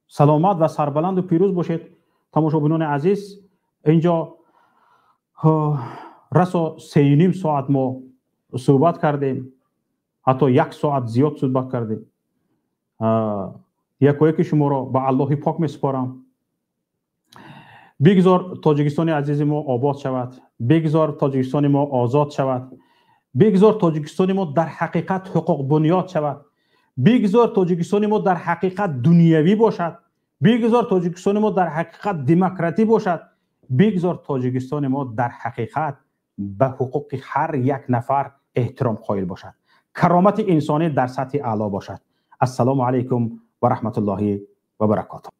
Саломат ва сарбаланду пирӯз бошед, тамошобинони азиз. Инҷо расо 3.5 соат мо суҳбат кардем, ҳатто 1 соат зиёд суҳбат кардем. Якояки шуморо ба Аллоҳи пок месупорам. Бигзор Тоҷикистони азизи мо обод шавад, бигзор Тоҷикистони мо озод шавад, бигзор Тоҷикистони мо дар ҳақиқат ҳуқуқбунёд шавад, бигзор Тоҷикистони мо дар ҳақиқат дунявӣ бошад, бигзор Тоҷикистони мо дар ҳақиқат демократӣ бошад, бигзор Тоҷикистони мо дар ҳақиқат ба ҳуқуқи ҳар як нафар эҳтиром қоил бошад, каромати инсонӣ дар сатҳи аъло бошад. Ассалому алайкум ва раҳматуллоҳи ва баракотуҳ.